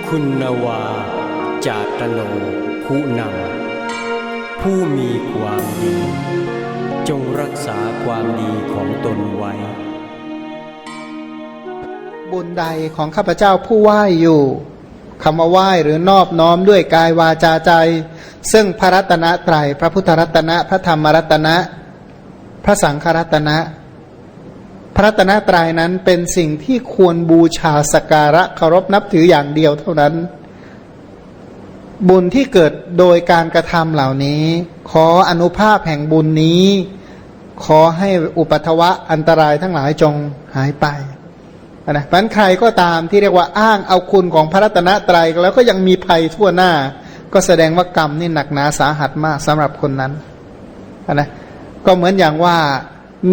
ຄຸນນະວາ ຈາຕະໂນ ຜູ້ນຳ ຜູ້ມີຄວາມດີ ຈົ່ງຮັກສາຄວາມດີຂອງຕົນໄວ້. ບຸນໃດຂອງຂ້າພະເຈົ້າຜູ້ໄຫວ້ຢູ່ ຄຳວ່າໄຫວ້ ຫຼື ນອບນ້ອມດ້ວຍກາຍ ວາຈາ ໃຈ ເຊິ່ງພະລັດຕະນະໄຕຣ ພະພຸດທະລັດຕະນະ ພະທຳມະລັດຕະນະ ພະສັງຄະລັດຕະນະ ພະລັດຕະນະໄຕຣນັ້ນເປັນສິ່ງທີ່ຄວນບູຊາສັກກາລະເຄົາລົບນັບຖືຢ່າງດຽວເທົ່ານັ້ນ. ບຸນທີ່ເກີດໂດຍການກະທຳເຫຼົ່ານີ້ ຂໍອະນຸພາບແຫ່ງບຸນນີ້ ຂໍໃຫ້ອຸປັດທະວະອັນຕະລາຍທັງຫຼາຍຈົ່ງຫາຍໄປ. ນະ ມັນໃຄກໍຕາມທີ່ເອີ້ນວ່າອ້າງເອົາຄຸນຂອງພະລັດຕະນະໄຕຣ ແລ້ວກໍຍັງມີໄພທົ່ວໜ້າ ກໍສະແດງວ່າກຳນີ້ໜັກໜາສາຫັດມາກສຳລັບຄົນນັ້ນ. ນະ ກໍເໝືອນຢ່າງວ່າ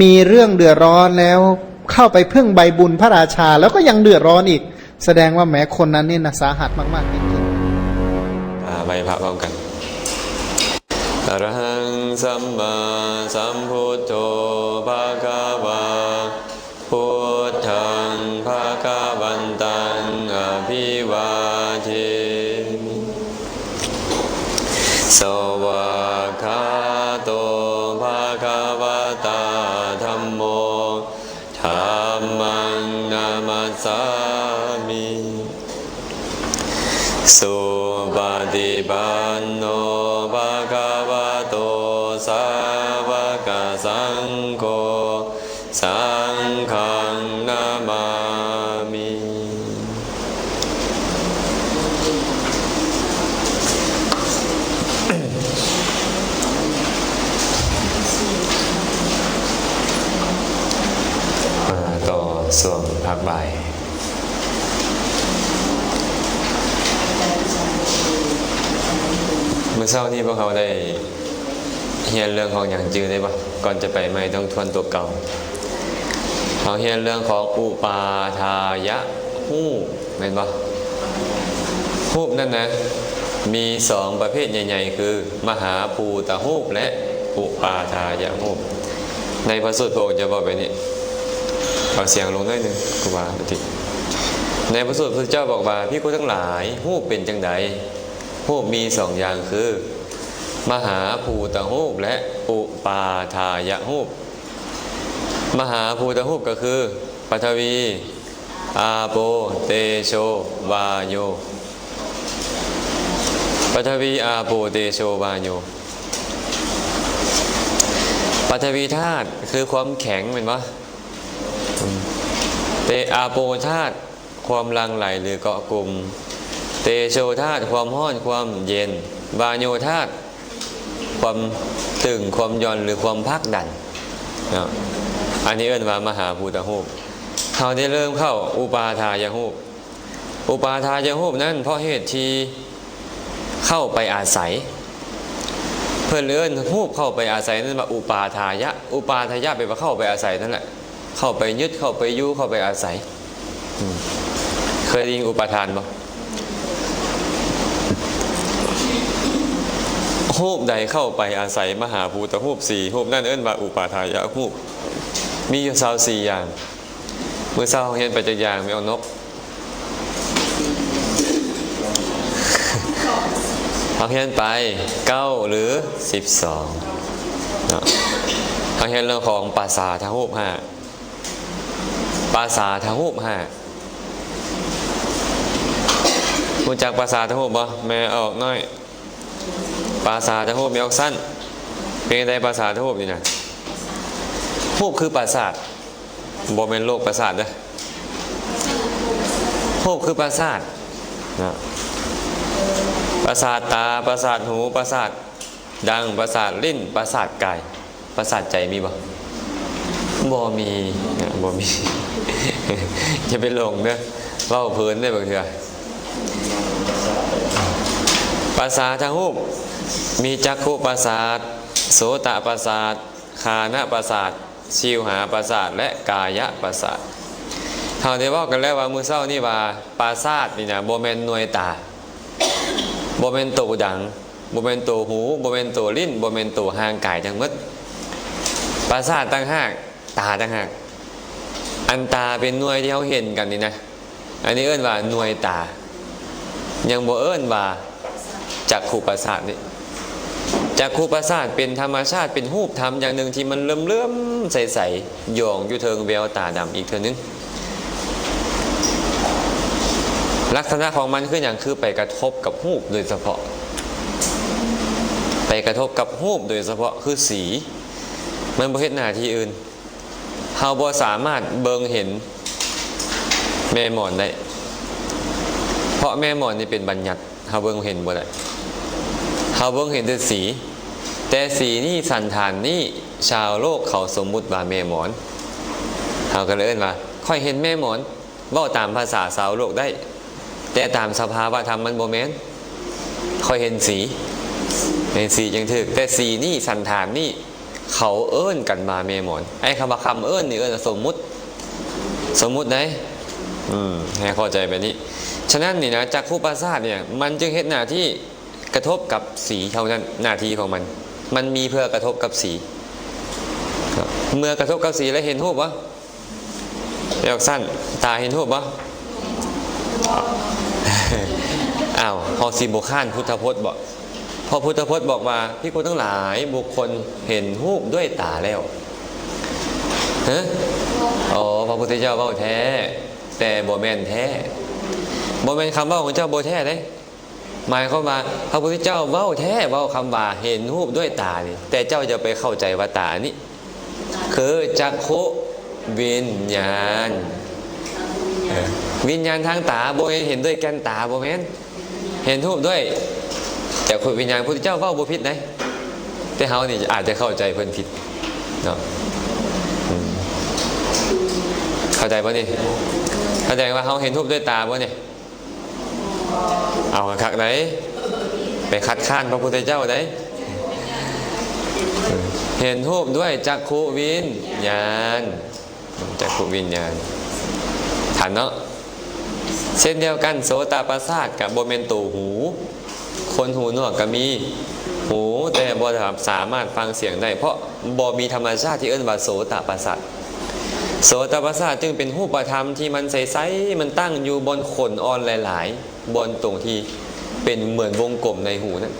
ມີເລື່ອງເດືອດຮ້ອນແລ້ວ ເຂົ້າໄປເພິ່ງໃບບຸນພະລາຊາ ແລ້ວກໍຍັງເດືອດຮ້ອນອີກ ສະແດງວ່າແໝຄົນນັ້ນນີ້ນະສາຫັດມາກໆຈິງໆ. ອ່າ ໄຫວ້ພະພ້ອມກັນ. ອະລະຫັງ ສຳມາສຳພຸດໂທ ພະຄະວາ ພຸດທັງ ພະຄະວັນຕັງ ອະພິວາເທມິ. ສະວາກຂາໂຕ ພະຄະວະຕາ ທຳໂມ ທຳມັງ ນະມັດສາມິ. ສຸປະຕິປັນໂນ ພະຄະວະໂຕ ສາວະກະສັງໂຄ ສັງຄັງ ນະມາມິ. ມາຕໍ່ຊ່ວງພັກບ່າຍ. ມື້ເຊົ້ານີ້ພວກເຮົາໄດ້ຮຽນເລື່ອງຂອງຫຍັງຈື່ໄດ້ບໍ່? ກ່ອນຈະໄປໃໝ່ຕ້ອງທວນຕົວເກົ່າ. ເຮົາຮຽນເລື່ອງຂອງອຸປາທາຍະຮູບ ແມ່ນບໍ່? ຮູບນັ້ນນະ ມີສອງປະເພດໃຫຍ່ໆ ຄື ມະຫາພູຕະຮູບ ແລະ ອຸປາທາຍະຮູບ. ໃນພະສູດພະອົງຈະເວົ້າແບບນີ້ ເອົາສຽງລົງໜ້ອຍໜຶ່ງ ຄືວ່າ ໃນພະສູດພະເຈົ້າບອກວ່າ ພິກຂຸທັງຫຼາຍ, ຮູບເປັນຈັ່ງໃດ? ຮູບມີສອງຢ່າງຄື ມະຫາພູຕະຮູບ ແລະ ອຸປາທາຍະຮູບ. ມະຫາພູຕະຮູບກໍຄື ປະທະວີ, ອາໂປ, ເຕໂຊ, ວາໂຍ. ປະທະວີ, ອາໂປ, ເຕໂຊ, ວາໂຍ. ປະທະວີທາດຄືຄວາມແຂງ ແມ່ນບໍ່? ເຕ ອາໂປທາດ ຄວາມຫຼັ່ງໄຫຼ ຫຼື ເກາະກຸ່ມ, ເຕໂຊທາດ ຄວາມຮ້ອນ ຄວາມເຢັນ, ວາໂຍທາດ ຄວາມຕຶງ ຄວາມຢ່ອນ ຫຼື ຄວາມຜັກດັນເນາະ. ອັນນີ້ເອີ້ນວ່າ ມະຫາພູຕະຮູບ. ເຮົາໄດ້ເລີ່ມເຂົ້າອຸປາທາຍະຮູບ. ອຸປາທາຍະຮູບນັ້ນ ເພາະເຫດທີ່ເຂົ້າໄປອາໄສ, ເພິ່ນເອີ້ນຮູບເຂົ້າໄປອາໄສນັ້ນວ່າ ອຸປາທາຍະ. ອຸປາທາຍະ ແປວ່າເຂົ້າໄປອາໄສນັ້ນແຫຼະ. ເຂົ້າໄປຍຶດ, ເຂົ້າໄປຢູ່, ເຂົ້າໄປອາໄສ. ອືມ ເຄີຍໄດ້ຍິນອຸປາທານບໍ່? ຮູບໃດເຂົ້າໄປອາໄສມະຫາພູຕະຮູບສີ່ຮູບນັ້ນ ເອີ້ນວ່າອຸປາທາຍະຮູບ. ມີຢູ່ຊາວສີ່ຢ່າງ. ມື້ເຊົ້າເຮົາຮຽນໄປຈັກຢ່າງ ແມ່ອອກນົກ? ເຮົາຮຽນໄປເກົ້າ ຫຼື ສິບສອງເນາະ. ເຮົາຮຽນເລື່ອງຂອງປາສາທະຮູບຫ້າ. ປາສາທະຮູບຫ້າ. ຮູ້ຈັກປາສາທະຮູບບໍ່? ແມ່ອອກນ້ອຍ. ປາສາທະຮູບ ແມ່ອອກສັ້ນ. ເປັນຈັ່ງໃດປາສາທະຮູບນີ້ນະ? ຮູບຄືປາສາດ. ບໍ່ແມ່ນໂລກປະສາດເດີ້. ຮູບຄືປາສາດນະ. ປະສາດຕາ, ປະສາດຫູ, ປະສາດດັງ, ປະສາດລີ້ນ, ປະສາດກາຍ. ປະສາດໃຈມີບໍ່? ບໍ່ມີນະ, ບໍ່ມີ. ຢ່າໄປຫຼົງເດີ້, ເວົ້າເພີນເດີ້ບາງເທື່ອ. ປະສາດທະຮູບ ມີຈັກຂຸປະສາດ, ໂສຕະປະສາດ, ຄານະປະສາດ, ຊິວຫາປະສາດ ແລະ ກາຍະປະສາດ. ເຮົາໄດ້ເວົ້າກັນແລ້ວວ່າ ມື້ເຊົ້ານີ້ວ່າ ປະສາດນີ້ນະ ບໍ່ແມ່ນໜ່ວຍຕາ, ບໍ່ແມ່ນໂຕດັງ, ບໍ່ແມ່ນໂຕຫູ, ບໍ່ແມ່ນໂຕລີ້ນ, ບໍ່ແມ່ນໂຕຮ່າງກາຍທັງໝົດ. ປະສາດຕ່າງຫາກ, ຕາຕ່າງຫາກ. ອັນຕາເປັນໜ່ວຍທີ່ເຮົາເຫັນກັນນີ້ນະ, ອັນນີ້ເອີ້ນວ່າໜ່ວຍຕາ. ຍັງບໍ່ເອີ້ນວ່າຈັກຂຸປະສາດນີ້. ຈັກຂຸປະສາດເປັນທຳມະຊາດ ເປັນຮູບທຳຢ່າງໜຶ່ງທີ່ມັນເຫຼື້ອມໆໃສໆ ຢອງຢູ່ເທິງແວວຕາດຳອີກເທື່ອໜຶ່ງ. ລັກສະນະຂອງມັນຄືຫຍັງ? ຄືໄປກະທົບກັບຮູບໂດຍສະເພາະ, ໄປກະທົບກັບຮູບໂດຍສະເພາະ ຄືສີ. ມັນບໍ່ເຮັດໜ້າທີ່ອື່ນ. ເຮົາບໍ່ສາມາດເບິ່ງເຫັນແມ່ໝອນໄດ້ ເພາະແມ່ໝອນນີ້ເປັນບັນຍັດ, ເຮົາເບິ່ງເຫັນບໍ່ໄດ້. ເຮົາເບິ່ງເຫັນແຕ່ສີ, ແຕ່ສີນີ້ ສັນຖານນີ້ ຊາວໂລກເຂົາສົມມຸດວ່າແມ່ໝອນ. ເຮົາກໍເລີຍເອີ້ນວ່າ ຂ້ອຍເຫັນແມ່ໝອນ. ເວົ້າຕາມພາສາຊາວໂລກໄດ້, ແຕ່ຕາມສະພາວະທຳມັນບໍ່ແມ່ນ. ຂ້ອຍເຫັນສີ, ເຫັນສີຈັ່ງຖືກ, ແຕ່ສີນີ້ ສັນຖານນີ້ ເຂົາເອີ້ນກັນວ່າແມ່ໝອນ. ໄອ້ຄຳວ່າຄຳເອີ້ນນີ້ເອີ້ນວ່າສົມມຸດ, ສົມມຸດໃດ໋. ອືມ ໃຫ້ເຂົ້າໃຈແບບນີ້. ສະນັ້ນນີ້ນະ ຈັກຂຸປະສາດນີ້ ມັນຈຶ່ງເຮັດໜ້າທີ່ກະທົບກັບສີເທົ່ານັ້ນ, ໜ້າທີ່ຂອງມັນ ມັນມີເພື່ອກະທົບກັບສີ. ເມື່ອກະທົບກັບສີແລ້ວເຫັນຮູບບໍ່? ແລ້ວຊັ້ນ ຕາເຫັນຮູບບໍ່? ອ້າວ ເຮົາຊິບໍ່ຄ້ານພຸດທະພົດບໍ? ເພາະພຸດທະພົດບອກວ່າ ພິກຂຸທັງຫຼາຍ ບຸກຄົນເຫັນຮູບດ້ວຍຕາແລ້ວ. ຮະ? ອໍ ພະພຸດທະເຈົ້າເວົ້າແທ້, ແຕ່ບໍ່ແມ່ນແທ້. ບໍ່ແມ່ນຄຳເວົ້າຂອງເຈົ້າບໍ່ແທ້ເດ້. ໝາຍຄວາມວ່າ ພະພຸດທະເຈົ້າເວົ້າແທ້, ເວົ້າຄຳວ່າເຫັນຮູບດ້ວຍຕານີ້, ແຕ່ເຈົ້າຢ່າໄປເຂົ້າໃຈວ່າຕານີ້ຄືຈັກຂຸວິນຍານ. ເອີ ວິນຍານທາງຕາ ບໍ່ແມ່ນເຫັນດ້ວຍແກ່ນຕາ, ບໍ່ແມ່ນ. ເຫັນຮູບດ້ວຍຈັກຂຸວິນຍານ. ພຸດທະເຈົ້າເວົ້າບໍ່ຜິດໃດ໋, ແຕ່ເຮົານີ້ອາດຈະເຂົ້າໃຈເພິ່ນຜິດເນາະ. ອືມ ເຂົ້າໃຈບໍ່ນີ້? ເຂົ້າໃຈວ່າເຮົາເຫັນຮູບດ້ວຍຕາບໍ່ນີ້? ເອົາຄັກໃດ໋, ໄປຄັດຄ້ານພະພຸດທະເຈົ້າໃດ໋. ເຫັນຮູບດ້ວຍຈັກຂຸວິນຍານ, ຈັກຂຸວິນຍານ. ທັນເນາະ? ເຊັ່ນດຽວກັນ ໂສຕະປະສາດກະບໍ່ແມ່ນໂຕຫູ. ຄົນຫູໜວກກະມີຫູ, ແຕ່ບໍ່ສາມາດຟັງສຽງໄດ້ ເພາະບໍ່ມີທຳມະຊາດທີ່ເອີ້ນວ່າໂສຕະປະສາດ. ໂສຕະປະສາດຈຶ່ງເປັນຮູບປະທຳທີ່ມັນໃສໆ, ມັນຕັ້ງຢູ່ບ່ອນຂົນອ່ອນຫຼາຍໆ, ບ່ອນຕົງທີ່ເປັນເໝືອນວົງກົມໃນຫູນັ້ນ.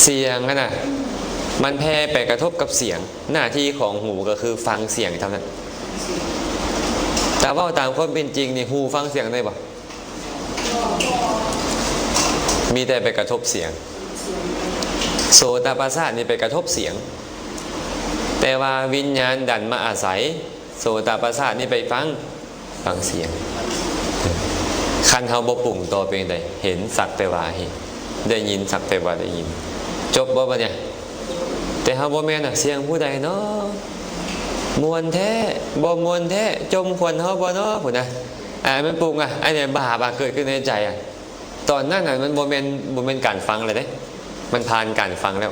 ສຽງຫັ້ນນະ ມັນແຜ່ໄປກະທົບກັບສຽງ, ໜ້າທີ່ຂອງຫູກໍຄືຟັງສຽງເທົ່ານັ້ນ. ແຕ່ເວົ້າຕາມຄວາມເປັນຈິງນີ້ ຫູຟັງສຽງໄດ້ບໍ່? ມີແຕ່ໄປກະທົບສຽງ. ໂສຕະປະສາດນີ້ໄປກະທົບສຽງ, ແຕ່ວ່າວິນຍານດັນມາອາໄສໂສຕະປະສາດນີ້ໄປຟັງ, ຟັງສຽງ. ຄັນເຮົາບໍ່ປຸງຕໍ່ເປັນຈັ່ງໃດ? ເຫັນສັກແຕ່ວ່າເຫັນ, ໄດ້ຍິນສັກແຕ່ວ່າໄດ້ຍິນ. ຈົບບໍ່ບັດນີ້? ແຕ່ເຮົາບໍ່ແມ່ນນະ, ສຽງຜູ້ໃດເນາະ? ມ່ວນແທ້, ບໍ່ມ່ວນແທ້, ຈົ່ມຂວັນເຮົາບໍ່ເນາະ? ພຸ້ນນະ. ອ່າ ມັນປຸງອະ, ອັນນີ້ບາບອະ ເກີດຂຶ້ນໃນໃຈອະ. ຕອນນັ້ນນະ ມັນບໍ່ແມ່ນ, ບໍ່ແມ່ນການຟັງແລ້ວເດ້, ມັນຜ່ານການຟັງແລ້ວ.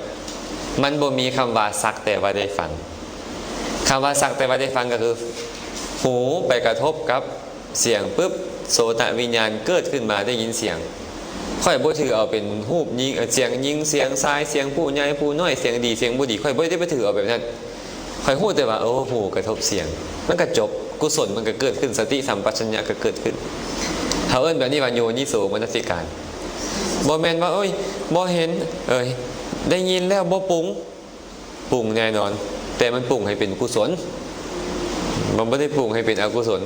ມັນບໍ່ມີຄຳວ່າສັກແຕ່ວ່າໄດ້ຟັງ. ຄຳວ່າສັກແຕ່ວ່າໄດ້ຟັງກໍຄື ຫູໄປກະທົບກັບສຽງປຶບ, ໂສຕະວິນຍານເກີດຂຶ້ນມາໄດ້ຍິນສຽງ. ຂ້ອຍບໍ່ຖືເອົາເປັນຮູບຍິງ, ສຽງຍິງ, ສຽງຊາຍ, ສຽງຜູ້ໃຫຍ່ຜູ້ນ້ອຍ, ສຽງດີ, ສຽງບໍ່ດີ, ຂ້ອຍບໍ່ໄດ້ໄປຖືເອົາແບບນັ້ນ. ຂ້ອຍຮູ້ແຕ່ວ່າ ໂອ້ ຫູກະທົບສຽງ ມັນກະຈົບ, ກຸສົນມັນກະເກີດຂຶ້ນ, ສະຕິສຳປະຊັນຍະກະເກີດຂຶ້ນ. ເຮົາເອີ້ນແບບນີ້ວ່າໂຍນິໂສມະນະສິການ. ບໍ່ແມ່ນວ່າ ໂອ້ຍ ບໍ່ເຫັນ, ເອີຍ ໄດ້ຍິນແລ້ວບໍ່ປຸງ. ປຸງແນ່ນອນ, ແຕ່ມັນປຸງໃຫ້ເປັນກຸສົນ, ມັນບໍ່ໄດ້ປຸງໃຫ້ເປັນອະກຸສົນ.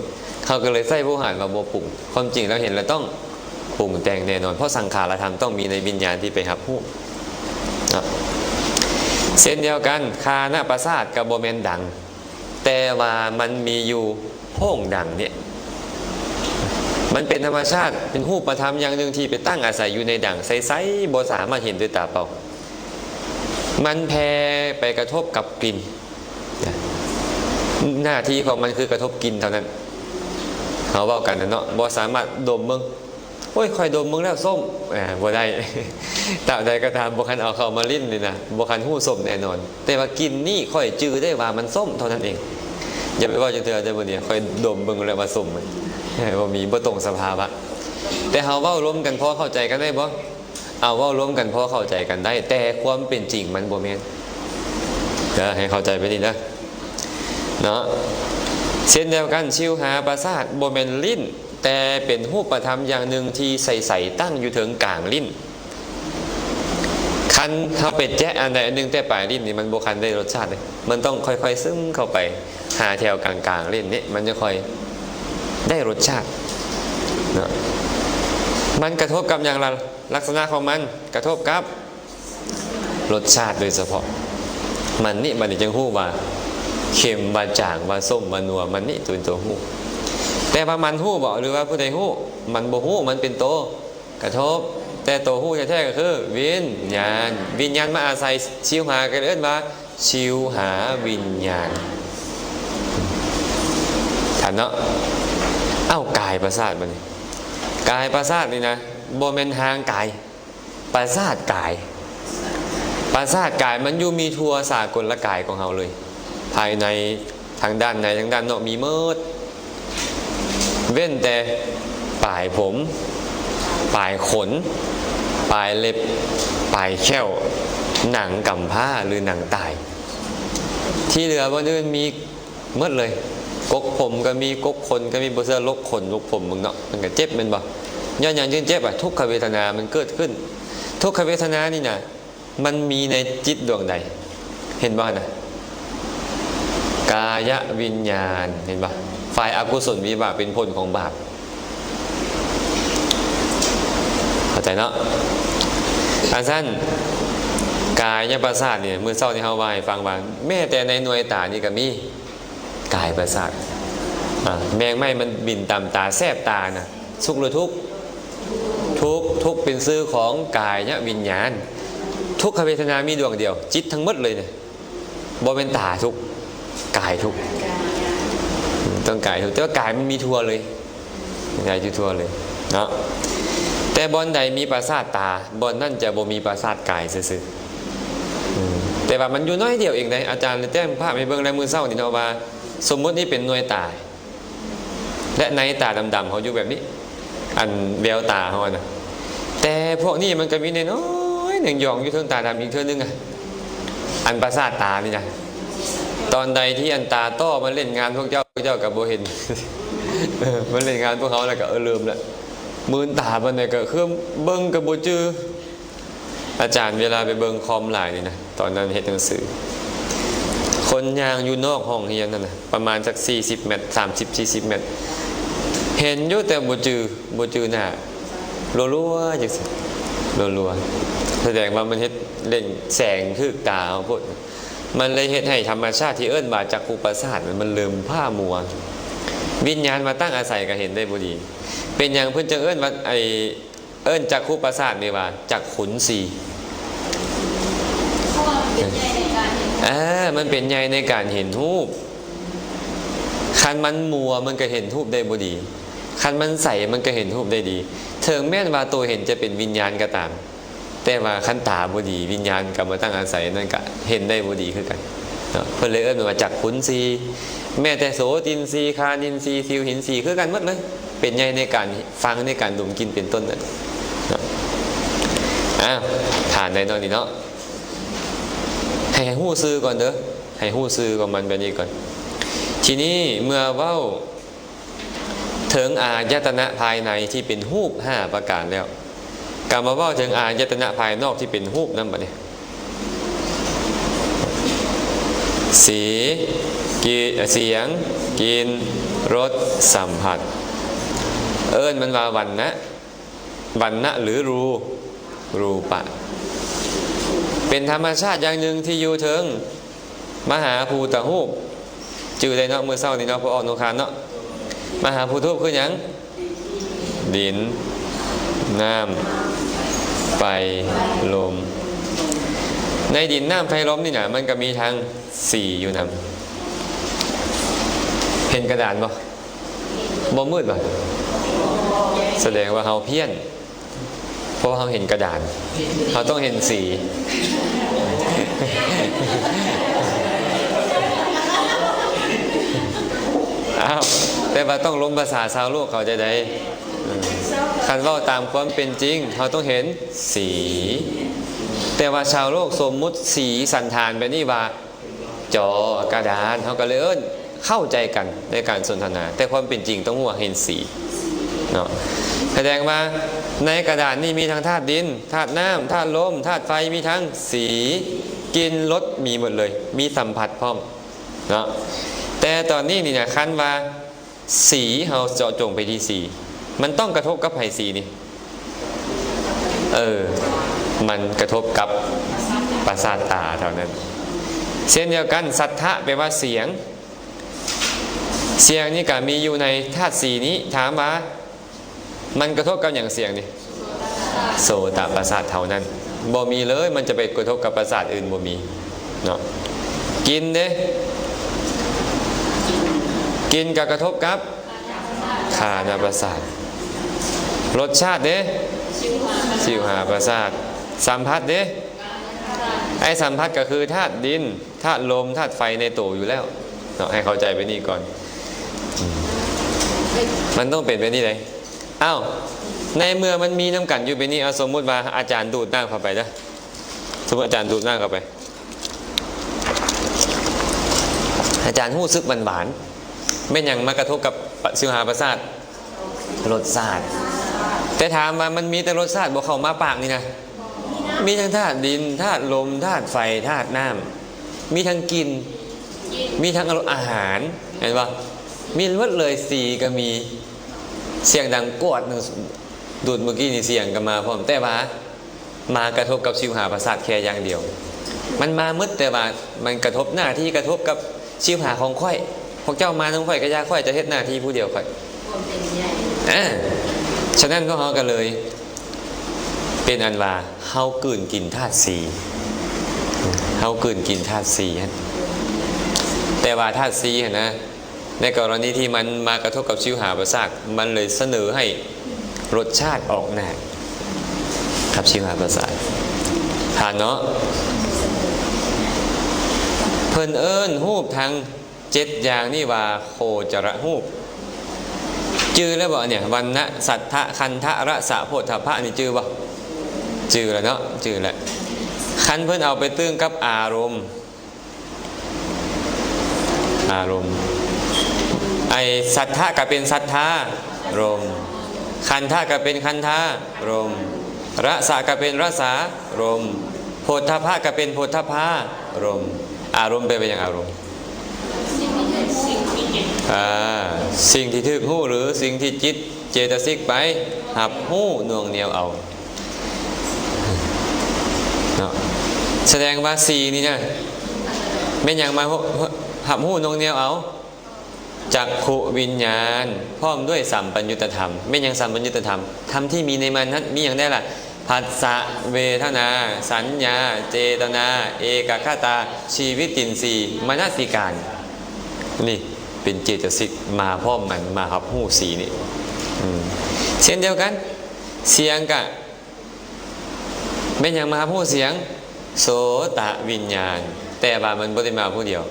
ເຮົາກໍເລີຍໃຊ້ໂວຫານວ່າບໍ່ປຸງ. ຄວາມຈິງແລ້ວເຫັນແລ້ວຕ້ອງ ປຸງແຕ່ງແນ່ນອນ, ເພາະສັງຂາລະທຳຕ້ອງມີໃນວິນຍານທີ່ໄປຮັບຮູ້ເນາະ. ເຊັ່ນດຽວກັນ, ຄານະປະສາດກໍບໍ່ແມ່ນດັງ, ແຕ່ວ່າມັນມີຢູ່ໂພງດັງນີ້, ມັນເປັນທຳມະຊາດ, ເປັນຮູບປະທຳຢ່າງໜຶ່ງທີ່ໄປຕັ້ງອາໄສຢູ່ໃນດັງໃສໆ, ບໍ່ສາມາດເຫັນດ້ວຍຕາເປົ່າ. ມັນແຜ່ໄປກະທົບກັບກິ່ນ, ໜ້າທີ່ຂອງມັນຄືກະທົບກິ່ນເທົ່ານັ້ນ. ເຮົາເວົ້າກັນນະເນາະ, ບໍ່ສາມາດດົມເບິ່ງ, ໂອ້ຍ ຂ້ອຍດົມເບິ່ງແລ້ວສົ້ມ, ອາ ບໍ່ໄດ້. ຕາບໃດກໍຕາມ ບໍ່ຄັນເອົາເຂົ້າມາຫຼິ້ນນີ້ນະ, ບໍ່ຄັນຮູ້ສົ້ມແນ່ນອນ. ແຕ່ວ່າກິ່ນນີ້ຂ້ອຍຈື່ໄດ້ວ່າມັນສົ້ມເທົ່ານັ້ນເອງ. ຢ່າໄປເວົ້າຈັກເທື່ອເດີ, ມື້ນີ້ຂ້ອຍດົມເບິ່ງແລ້ວວ່າສົ້ມ, ບໍ່ມີ, ບໍ່ຕົງສະພາວະ. ແຕ່ເຮົາເວົ້າລົມກັນ ພໍເຂົ້າໃຈກັນໄດ້ບໍ່? ເອົາ ເວົ້າລວມກັນພໍເຂົ້າໃຈກັນໄດ້, ແຕ່ຄວາມເປັນຈິງມັນບໍ່ແມ່ນ. ເດີ ໃຫ້ເຂົ້າໃຈແບບນີ້ເດີ ເນາະ. ເຊັ່ນດຽວກັນ, ຊິວຫາປະສາດບໍ່ແມ່ນລີ້ນ, ແຕ່ເປັນຮູບປະທຳຢ່າງໜຶ່ງທີ່ໃສໆ ຕັ້ງຢູ່ເທິງກາງລີ້ນ. ຄັນເຮົາໄປແຈະອັນໃດອັນໜຶ່ງແຕ່ປາຍລີ້ນນີ້ ມັນບໍ່ຄັນໄດ້ລົດຊາດເດ້. ມັນຕ້ອງຄ່ອຍໆ ຊຶມເຂົ້າໄປຫາແຖວກາງໆ ລີ້ນນີ້ ມັນຈະຄ່ອຍໄດ້ລົດຊາດເນາະ. ມັນກະທົບກັບຫຍັງລະ? ລັກສະນະຂອງມັນກະທົບກັບ ລົດຊາດໂດຍສະເພາະ. ມັນນີ້ ບັດນີ້ຈຶ່ງຮູ້ວ່າເຄັມ ວ່າຈາງ ວ່າສົ້ມ ວ່ານົວ. ມັນນີ້ຕົວເປັນຕົວຮູ້. ແຕ່ວ່າມັນຮູ້ບໍ່ ຫຼືວ່າຜູ້ໃດຮູ້? ມັນບໍ່ຮູ້. ມັນເປັນໂຕກະທົບ. ແຕ່ໂຕຮູ້ແທ້ໆ ກໍຄືວິນຍານ. ວິນຍານມາອາໄສຊິວຫາ ກໍເອີ້ນວ່າຊິວຫາວິນຍານ. ທັນເນາະ? ເອົ້າ ກາຍປະສາດບັດນີ້. ກາຍປະສາດນີ້ນະ ບໍ່ແມ່ນຮ່າງກາຍ. ປະສາດກາຍ. ປະສາດກາຍມັນຢູ່ມີທົ່ວສາກົນລະກາຍຂອງເຮົາເລີຍ. ພາຍໃນ, ທາງດ້ານໃນ, ທາງດ້ານນອກມີໝົດ. ເວັ້ນແຕ່ປາຍຜົມ, ປາຍຂົນ, ປາຍເລັບ, ປາຍແຂ້ວ, ໜັງກຳພ້າ ຫຼື ໜັງຕາຍ. ທີ່ເຫຼືອບ່ອນອື່ນມີ ໝົດເລີຍ. ກົກຜົມກໍມີ, ກົກຂົນກໍມີ, ບໍ່ເຊື່ອຫຼົກຂົນຫຼົກຜົມເບິ່ງເນາະ, ມັນກໍເຈັບແມ່ນບໍ່? ຍ້ອນຫຍັງຈຶ່ງເຈັບ? ອະ ທຸກຂະເວທະນາມັນເກີດຂຶ້ນ. ທຸກຂະເວທະນານີ້ນະ ມັນມີໃນຈິດດວງໃດ? ເຫັນບໍ່ນະ? ກາຍະວິນຍານ, ເຫັນບໍ່? ຝ່າຍອະກຸສົນວິບາກເປັນຜົນຂອງບາບ. ເຂົ້າໃຈເນາະ? ອັນຊັ້ນ ກາຍະປະສາດນີ້ ມື້ເຊົ້ານີ້ເຮົາວ່າໃຫ້ຟັງວ່າ ແມ້ແຕ່ໃນໜ່ວຍຕານີ້ກໍມີກາຍປະສາດ. ອາ ແມງໄມ້ມັນບິນຕາມຕາ ແສບຕານະ ສຸກຫຼືທຸກ? ທຸກ. ທຸກເປັນຊື່ຂອງກາຍະວິນຍານ. ທຸກຂະເວທະນາມີດວງດຽວ, ຈິດທັງໝົດເລີຍນະ. ບໍ່ແມ່ນຕາທຸກ, ກາຍທຸກ. ອືມ ຕ້ອງກາຍທຸກ, ແຕ່ວ່າກາຍມັນມີທົ່ວເລີຍ, ກາຍຢູ່ທົ່ວເລີຍເນາະ. ແຕ່ບ່ອນໃດມີປະສາດຕາ, ບ່ອນນັ້ນຈະບໍ່ມີປະສາດກາຍຊື່ໆ. ອືມ ແຕ່ວ່າມັນຢູ່ໜ້ອຍດຽວເອງໃດ໋. ອາຈານໄດ້ແຕ້ມພາບໃຫ້ເບິ່ງແລ້ວມື້ເຊົ້ານີ້ເນາະ ວ່າສົມມຸດນີ້ເປັນໜ່ວຍຕາ ແລະ ໃນຕາດຳໆ ເຮົາຢູ່ແບບນີ້ ອັນແວວຕາເຮົານະ. ແຕ່ພວກນີ້ມັນກໍມີນ້ອຍໆໜຶ່ງ ຢອງຢູ່ເທິງຕາດຳອີກເທື່ອໜຶ່ງອະ ອັນປະສາດຕານີ້ນະ. ຕອນໃດທີ່ອັນຕາຕ້ອມາເລ່ນງານພວກເຈົ້າ, ພວກເຈົ້າກໍບໍ່ເຫັນ. ເອີ ມາເລ່ນງານພວກເຮົາແລ້ວກໍ ເອີ ເລີ່ມລະ ມືນຕາປານໃດກໍຄືເບິ່ງກໍບໍ່ຈື່. ອາຈານເວລາໄປເບິ່ງຄອມຫຼາຍນີ້ນະ, ຕອນນັ້ນເຮັດໜັງສື ຄົນຍ່າງຢູ່ນອກຫ້ອງຮຽນຫັ້ນນະ ປະມານຈັກສີ່ສິບແມັດ, ສາມສິບ ສີ່ສິບແມັດ ເຫັນຢູ່ ແຕ່ບໍ່ຈື່, ບໍ່ຈື່ໜ້າ. ລົວໆ ຈັ່ງຊີ້ ລົວໆ ສະແດງວ່າມັນເຮັດເຫຼັ່ງແສງຖືກຕາເຮົາໂພດ. ມັນເລີຍເຮັດໃຫ້ທຳມະຊາດທີ່ເອີ້ນວ່າຈັກຂຸປະສາດ ມັນເລີ່ມພ້າມົວ. ວິນຍານມາຕັ້ງອາໄສກໍເຫັນໄດ້ບໍ່ດີ. ເປັນຫຍັງເພິ່ນຈຶ່ງເອີ້ນວ່າ ໄອ້ ເອີ້ນຈັກຂຸປະສາດນີ້ວ່າຈັກຂຸນສີ? ເພາະວ່າມັນເປັນໃຫຍ່ໃນການເຫັນ ເອີ ມັນເປັນໃຫຍ່ໃນການເຫັນຮູບ. ຄັນມັນມົວມັນກໍເຫັນຮູບໄດ້ບໍ່ດີ, ຄັນມັນໃສມັນກໍເຫັນຮູບໄດ້ດີ. ເຖິງແມ່ນວ່າໂຕເຫັນຈະເປັນວິນຍານກໍຕາມ, ແຕ່ວ່າຄັນຕາບໍ່ດີ ວິນຍານກໍມາຕັ້ງອາໄສນັ້ນກໍເຫັນໄດ້ບໍ່ດີຄືກັນເນາະ. ເພິ່ນເລີຍເອີ້ນວ່າຈັກຂຸນສີ. ແມ້ແຕ່ໂສຕິນສີ, ຄານິນສີ, ຊິວຫິນສີ ຄືກັນໝົດເລີຍ. ເປັນໃຫຍ່ໃນການຟັງ, ໃນການດົມກິ່ນເປັນຕົ້ນນັ້ນເນາະ. ອ້າວ ຜ່ານໄດ້ເນາະນີ້ເນາະ. ໃຫ້ຮູ້ຊື່ກ່ອນເດີ, ໃຫ້ຮູ້ຊື່ຂອງມັນແບບນີ້ກ່ອນ. ທີນີ້ເມື່ອເວົ້າເຖິງອາຍະຕະນະພາຍໃນທີ່ເປັນຮູບຫ້າປະການແລ້ວ, ກໍມາເວົ້າເຖິງອາຍະຕະນະພາຍນອກທີ່ເປັນຮູບນຳບັດນີ້. ສີ, ກິ, ສຽງ, ກິ່ນ, ລົດ, ສຳຜັດ. ເອີ້ນມັນວ່າວັນນະ, ວັນນະ ຫຼື ຮູ, ຮູປະ. ເປັນທຳມະຊາດຢ່າງໜຶ່ງທີ່ຢູ່ເທິງມະຫາພູຕະຮູບ. ຈື່ໄດ້ເນາະ, ມື້ເຊົ້ານີ້ເນາະ, ພວກອອກໂນຄານເນາະ. ມະຫາພູຕະຮູບຄືຫຍັງ? ດິນ, ນ້ຳ, ໄຟ, ລົມ. ໃນດິນ, ນ້ຳ, ໄຟ, ລົມນີ້ນະ ມັນກໍມີທັງສີຢູ່ນຳ. ເຫັນກະດານບໍ່? ບໍ່ມືດບໍ່? ສະແດງວ່າເຮົາພຽນ. ເພາະວ່າເຮົາເຫັນກະດານ, ເຮົາຕ້ອງເຫັນສີ. ອ້າວ ແຕ່ວ່າຕ້ອງລົມພາສາຊາວໂລກເຂົາໃຈໃດ໋. ເອີ ຄັນເວົ້າຕາມຄວາມເປັນຈິງ ເຮົາຕ້ອງເຫັນສີ. ແຕ່ວ່າຊາວໂລກສົມມຸດສີສັນຖານແບບນີ້ວ່າ ຈໍ ກະດານ, ເຮົາກໍເລີຍເອີ້ນເຂົ້າໃຈກັນໃນການສົນທະນາ, ແຕ່ຄວາມເປັນຈິງຕ້ອງຮູ້ວ່າເຫັນສີ. ເນາະ. ສະແດງວ່າໃນກະດານນີ້ມີທັງທາດດິນ, ທາດນ້ຳ, ທາດລົມ, ທາດໄຟ, ມີທັງສີ, ກິ່ນ, ລົດ, ມີໝົດເລີຍ, ມີສຳຜັດພ້ອມເນາະ. ແຕ່ຕອນນີ້ນີ້ນະ ຄັນວ່າສີ ເຮົາເຈາະຈົງໄປທີ່ສີ ມັນຕ້ອງກະທົບກັບໃຜສີນີ້? ເອີ ມັນກະທົບກັບປະສາດຕາເທົ່ານັ້ນ. ເຊັ່ນດຽວກັນ ສັດທະ ແປວ່າສຽງ, ສຽງນີ້ກະມີຢູ່ໃນທາດສີນີ້. ຖາມວ່າມັນກະທົບກັບຫຍັງສຽງນີ້? ໂສຕະປະສາດເທົ່ານັ້ນ, ບໍ່ມີເລີຍ ມັນຈະໄປກະທົບກັບປະສາດອື່ນ ບໍ່ມີເນາະ. ກິ່ນເດ້? ກິ່ນກະກະທົບກັບຄານະປະສາດ. ລົດຊາດເດ້? ຊິວຫາປະສາດ. ສຳຜັດເດ້? ໄອ້ສຳຜັດກະຄືທາດດິນ, ທາດລົມ, ທາດໄຟໃນໂຕຢູ່ແລ້ວເນາະ. ໃຫ້ເຂົ້າໃຈແບບນີ້ກ່ອນ. ອືມ ມັນຕ້ອງເປັນແບບນີ້ເດ້. ອ້າວ ໃນເມື່ອມັນມີນຳກັນຢູ່ແບບນີ້, ເອົາ ສົມມຸດວ່າອາຈານດູດນ້ຳເຂົ້າໄປເດີ້. ສົມມຸດອາຈານດູດນ້ຳເຂົ້າໄປ, ອາຈານຮູ້ສຶກຫວານໆ. ແມ່ນຫຍັງມາກະທົບກັບຊິວຫາປະສາດ? ລົດຊາດ. ແຕ່ຖາມວ່າມັນມີແຕ່ລົດຊາດບໍ່ເຂົ້າມາປາກນີ້ນະ? ມີທັງທາດດິນ, ທາດລົມ, ທາດໄຟ, ທາດນ້ຳ, ມີທັງກິ່ນ, ມີທັງອາຫານ, ເຫັນບໍ່? ມີໝົດເລີຍ, ສີກະມີ. ສຽງດັງກວດໜຶ່ງ ດູດເມື່ອກີ້ນີ້ ສຽງກະມາພ້ອມ, ແຕ່ວ່າ ມາກະທົບກັບຊິວຫາປະສາດແຄ່ຢ່າງດຽວ. ມັນມາໝົດ, ແຕ່ວ່າມັນກະທົບໜ້າທີ່ ກະທົບກັບຊິວຫາຂອງຂ້ອຍ. ພວກເຈົ້າມານຳຂ້ອຍກະຢ່າ, ຂ້ອຍຈະເຮັດໜ້າທີ່ຜູ້ດຽວຂ້ອຍ. ອາ ສະນັ້ນພວກເຮົາກະເລີຍເປັນອັນວ່າ ເຮົາກືນກິນທາດສີ, ເຮົາກືນກິນທາດສີ. ແຕ່ວ່າທາດສີຫັ້ນນະ ໃນກໍລະນີທີ່ມັນມາກະທົບກັບຊິວຫາປະສາດ, ມັນເລີຍສະເໜີໃຫ້ລົດຊາດອອກໜ້າກັບຊິວຫາປະສາດ. ຜ່ານເນາະ. ເພິ່ນເອີ້ນຮູບທັງເຈັດຢ່າງນີ້ວ່າໂຄຈະລະຮູບ. ຈື່ແລ້ວບໍ່ອັນນີ້? ວັນນະ, ສັດທະ, ຄັນທະ, ລະສະ, ໂພດຖະພະ ນີ້ຈື່ບໍ່? ຈື່ແລ້ວເນາະ, ຈື່ແລ້ວ. ຄັນເພິ່ນເອົາໄປຕຶງກັບອາລົມ, ອາລົມ. ໄອ້ສັດທະກະເປັນສັດທາລົມ, ຄັນທະກະເປັນຄັນທາລົມ, ລະສະກະເປັນລະສາລົມ, ໂພດຖະພະກະເປັນໂພດຖະພາລົມ. ອາລົມແປວ່າຫຍັງ? ອາລົມ ອ່າ ສິ່ງທີ່ຖືກຮູ້ ຫຼື ສິ່ງທີ່ຈິດເຈຕະສິກໄປຮັບຮູ້ໜ່ວງໜຽວເອົາເນາະ. ສະແດງວ່າສີນີ້ນະ ແມ່ນຫຍັງມາຮັບຮູ້ໜ່ວງໜຽວເອົາ? ຈັກຂຸວິນຍານ ພ້ອມດ້ວຍສຳປະຍຸດຕະທຳ. ແມ່ນຫຍັງສຳປະຍຸດຕະທຳ? ທຳທີ່ມີໃນມັນນັ້ນມີຫຍັງແດ່ລະ? ພັດສະ, ເວທະນາ, ສັນຍາ, ເຈຕະນາ, ເອກະຄະຕາ, ຊີວິດຕິນຊີ, ມະນະສິການ. ນີ້ເປັນເຈຕະສິກມາພ້ອມກັນ ມາຮັບຮູ້ສີນີ້. ອືມ ເຊັ່ນດຽວກັນ ສຽງກະ ແມ່ນຫຍັງມາຮັບຮູ້ສຽງ? ໂສຕະວິນຍານ. ແຕ່ວ່າມັນບໍ່ໄດ້ມາຜູ້ດຽວ,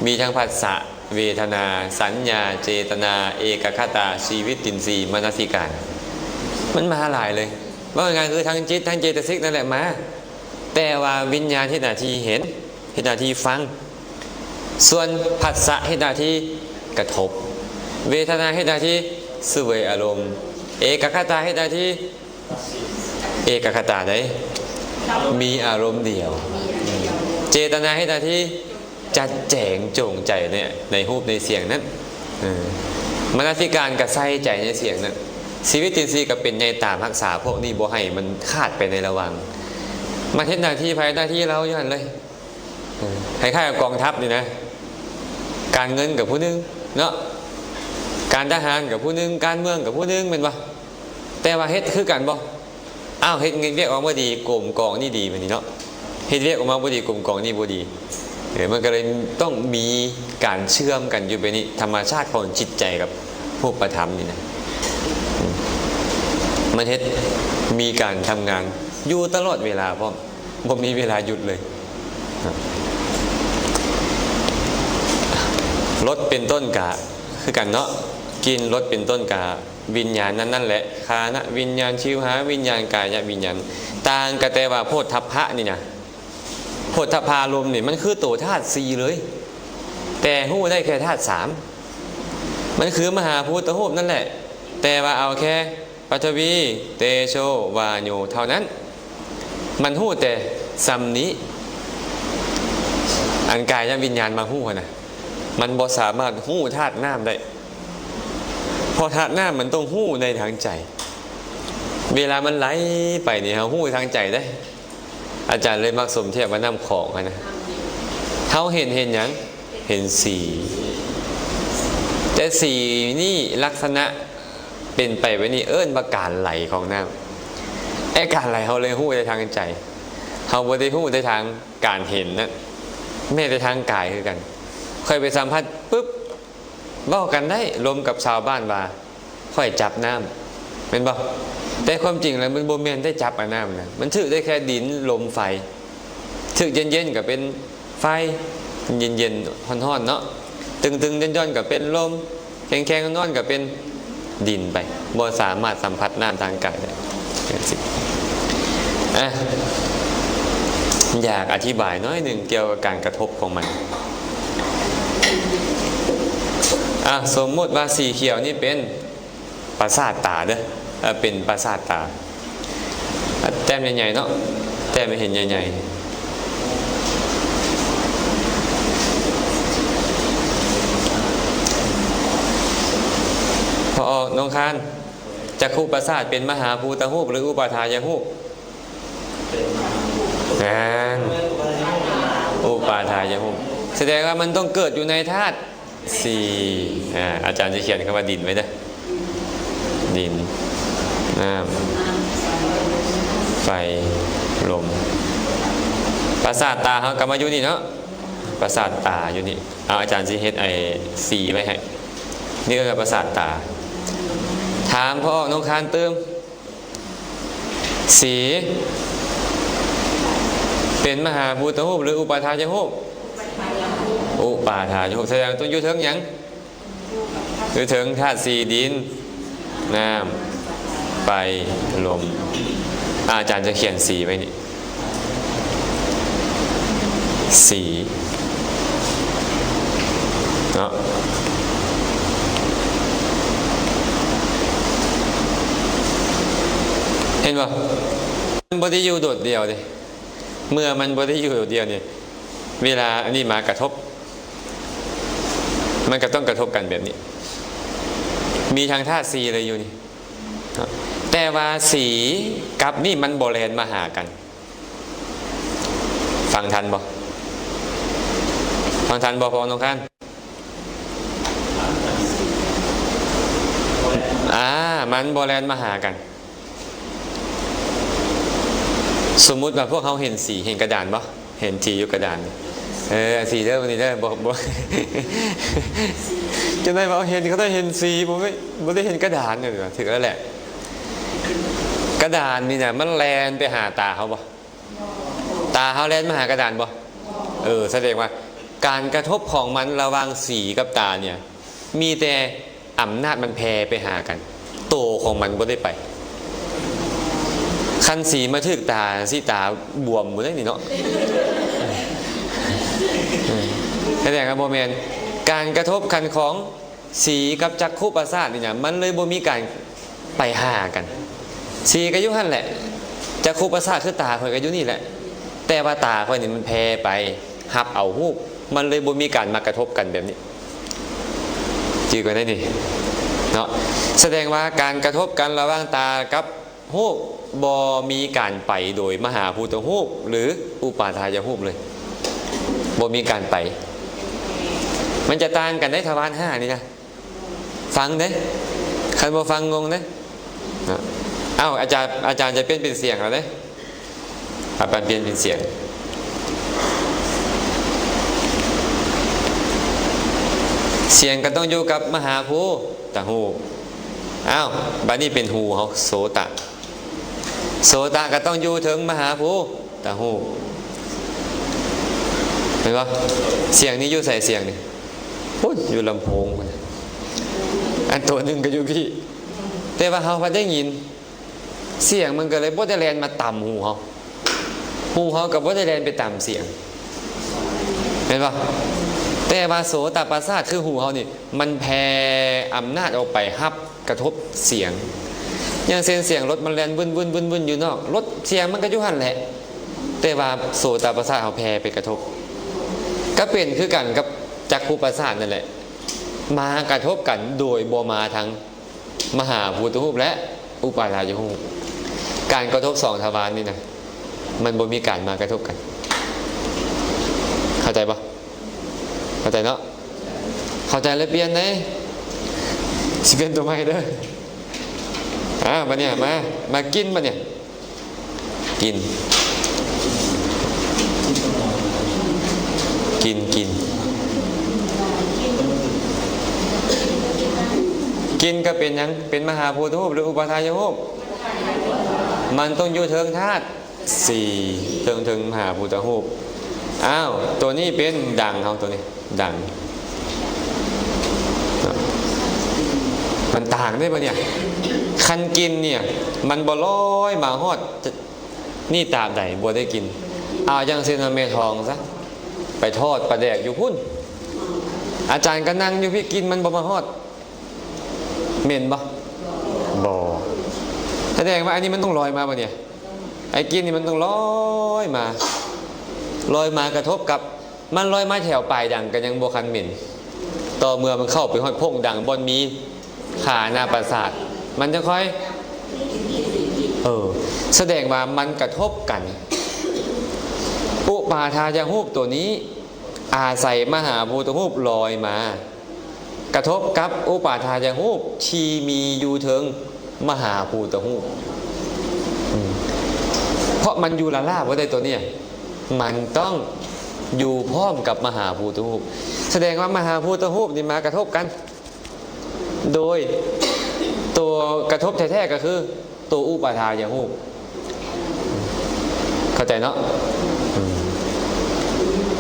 ມີທັງພັດສະ, ເວທະນາ, ສັນຍາ, ເຈຕະນາ, ເອກະຄະຕາ, ຊີວິດຕິນຊີ, ມະນະສິການ. ມັນມາຫຼາຍເລີຍ. ເວົ້າງ່າຍໆຄືທັງຈິດ ທັງເຈຕະສິກນັ້ນແຫຼະມາ, ແຕ່ວ່າວິນຍານເຮັດໜ້າທີ່ເຫັນ, ເຮັດໜ້າທີ່ຟັງ, ສ່ວນພັດສະເຮັດໜ້າທີ່ກະທົບ, ເວທະນາເຮັດໜ້າທີ່ສະເຫວີຍອາລົມ, ເອກະຄະຕາເຮັດໜ້າທີ່ ເອກະຄະຕາໃດ? ມີອາລົມດຽວ. ເຈຕະນາເຮັດໜ້າທີ່ຈັດແຈງຈົງໃຈໃນ ໃນຮູບໃນສຽງນັ້ນ. ເອີ ມະນະສິການກະໃສ່ໃຈໃນສຽງນັ້ນ. ຊີວິດຕິນຊີກະເປັນໃຫຍ່ຕາມຮັກສາພວກນີ້ ບໍ່ໃຫ້ມັນຂາດໄປໃນລະຫວ່າງ. ມັນເຮັດໜ້າທີ່ໃຜໜ້າທີ່ລາວຢູ່ຫັ້ນເລີຍ. ເອີ ຄ້າຍໆກັບກອງທັບນີ້ນະ, ການເງິນກະຜູ້ໜຶ່ງເນາະ, ການທະຫານກະຜູ້ໜຶ່ງ, ການເມືອງກະຜູ້ໜຶ່ງ ແມ່ນບໍ່? ແຕ່ວ່າເຮັດຄືກັນບໍ່? ອ້າວ ເຮັດວຽກອອກມາບໍ່ດີ, ກົມກອງນີ້ດີບາດນີ້ເນາະ, ເຮັດວຽກອອກມາບໍ່ດີ, ກົມກອງນີ້ບໍ່ດີ. ເອີ ມັນກະເລີຍຕ້ອງມີການເຊື່ອມກັນຢູ່ແບບນີ້, ທຳມະຊາດຂອງຈິດໃຈກັບຮູບປະທຳນີ້ນະ ມັນເຮັດມີການທຳງານຢູ່ຕະຫຼອດເວລາພ້ອມ. ບໍ່ມີເວລາຢຸດເລີຍ. ລົດເປັນຕົ້ນກະຄືກັນເນາະ, ກິ່ນ ລົດເປັນຕົ້ນກະວິນຍານນັ້ນໆແຫຼະ, ຄານະວິນຍານ, ຊິວຫາວິນຍານ, ກາຍະວິນຍານ, ຕ່າງກະແຕ່ວ່າໂພດຖັບພະນີ້ນະ, ໂພດຖັບພາລົມນີ້ ມັນຄືໂຕທາດສີ່ເລີຍ, ແຕ່ຮູ້ໄດ້ແຄ່ທາດສາມ, ມັນຄືມະຫາພູດຕະຮູບນັ້ນແຫຼະ. ແຕ່ວ່າເອົາແຄ່ປະທະວີ ເຕໂຊ ວາໂຍ ເທົ່ານັ້ນ. ມັນຮູ້ແຕ່ສ່ຳນີ້. ອັນກາຍະວິນຍານມາຮູ້ຫັ້ນນະ ມັນບໍ່ສາມາດຮູ້ທາດນ້ຳໄດ້ ເພາະທາດນ້ຳມັນຕ້ອງຮູ້ໃນທາງໃຈ. ເວລາມັນໄຫຼໄປນີ້ ເຮົາຮູ້ທາງໃຈເດ້. ອາຈານເລີຍມັກສົມທຽບວ່ານ້ຳຂອງຫັ້ນນະ ເຮົາເຫັນ ເຫັນຫຍັງ? ເຫັນສີ. ແຕ່ສີນີ້ລັກສະນະເປັນໄປແບບນີ້ ເອີ້ນວ່າການໄຫຼຂອງນ້ຳ. ແຕ່ການໄຫຼເຮົາເລີຍຮູ້ແຕ່ທາງໃຈ ເຮົາບໍ່ໄດ້ຮູ້ແຕ່ທາງການເຫັນນະ ແມ້ແຕ່ທາງກາຍຄືກັນ. ຂ້ອຍໄປສຳຜັດປຶບ ເວົ້າກັນໄດ້ລົມກັບຊາວບ້ານວ່າ ຂ້ອຍຈັບນ້ຳ ແມ່ນບໍ່? ແຕ່ຄວາມຈິງແລ້ວມັນບໍ່ແມ່ນໄດ້ຈັບອານ້ຳນະ ມັນຖືກໄດ້ແຄ່ດິນ ລົມ ໄຟ. ຖືກເຢັນໆກໍເປັນໄຟ ເຢັນໆ ຮ້ອນໆ ເນາະ, ຕຶງໆ ຢ່ອນໆ ກໍເປັນລົມ, ແຂງໆ ຮ້ອນໆ ກໍເປັນດິນໄປ, ບໍ່ສາມາດສຳຜັດນ້ຳທາງກາຍໄດ້. ຈັ່ງຊີ້ ອ່ະ ຢາກອະທິບາຍໜ້ອຍໜຶ່ງກ່ຽວກັບການກະທົບຂອງມັນ. ອ່ະ ສົມມຸດວ່າສີຂຽວນີ້ເປັນປະສາດຕາເດີ້ ເປັນປະສາດຕາ. ແຕ້ມໃຫຍ່ໆ ເນາະ, ແຕ້ມໃຫ້ເຫັນໃຫຍ່ໆ. ພໍອອກ ນ້ອງຄານ, ຈັກຂຸປະສາດເປັນມະຫາພູຕະຮູບ ຫຼື ອຸປາທາຍະຮູບ? ອ່າ ອຸປາທາຍະຮູບ ສະແດງວ່າມັນຕ້ອງເກີດຢູ່ໃນທາດ ສີ່ ອາ ອາຈານຈະຂຽນຄຳວ່າດິນໄວ້ເດີ້ ດິນ ນ້ຳ ໄຟ ລົມ. ປະສາດຕາເຮົາກໍມາຢູ່ນີ້ເນາະ, ປະສາດຕາຢູ່ນີ້. ເອົາ ອາຈານຊິເຮັດໄອ້ສີໄວ້ໃຫ້, ນີ້ກໍຄືປະສາດຕາ. ຖາມພໍ່ອອກ ນ້ອງຄານຕື່ມ. ສີເປັນມະຫາພູຕະຮູບ ຫຼື ອຸປາທາຍະຮູບ? ອຸປາທາຍະຮູບ ສະແດງວ່າຕ້ອງຢູ່ເທິງຫຍັງ? ຢູ່ເທິງທາດສີ່ ດິນ ນ້ຳ ໄຟ ລົມ. ອາຈານຈະຂຽນສີໄວ້ນີ້ ສີເນາະ. ເຫັນບໍ່? ມັນບໍ່ໄດ້ຢູ່ໂດດດ່ຽວເດ້. ເມື່ອມັນບໍ່ໄດ້ຢູ່ໂດດດ່ຽວນີ້ ເວລາອັນນີ້ມາກະທົບ ມັນກໍຕ້ອງກະທົບກັນແບບນີ້. ມີທັງທາດສີ່ເລີຍຢູ່ນີ້ ແຕ່ວ່າສີກັບນີ້ມັນບໍ່ແລ່ນມາຫາກັນ. ຟັງທັນບໍ່? ຟັງທັນບໍ່ ພໍ່ນ້ອງຄານ? ອ່າ ມັນບໍ່ແລ່ນມາຫາກັນ. ສົມມຸດວ່າພວກເຮົາເຫັນສີ, ເຫັນກະດານບໍ່? ເຫັນສີຢູ່ກະດານ. ເອີ ສີເດີ ນີ້ເດີ ບໍ່ ບໍ່ ຈັ່ງໃດວ່າເຫັນ, ເຂົາເຈົ້າເຫັນສີ ບໍ່ ບໍ່ໄດ້ເຫັນກະດານ. ເອີ ຖືກແລ້ວແຫຼະ. ກະດານນີ້ນະ ມັນແລ່ນໄປຫາຕາເຮົາບໍ່? ຕາເຮົາແລ່ນມາຫາກະດານບໍ່? ເອີ ສະແດງວ່າການກະທົບຂອງມັນລະຫວ່າງສີກັບຕາເນີ້ຍ ມີແຕ່ອຳນາດມັນແຜ່ໄປຫາກັນ, ໂຕຂອງມັນບໍ່ໄດ້ໄປ. ຄັນສີມາຖືກຕາ ສີຕາບວມໝົດເດ້ນີ້ເນາະ. ສະແດງວ່າບໍ່ແມ່ນ ການກະທົບຂັນຂອງ ສີກັບຈັກຂຸປະສາດນີ້ນະ ມັນເລີຍບໍ່ມີການໄປຫາກັນ. ສີກໍຢູ່ຫັ້ນແຫຼະ, ຈັກຂຸປະສາດຄືຕາຂ້ອຍກໍຢູ່ນີ້ແຫຼະ, ແຕ່ວ່າຕາຂ້ອຍນີ້ມັນແຜ່ໄປຮັບເອົາຮູບ, ມັນເລີຍບໍ່ມີການມາກະທົບກັນແບບນີ້. ຈື່ກັນໄດ້ນີ້ເນາະ. ສະແດງວ່າການກະທົບກັນລະຫວ່າງຕາກັບ ຮູບບໍ່ມີການໄປໂດຍມະຫາພູຕະຮູບ ຫຼື ອຸປາທາຍະຮູບເລີຍ, ບໍ່ມີການໄປ. ມັນຈະຕ່າງກັນໃນທະວານຫ້ານີ້ນະ. ຟັງເດ້, ຄັນບໍ່ຟັງງົງເດ້. ເອົ້າ, ອາຈານ, ອາຈານຈະປ່ຽນເປັນສຽງແລ້ວເດ້. ອາຈານປ່ຽນເປັນສຽງ. ສຽງກໍຕ້ອງຢູ່ກັບມະຫາພູຕະຮູບ. ອ້າວ, ບັດນີ້ເປັນຫູເຮົາ, ໂສຕະ. ໂສຕະກໍຕ້ອງຢູ່ເທິງມະຫາພູຕະຮູບ. ເຫັນບໍ່? ສຽງນີ້ຢູ່ໃສ? ສຽງນີ້ ໂອ້ຍ, ຢູ່ລຳໂພງພຸ້ນ. ອັນໂຕໜຶ່ງກໍຢູ່ພີ້, ແຕ່ວ່າເຮົາພັດໄດ້ຍິນ. ສຽງມັນກໍເລີຍບໍ່ໄດ້ແລ່ນມາຕຳຫູເຮົາ, ຫູເຮົາກໍບໍ່ໄດ້ແລ່ນໄປຕຳສຽງ, ແມ່ນບໍ່? ແຕ່ວ່າໂສຕະປະສາດ ຄືຫູເຮົານີ້ ມັນແຜ່ອຳນາດອອກໄປຮັບກະທົບສຽງ. ຢ່າງເຊັ່ນ ສຽງລົດມັນແລ່ນວຶ່ນໆໆໆຢູ່ນອກ, ລົດສຽງມັນກໍຢູ່ຫັ້ນແຫຼະ, ແຕ່ວ່າໂສຕະປະສາດເຮົາແຜ່ໄປກະທົບ. ກໍເປັນຄືກັນກັບຈັກຂຸປະສາດນັ້ນແຫຼະ, ມາກະທົບກັນໂດຍບໍ່ມາທາງ ມະຫາພູຕະຮູບ ແລະ ອຸປາທາຍະຮູບ. ການກະທົບສອງທະວານນີ້ນະ ມັນບໍ່ມີການມາກະທົບກັນ. ເຂົ້າໃຈບໍ່? ເຂົ້າໃຈເນາະ? ເຂົ້າໃຈແລ້ວປ່ຽນເດ້. ຊິປ່ຽນຕົວໃໝ່ເດີ. ອ່າ ບັດນີ້ມາ ມາກິນບັດນີ້. ກິນ ກິນ ກິນ ກິນກໍເປັນຫຍັງ? ເປັນມະຫາພູຕະຮູບ ຫຼື ອຸປາທາຍະຮູບ? ມັນຕ້ອງຢູ່ເທິງທາດສີ່ ເທິງ ເທິງມະຫາພູຕະຮູບ. ອ້າວ ໂຕນີ້ເປັນດັງ ເຮົາໂຕນີ້ ດັງ ມັນຕ່າງເດ້ບັດນີ້. ຄັນກິນນີ້ ມັນບໍ່ລອຍມາຮອດນີ້ຕາບໃດ ບໍ່ໄດ້ກິນ. ເອົາຢ່າງເຊັ່ນວ່າແມ່ທອງຊະ ໄປທອດປາແດກຢູ່ພຸ້ນ, ອາຈານກໍນັ່ງຢູ່ພີ້ ກິ່ນມັນບໍ່ມາຮອດ ເໝັນບໍ່? ບໍ່. ສະແດງວ່າອັນນີ້ມັນຕ້ອງລອຍມາບັດນີ້. ໄອ້ກິ່ນນີ້ມັນຕ້ອງລອຍມາ ລອຍມາກະທົບກັບ ມັນລອຍມາແຖວປາຍດັງກໍຍັງບໍ່ຄັນເໝັນ, ຕໍ່ເມື່ອມັນເຂົ້າໄປຮອດໂພງດັງບ່ອນມີຄານະປະສາດ ມັນຈະຄ່ອຍ ເອີ ສະແດງວ່າມັນກະທົບກັນ. ອຸປາທາຍະຮູບໂຕນີ້ ອາໄສມະຫາພູຕະຮູບລອຍມາ ກະທົບກັບອຸປາທາຍະຮູບທີ່ມີຢູ່ເທິງມະຫາພູຕະຮູບ. ອືມ ເພາະມັນຢູ່ລ້າໆບໍ່ໄດ້ຕົວນີ້, ມັນຕ້ອງຢູ່ພ້ອມກັບມະຫາພູຕະຮູບ. ສະແດງວ່າມະຫາພູຕະຮູບນີ້ມາກະທົບກັນ ໂດຍຕົວກະທົບແທ້ໆກໍຄື ໂຕອຸປາທາຍະຮູບ. ເຂົ້າໃຈເນາະ? ອືມ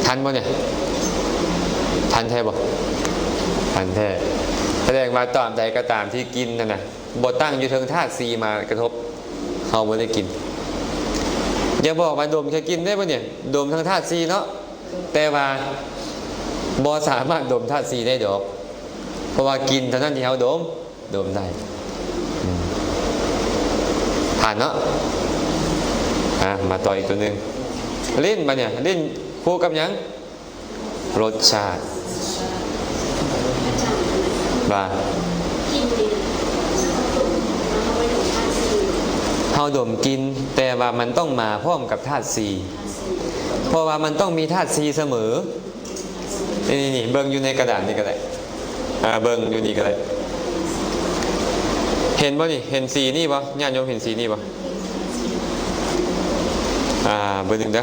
ທັນບໍ່ນີ້? ທັນແທ້ບໍ່? ທັນແທ້. ສະແດງວ່າຕາບໃດກໍຕາມທີ່ກິ່ນນັ້ນນະ ບໍ່ຕັ້ງຢູ່ເທິງທາດສີ່ມາກະທົບ, ເຮົາບໍ່ໄດ້ກິນ. ຢ່າບອກວ່າດົມແຄ່ກິ່ນເດ້ບັດນີ້, ດົມທັງທາດສີ່ເນາະ, ແຕ່ວ່າບໍ່ສາມາດດົມທາດສີ່ໄດ້ດອກ, ເພາະວ່າກິ່ນເທົ່ານັ້ນທີ່ເຮົາດົມ ດົມໄດ້. ອືມ ຜ່ານເນາະ. ອ່າ ມາຕໍ່ອີກຕົວໜຶ່ງ. ລິ້ນບັດນີ້ ລິ້ນຄູ່ກັບຫຍັງ? ລົດຊາດ. ວ່າ ເຮົາດົມກິ່ນ ແຕ່ວ່າມັນຕ້ອງມາພ້ອມກັບທາດສີ່, ເພາະວ່າມັນຕ້ອງມີທາດສີ່ສະເໝີ. ນີ້ໆ ເບິ່ງຢູ່ໃນກະດານນີ້ກໍໄດ້, ອ່າ ເບິ່ງຢູ່ນີ້ກໍໄດ້. ເຫັນບໍ່ນີ້? ເຫັນສີນີ້ບໍ່? ຍາດໂຍມເຫັນສີນີ້ບໍ່? ອ່າ ເບິ່ງເດີ.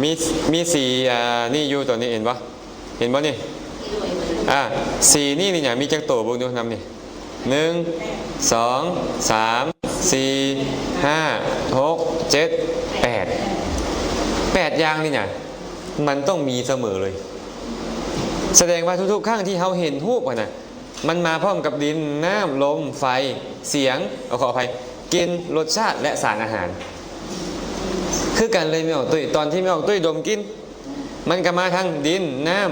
ມີ ມີສີ ອ່າ ນີ້ຢູ່ຕົວນີ້ ເຫັນບໍ່? ເຫັນບໍ່ນີ້? ອ່າ ສີນີ້ນີ້ຫຍັງ? ມີຈັກໂຕເບິ່ງດູນຳນີ້? ໜຶ່ງ ສອງ ສາມ ສີ່ ຫ້າ ຫົກ ເຈັດ ແປດ ແປດຢ່າງນີ້ຫຍັງ? ມັນຕ້ອງມີສະເໝີເລີຍ. ສະແດງວ່າທຸກໆຄັ້ງທີ່ເຮົາເຫັນຮູບຫັ້ນນະ ມັນມາພ້ອມກັບດິນ, ນ້ຳ, ລົມ, ໄຟ, ສຽງ, ເອົາ ຂໍອະໄພ, ກິ່ນ, ລົດຊາດ ແລະ ສານອາຫານ. ຄືກັນເລີຍແມ່ອອກຕຸ້ຍ, ຕອນທີ່ແມ່ອອກຕຸ້ຍດົມກິ່ນ ມັນກໍມາທັງດິນ, ນ້ຳ,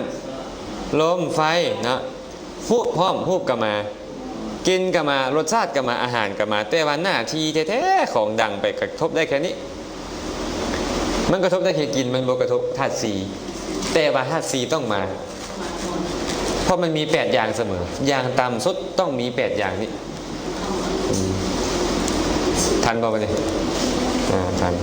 ລົມ, ໄຟເນາະ, ຮູບພ້ອມ, ຮູບກໍມາ, ກິ່ນກໍມາ, ລົດຊາດກໍມາ, ອາຫານກໍມາ, ແຕ່ວ່າໜ້າທີ່ແທ້ໆຂອງດັງໄປກະທົບໄດ້ແຄ່ນີ້. ມັນກະທົບໄດ້ແຄ່ກິ່ນ, ມັນບໍ່ກະທົບທາດສີ່, ແຕ່ວ່າທາດສີ່ຕ້ອງມາ. ເພາະມັນມີແປດຢ່າງສະເໝີ, ຢ່າງຕ່ຳສຸດຕ້ອງມີແປດຢ່າງນີ້. ອືມ ທັນບໍ່ບັດນີ້? ອ່າ ທັນ.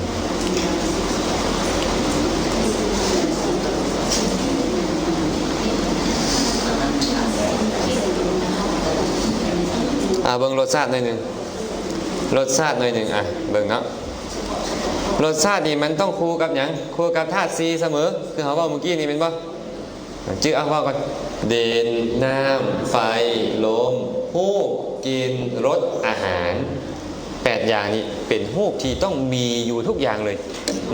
ອ່າ ເບິ່ງລົດຊາດໜ້ອຍໜຶ່ງ, ລົດຊາດໜ້ອຍໜຶ່ງ. ອ່າ ເບິ່ງເນາະ, ລົດຊາດນີ້ມັນຕ້ອງຄູ່ກັບຫຍັງ? ຄູ່ກັບທາດສີ່ສະເໝີ, ຄືເຮົາເວົ້າມື້ກີ້ນີ້ແມ່ນບໍ່? ຈື່ ເອົາ ເວົ້າກ່ອນ. ດິນ, ນ້ຳ, ໄຟ, ລົມ, ຮູບ, ກິ່ນ, ລົດ, ອາຫານ. ແປດຢ່າງນີ້ເປັນຮູບທີ່ຕ້ອງມີຢູ່ທຸກຢ່າງເລີຍ.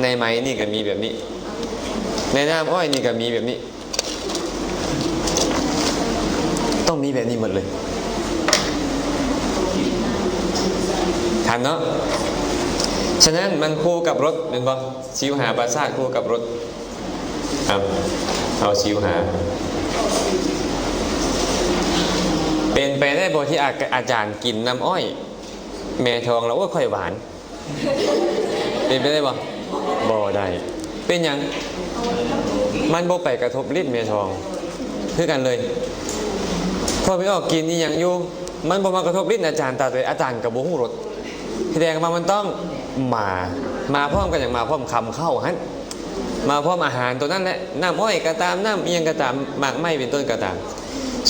ໃນໄມ້ນີ້ກໍມີແບບນີ້, ໃນນ້ຳອ້ອຍນີ້ກໍມີແບບນີ້. ຕ້ອງມີແບບນີ້ໝົດເລີຍ ທັນເນາະ? ສະນັ້ນມັນຄູ່ກັບລົດແມ່ນບໍ່? ຊິວຫາປະສາດຄູ່ກັບລົດ. ເອົາ ເອົາຊິວຫາ ເປັນໄປໄດ້ບໍ່ທີ່ອາ ອາຈານກິນນ້ຳອ້ອຍແມ່ທອງແລ້ວ ໂອ້ຍ ຂ້ອຍຫວານ? ເປັນໄປໄດ້ບໍ່? ບໍ່ໄດ້. ເປັນຫຍັງ? ມັນບໍ່ໄປກະທົບລິ້ນແມ່ທອງ ຄືກັນເລີຍ. ພວກແມ່ອອກກິນອີ່ຫຍັງຢູ່ ມັນບໍ່ມາກະທົບລິ້ນອາຈານ ຕາດໃດອາຈານກໍບໍ່ຮູ້ລົດ. ສະແດງວ່າມັນຕ້ອງມາ ມາພ້ອມກັນຫຍັງ? ມາພ້ອມຄຳເຄົ້າຫັ້ນ ມາພ້ອມອາຫານໂຕນັ້ນແຫຼະ ນ້ຳອ້ອຍກໍຕາມ ນ້ຳອີ່ຫຍັງກໍຕາມ ໝາກໄມ້ເປັນຕົ້ນກໍຕາມ.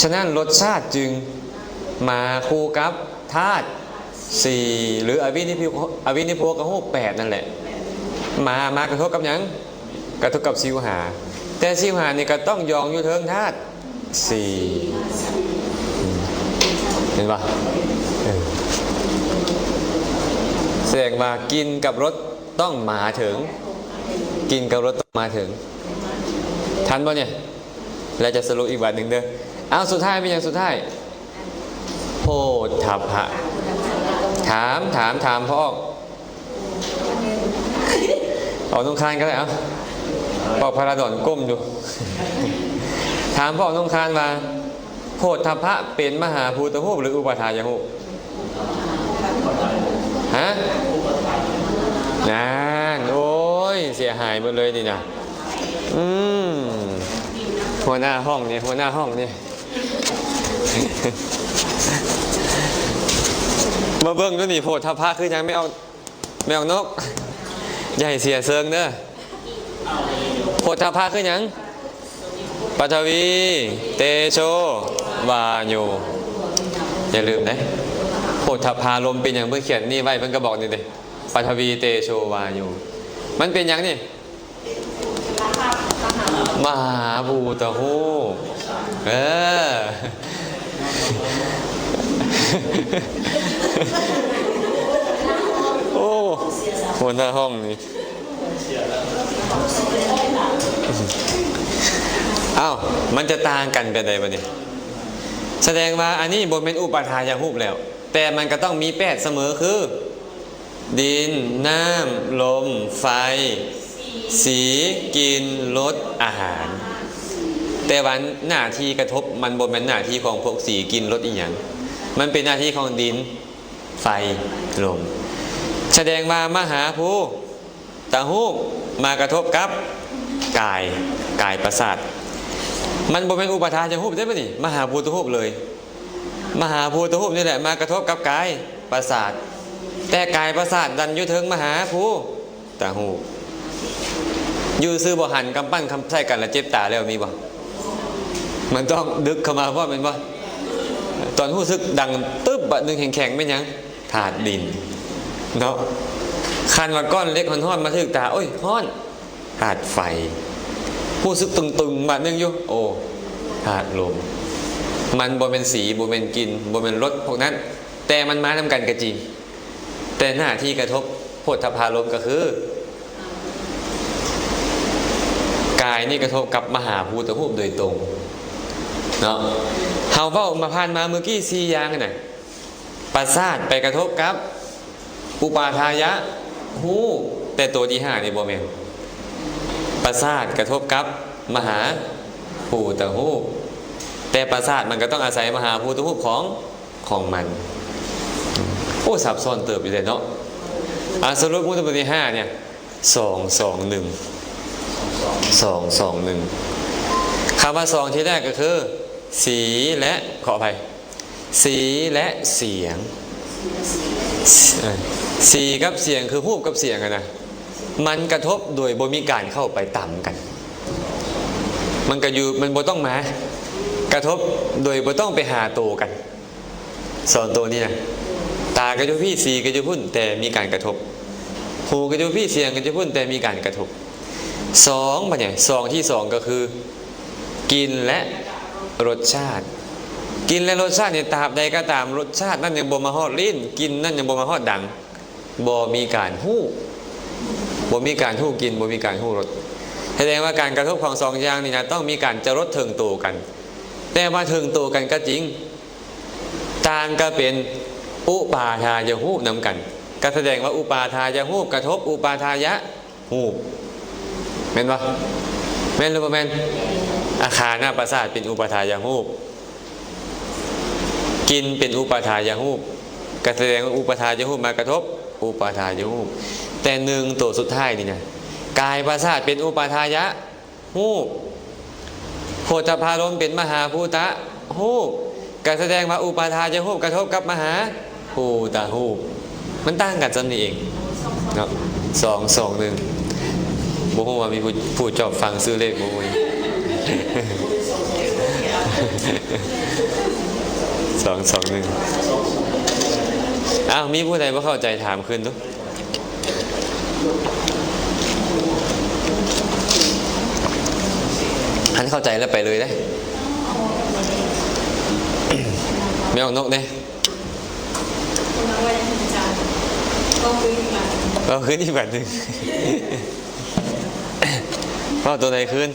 ສະນັ້ນລົດຊາດຈຶ່ງມາຄູ່ກັບທາດ ສີ່ ຫຼື ອະວິນິພິ ອະວິນິໂພກະຮູບແປດນັ້ນແຫຼະ ມາ ມາກະທົບກັບຫຍັງ? ກະທົບກັບຊິວຫາ ແຕ່ຊິວຫານີ້ກໍຕ້ອງຢອງຢູ່ເທິງທາດ ສີ່ ເຫັນບໍ່? ເອີ ສະແດງວ່າກິນກັບລົດຕ້ອງມາເຖິງ ກິນກັບລົດຕ້ອງມາເຖິງ. ທັນບໍ່ນີ້? ແລ້ວຈະສະຫຼຸບອີກບາດໜຶ່ງເດີ. ເອົາ ສຸດທ້າຍ ມີຫຍັງສຸດທ້າຍ? ໂພດທັບພະ. ຖາມ ຖາມ ຖາມພໍ່ອອກ ອອກນົງຄານກໍໄດ້ ເອົາ ອອກພາລາດອນກົ້ມຢູ່. ຖາມພໍ່ອອກນົງຄານວ່າ ໂພດທັບພະເປັນມະຫາພູຕະຮູບ ຫຼື ອຸປາທາຍະຮູບ? ຮະ? ນັ້ນ ໂອ້ຍ ເສຍຫາຍໝົດເລີຍນີ້ນະ. ອືມ ຫົວໜ້າຫ້ອງນີ້ ຫົວໜ້າຫ້ອງນີ້ ມາເບິ່ງດູນີ້ ໂພດທັບພະຄືຫຍັງ? ແມ່ອອກ ແມ່ອອກນົກ ຢ່າໃຫ້ເສຍເຊີງເດີ. ໂພດທັບພະຄືຫຍັງ? ປະທະວີ ເຕໂຊ ວາໂຍ. ຢ່າລືມເດ້ ໂພດທັບພາລົມເປັນຫຍັງ? ເພິ່ນຂຽນນີ້ໄວ້ ເພິ່ນກໍບອກນີ້ເດ້ ປະທະວີ ເຕໂຊ ວາໂຍ. ມັນເປັນຫຍັງນີ້? ມະຫາພູຕະຮູບ. ເອີ ໂອ້ ຫົວໜ້າຫ້ອງນີ້. ອ້າວ ມັນຈະຕ່າງກັນແບບໃດບາດນີ້? ສະແດງວ່າອັນນີ້ບໍ່ແມ່ນອຸປາທາຍະຮູບແລ້ວ ແຕ່ມັນກໍຕ້ອງມີແປດສະເໝີ ຄື ດິນ, ນ້ຳ, ລົມ, ໄຟ, ສີ, ກິ່ນ, ລົດ, ອາຫານ. ແຕ່ວ່າໜ້າທີ່ກະທົບມັນບໍ່ແມ່ນໜ້າທີ່ຂອງພວກສີ, ກິ່ນ, ລົດ ອີ່ຫຍັງ. ມັນເປັນໜ້າທີ່ຂອງດິນ, ໄຟ, ລົມ. ສະແດງວ່າມະຫາພູຕະຮູບມາກະທົບກັບກາຍ, ກາຍປະສາດ. ມັນບໍ່ແມ່ນອຸປາທາຍະຮູບເດ້ບາດນີ້, ມະຫາພູຕະຮູບເລີຍ. ມະຫາພູຕະຮູບນີ້ແຫຼະມາກະທົບກັບກາຍປະສາດ, ແຕ່ກາຍປະສາດດັນຢູ່ເທິງມະຫາພູຕະຮູບ. ຢູ່ຊື່ບໍ່ຫັນກຳປັ້ນຄຳໃສ່ກັນລະເຈັບຕາແລ້ວມີບໍ່? ມັນຕ້ອງດຶກເຂົ້າມາພ້ອມແມ່ນບໍ່? ຕອນຮູ້ສຶກດັງຕຶບບາດໜຶ່ງແຂງໆ ແມ່ນຫຍັງ? ທາດດິນເນາະ. ຄັນວ່າກ້ອນເຫຼັກຮ້ອນໆ ມາຖືກຕາ ໂອ້ຍ ຮ້ອນ. ທາດໄຟ. ຮູ້ສຶກຕຶງໆ ບາດໜຶ່ງຢູ່ ໂອ້ ທາດລົມ. ມັນບໍ່ແມ່ນສີ, ບໍ່ແມ່ນກິ່ນ, ບໍ່ແມ່ນລົດພວກນັ້ນ, ແຕ່ມັນມານຳກັນກໍຈິງ, ແຕ່ໜ້າທີ່ກະທົບໂພດທັບພາລົມກໍຄື ກາຍນີ້ກະທົບກັບມະຫາພູຕະຮູບໂດຍຕົງເນາະ. ເຮົາເວົ້າມາຜ່ານມາມື້ກີ້ສີ່ຢ່າງຫັ້ນນະ. ປະສາດໄປກະທົບກັບອຸປາທາຍະຮູບ, ແຕ່ໂຕທີຫ້ານີ້ບໍ່ແມ່ນ. ປະສາດກະທົບກັບມະຫາພູຕະຮູບ, ແຕ່ປະສາດມັນກໍຕ້ອງອາໄສມະຫາພູຕະຮູບຂອງ, ຂອງມັນ. ໂອ້ ຊັບຊ້ອນເຕີບຢູ່ເດເນາະ. ອາ ສະຫຼຸບງວດທີຫ້າເນຍ ສອງ ສອງ ໜຶ່ງ ສອງ ສອງ ໜຶ່ງ. ຄຳວ່າສອງທີແລກກໍຄື ສີ ແລະ ຂໍອະໄພ ສີ ແລະ ສຽງ. ເອີ ສີກັບສຽງ ຄືຮູບກັບສຽງຫັ້ນນະ ມັນກະທົບໂດຍບໍ່ມີການເຂົ້າໄປຕຳກັນ. ມັນກະຢູ່ ມັນບໍ່ຕ້ອງມາ ກະທົບໂດຍບໍ່ຕ້ອງໄປຫາໂຕກັນ. ສອງໂຕນີ້ນະ ຕາກໍຢູ່ພີ້ ສີກໍຢູ່ພຸ້ນ ແຕ່ມີການກະທົບ, ຫູກໍຢູ່ພີ້ ສຽງກໍຢູ່ພຸ້ນ ແຕ່ມີການກະທົບ. ສອງ ບາດນີ້ ສອງ ທີສອງກໍຄື ກິ່ນ ແລະ ລົດຊາດ. ກິ່ນ ແລະ ລົດຊາດນີ້ ຕາບໃດກໍຕາມ ລົດຊາດນັ້ນຍັງບໍ່ມາຮອດລີ້ນ, ກິ່ນນັ້ນຍັງບໍ່ມາຮອດດັງ, ບໍ່ມີການຮູ້, ບໍ່ມີການຮູ້ກິ່ນ, ບໍ່ມີການຮູ້ລົດ. ສະແດງວ່າການກະທົບຂອງສອງຢ່າງນີ້ນະ ຕ້ອງມີການຈະລົດເຖິງໂຕກັນ. ແຕ່ ຕ່ວ່າເທິງໂຕກັນກໍຈິງ, ຕ່າງກໍເປັນອຸປາທາຍະຮູບນຳກັນ, ກໍສະແດງວ່າອຸປາທາຍະຮູບກະທົບອຸປາທາຍະຮູບ. ແມ່ນບໍ່? ແມ່ນຫຼືບໍ່ແມ່ນ? ອາ ຄານະປະສາດເປັນອຸປາທາຍະຮູບ, ກິ່ນເປັນອຸປາທາຍະຮູບ, ກໍສະແດງວ່າອຸປາທາຍະຮູບມາກະທົບອຸປາທາຍະຮູບ. ແຕ່ໜຶ່ງໂຕສຸດທ້າຍນີ້ນະ, ກາຍປະສາດເປັນອຸປາທາຍະ ຮູບ, ໂພດຖະພາລົມເປັນມະຫາພູຕະຮູບ, ກໍສະແດງວ່າອຸປາທາຍະຮູບກະທົບກັບມະຫາພູຕະຮູບ. ມັນຕ່າງກັນສ່ຳນີ້ເອງເນາະ, ສອງ ສອງ ໜຶ່ງ. ບໍ່ຮູ້ວ່າມີຜູ້ ຜູ້ຈອບຟັງຊື້ເລກບໍ່? ສອງ ສອງ ໜຶ່ງ. ອ້າວ ມີຜູ້ໃດບໍ່ເຂົ້າໃຈຖາມຄືນດູ. ຄັນເຂົ້າໃຈແລ້ວໄປເລີຍເດ້ ແມ່ອອກນົກເດ້. ເວົ້າຄືນອີກບາດໜຶ່ງ, ເວົ້າໂຕໃດຄືນ?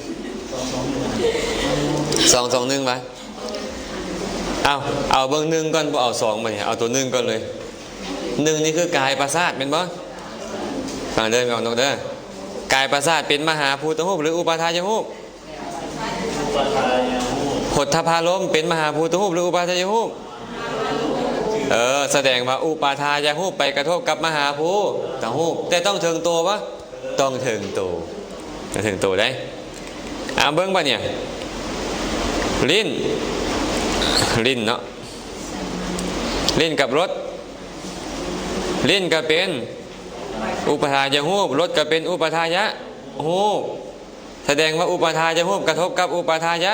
ສອງ ສອງ ໜຶ່ງ ຫວາ? ເອົາ ເອົາເບິ່ງໜຶ່ງກ່ອນ, ບໍ່ເອົາສອງ ບາດນີ້ ເອົາໂຕໜຶ່ງກ່ອນເລີຍ. ໜຶ່ງນີ້ຄືກາຍປະສາດແມ່ນບໍ່? ຟັງເດີ ແມ່ອອກນົກເດີ, ກາຍປະສາດເປັນມະຫາພູຕະຮູບ ຫຼື ອຸປາທາຍະຮູບ? ອຸປາທາຍະຮູບ. ໂພດຖະພາລົມເປັນມະຫາພູຕະຮູບ ຫຼື ອຸປາທາຍະຮູບ? ເອີ ສະແດງວ່າອຸປາທາຍະຮູບໄປກະທົບກັບມະຫາພູຕະຮູບ, ແຕ່ຕ້ອງເທິງໂຕບໍ່? ຕ້ອງເທິງໂຕ, ຕ້ອງເທິງໂຕເດ້. ເອົາເບິ່ງບາດນີ້ ລີ້ນ ລີ້ນເນາະ, ລີ້ນກັບລົດ, ລີ້ນກໍເປັນອຸປາທາຍະຮູບ, ລົດກໍເປັນອຸປາທາຍະຮູບ, ສະແດງວ່າອຸປາທາຍະຮູບກະທົບກັບອຸປາທາຍະ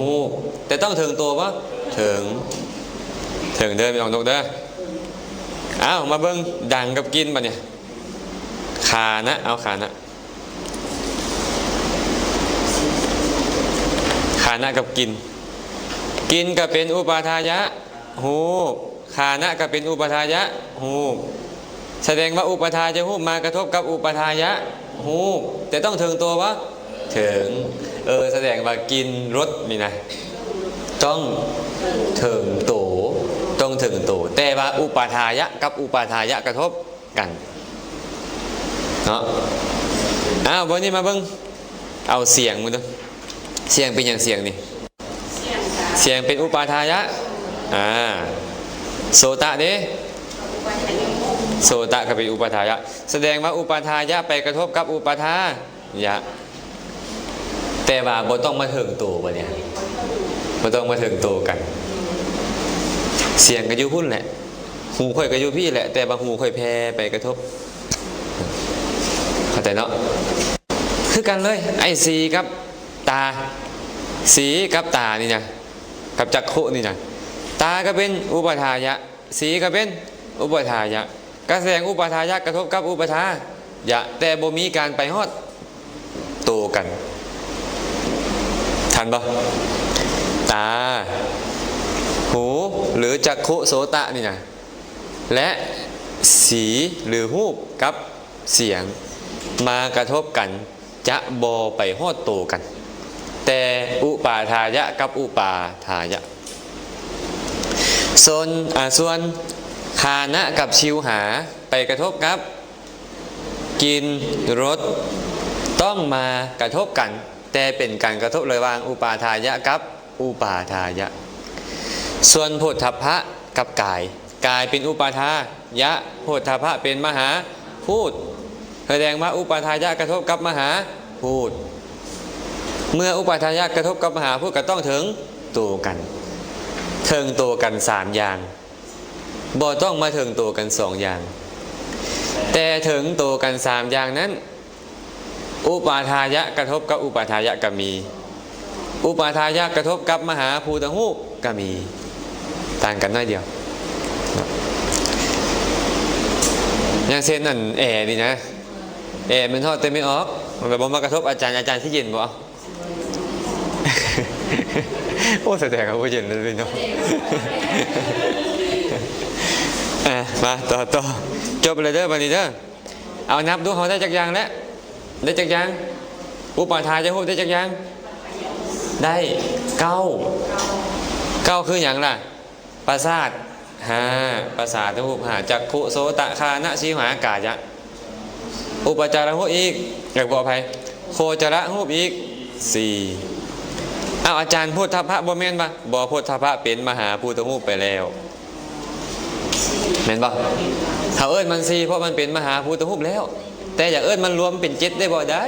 ຮູບ, ແຕ່ຕ້ອງເທິງໂຕບໍ່? ເທິງ, ເທິງເດີ ແມ່ອອກນົກເດີ. ເອົາ ມາເບິ່ງດັງກັບກິ່ນບາດນີ້, ຄານະ, ເອົາ ຄານະ. ຄານະກັບກິ່ນ, ກິ່ນກໍເປັນອຸປາທາຍະຮູບ, ຄານະກໍເປັນອຸປາທາຍະຮູບ, ສະແດງວ່າອຸປາທາຍະຮູບມາກະທົບກັບອຸປາທາຍະຮູບ, ແຕ່ຕ້ອງເທິງໂຕບໍ່? ເຖິງ. ເອີ ສະແດງວ່າກິ່ນລົດນີ້ນະ ຕ້ອງເຖິງໂຕ, ຕ້ອງເຖິງໂຕ, ແຕ່ວ່າອຸປາທາຍະກັບອຸປາທາຍະກະທົບ ກັນເນາະ. ອ້າວ ບັດນີ້ມາເບິ່ງ ເອົາສຽງເບິ່ງດູ, ສຽງເປັນຫຍັງ? ສຽງນີ້ ສຽງເປັນອຸປາທາຍະ, ອາ ໂສຕະເດ ໂສຕະກໍເປັນອຸປາທາຍະ, ສະແດງວ່າອຸປາທາຍະໄປກະທົບກັບອຸປາທາ ຍະ, ແຕ່ວ່າບໍ່ຕ້ອງມາເຖິງໂຕ ບັດນີ້ ບໍ່ຕ້ອງມາເຖິງໂຕກັນ. ສຽງກໍຢູ່ພຸ້ນແຫຼະ, ຫູຂ້ອຍກໍຢູ່ພີ້ແຫຼະ, ແຕ່ວ່າຫູຂ້ອຍແຜ່ໄປກະທົບ, ເຂົ້າໃຈເນາະ? ຄືກັນເລີຍ, ໄອ້ສີກັບຕາ, ສີກັບຕານີ້ນະ, ກັບຈັກຂຸນີ້ນະ, ຕາກໍເປັນອຸປາທາຍະ, ສີກໍເປັນອຸປາທາຍະ, ກະແສງອຸປາທາຍະກະທົບກັບອຸປາທາຍະ, ແຕ່ບໍ່ມີການໄປຮອດໂຕກັນ. ທັນບໍ່? ຕາ, ຫູ ຫຼື ຈັກຂຸໂສຕະນີ້ນະ ແລະ ສີ ຫຼື ຮູບກັບສຽງ ມາກະທົບກັນ ຈະບໍ່ໄປຮອດໂຕກັນ, ແຕ່ອຸປາທາຍະກັບອຸປາທາຍະ. ສ່ວນ ອາ ສ່ວນຄານະກັບຊິວຫາໄປກະທົບກັບກິ່ນລົດ ຕ້ອງມາກະທົບກັນ, ແຕ່ເປັນການກະທົບລະຫວ່າງອຸປາທາຍະກັບອຸປາທາຍະ. ສ່ວນໂພດທັບພະກັບກາຍ ກາຍເປັນອຸປາທາຍະ, ໂພດທັບພະເປັນມະຫາພູດ, ສະແດງວ່າອຸປາທາຍະກະທົບກັບມະຫາພູດ. ເມື່ອອຸປາທາຍະກະທົບກັບມະຫາພູດກໍຕ້ອງເຖິງໂຕກັນ, ເຖິງໂຕກັນສາມຢ່າງ, ບໍ່ຕ້ອງມາເຖິງໂຕກັນສອງຢ່າງ, ແຕ່ເຖິງໂຕກັນສາມຢ່າງນັ້ນ ອຸປາທາຍະກະທົບກັບອຸປາທາຍະກໍມີ, ອຸປາທາຍະກະທົບກັບມະຫາພູຕະຮູບກໍມີ, ຕ່າງກັນໜ້ອຍດຽວ. ຢ່າງເຊັ່ນ ອັນ ແອນີ້ນະ, ແອມັນຮອດແຕ່ແມ່ອອກ, ມັນກໍບໍ່ມາກະທົບອາຈານ, ອາຈານຊິເຢັນບໍ່? ໂອ້ ສະແດງວ່າບໍ່ເຢັນເລີຍເນາະ. ອ່າ ມາຕໍ່ ຕໍ່, ຈົບແລ້ວເດີ ບັດນີ້ເດີ. ເອົາ ນັບດູ ເຮົາໄດ້ຈັກຢ່າງແລ້ວ? ໄດ້ຈັກຢ່າງ? ອຸປາທາຍະຮູບໄດ້ຈັກຢ່າງ? ໄດ້ເກົ້າ. ເກົ້າຄືຫຍັງລະ? ປະສາດຫ້າ ປະສາດຮູບຫ້າ ຈັກຂຸ ໂສຕະ ຄານະ ຊິວຫາ ກາຍະ ອຸປະຈາລະຮູບອີກ ເອີ ຂໍອະໄພ ໂຄຈະລະຮູບອີກສີ່. ອ້າວ ອາຈານ ໂພດທັບພະບໍ່ແມ່ນວະ? ບໍ່ ໂພດທັບພະເປັນມະຫາພູຕະຮູບໄປແລ້ວ ແມ່ນບໍ່? ເຮົາເອີ້ນມັນສີ່ ເພາະມັນເປັນມະຫາພູຕະຮູບແລ້ວ ແຕ່ຢາກເອີ້ນມັນລວມເປັນເຈັດໄດ້ບໍ່? ໄດ້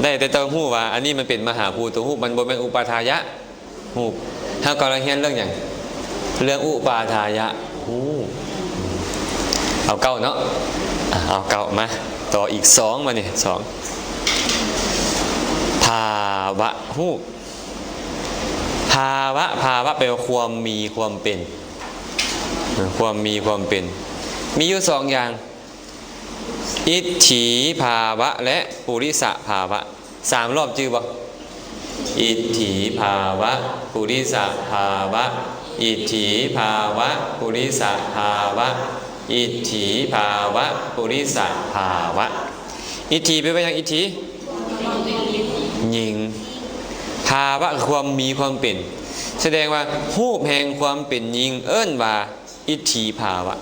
ໄດ້ ແຕ່ຕ້ອງຮູ້ວ່າອັນນີ້ມັນເປັນມະຫາພູຕະຮູບ ມັນບໍ່ແມ່ນອຸປາທາຍະ ຮູບ. ເຮົາກຳລັງຮຽນເລື່ອງຫຍັງ? ເລື່ອງອຸປາທາຍະຮູບ. ເອົາເກົ້າເນາະ ອາ ເອົາເກົ້າ ມາຕໍ່ອີກສອງ ບາດນີ້ສອງ ພາວະຮູບ. ພາວະ ພາວະແປວ່າຄວາມມີ ຄວາມເປັນ ຄວາມມີ ຄວາມເປັນ ມີຢູ່ສອງຢ່າງ ອິດຖິພາວະ ແລະ ປຸລິສະພາວະ. ສາມລອບຈື່ບໍ່? ອິດຖິພາວະ ປຸລິສະພາວະ ອິດຖິພາວະ ປຸລິສະພາວະ ອິດຖິພາວະ ປຸລິສະພາວະ. ອິດຖິແປວ່າຫຍັງ? ອິດຖິ ຍິ່ງ. ພາວະ ຄວາມມີ ຄວາມເປັນ ສະແດງວ່າຮູບແຫ່ງຄວາມເປັນຍິ່ງ ເອີ້ນວ່າ ອິດຖິພາວະ.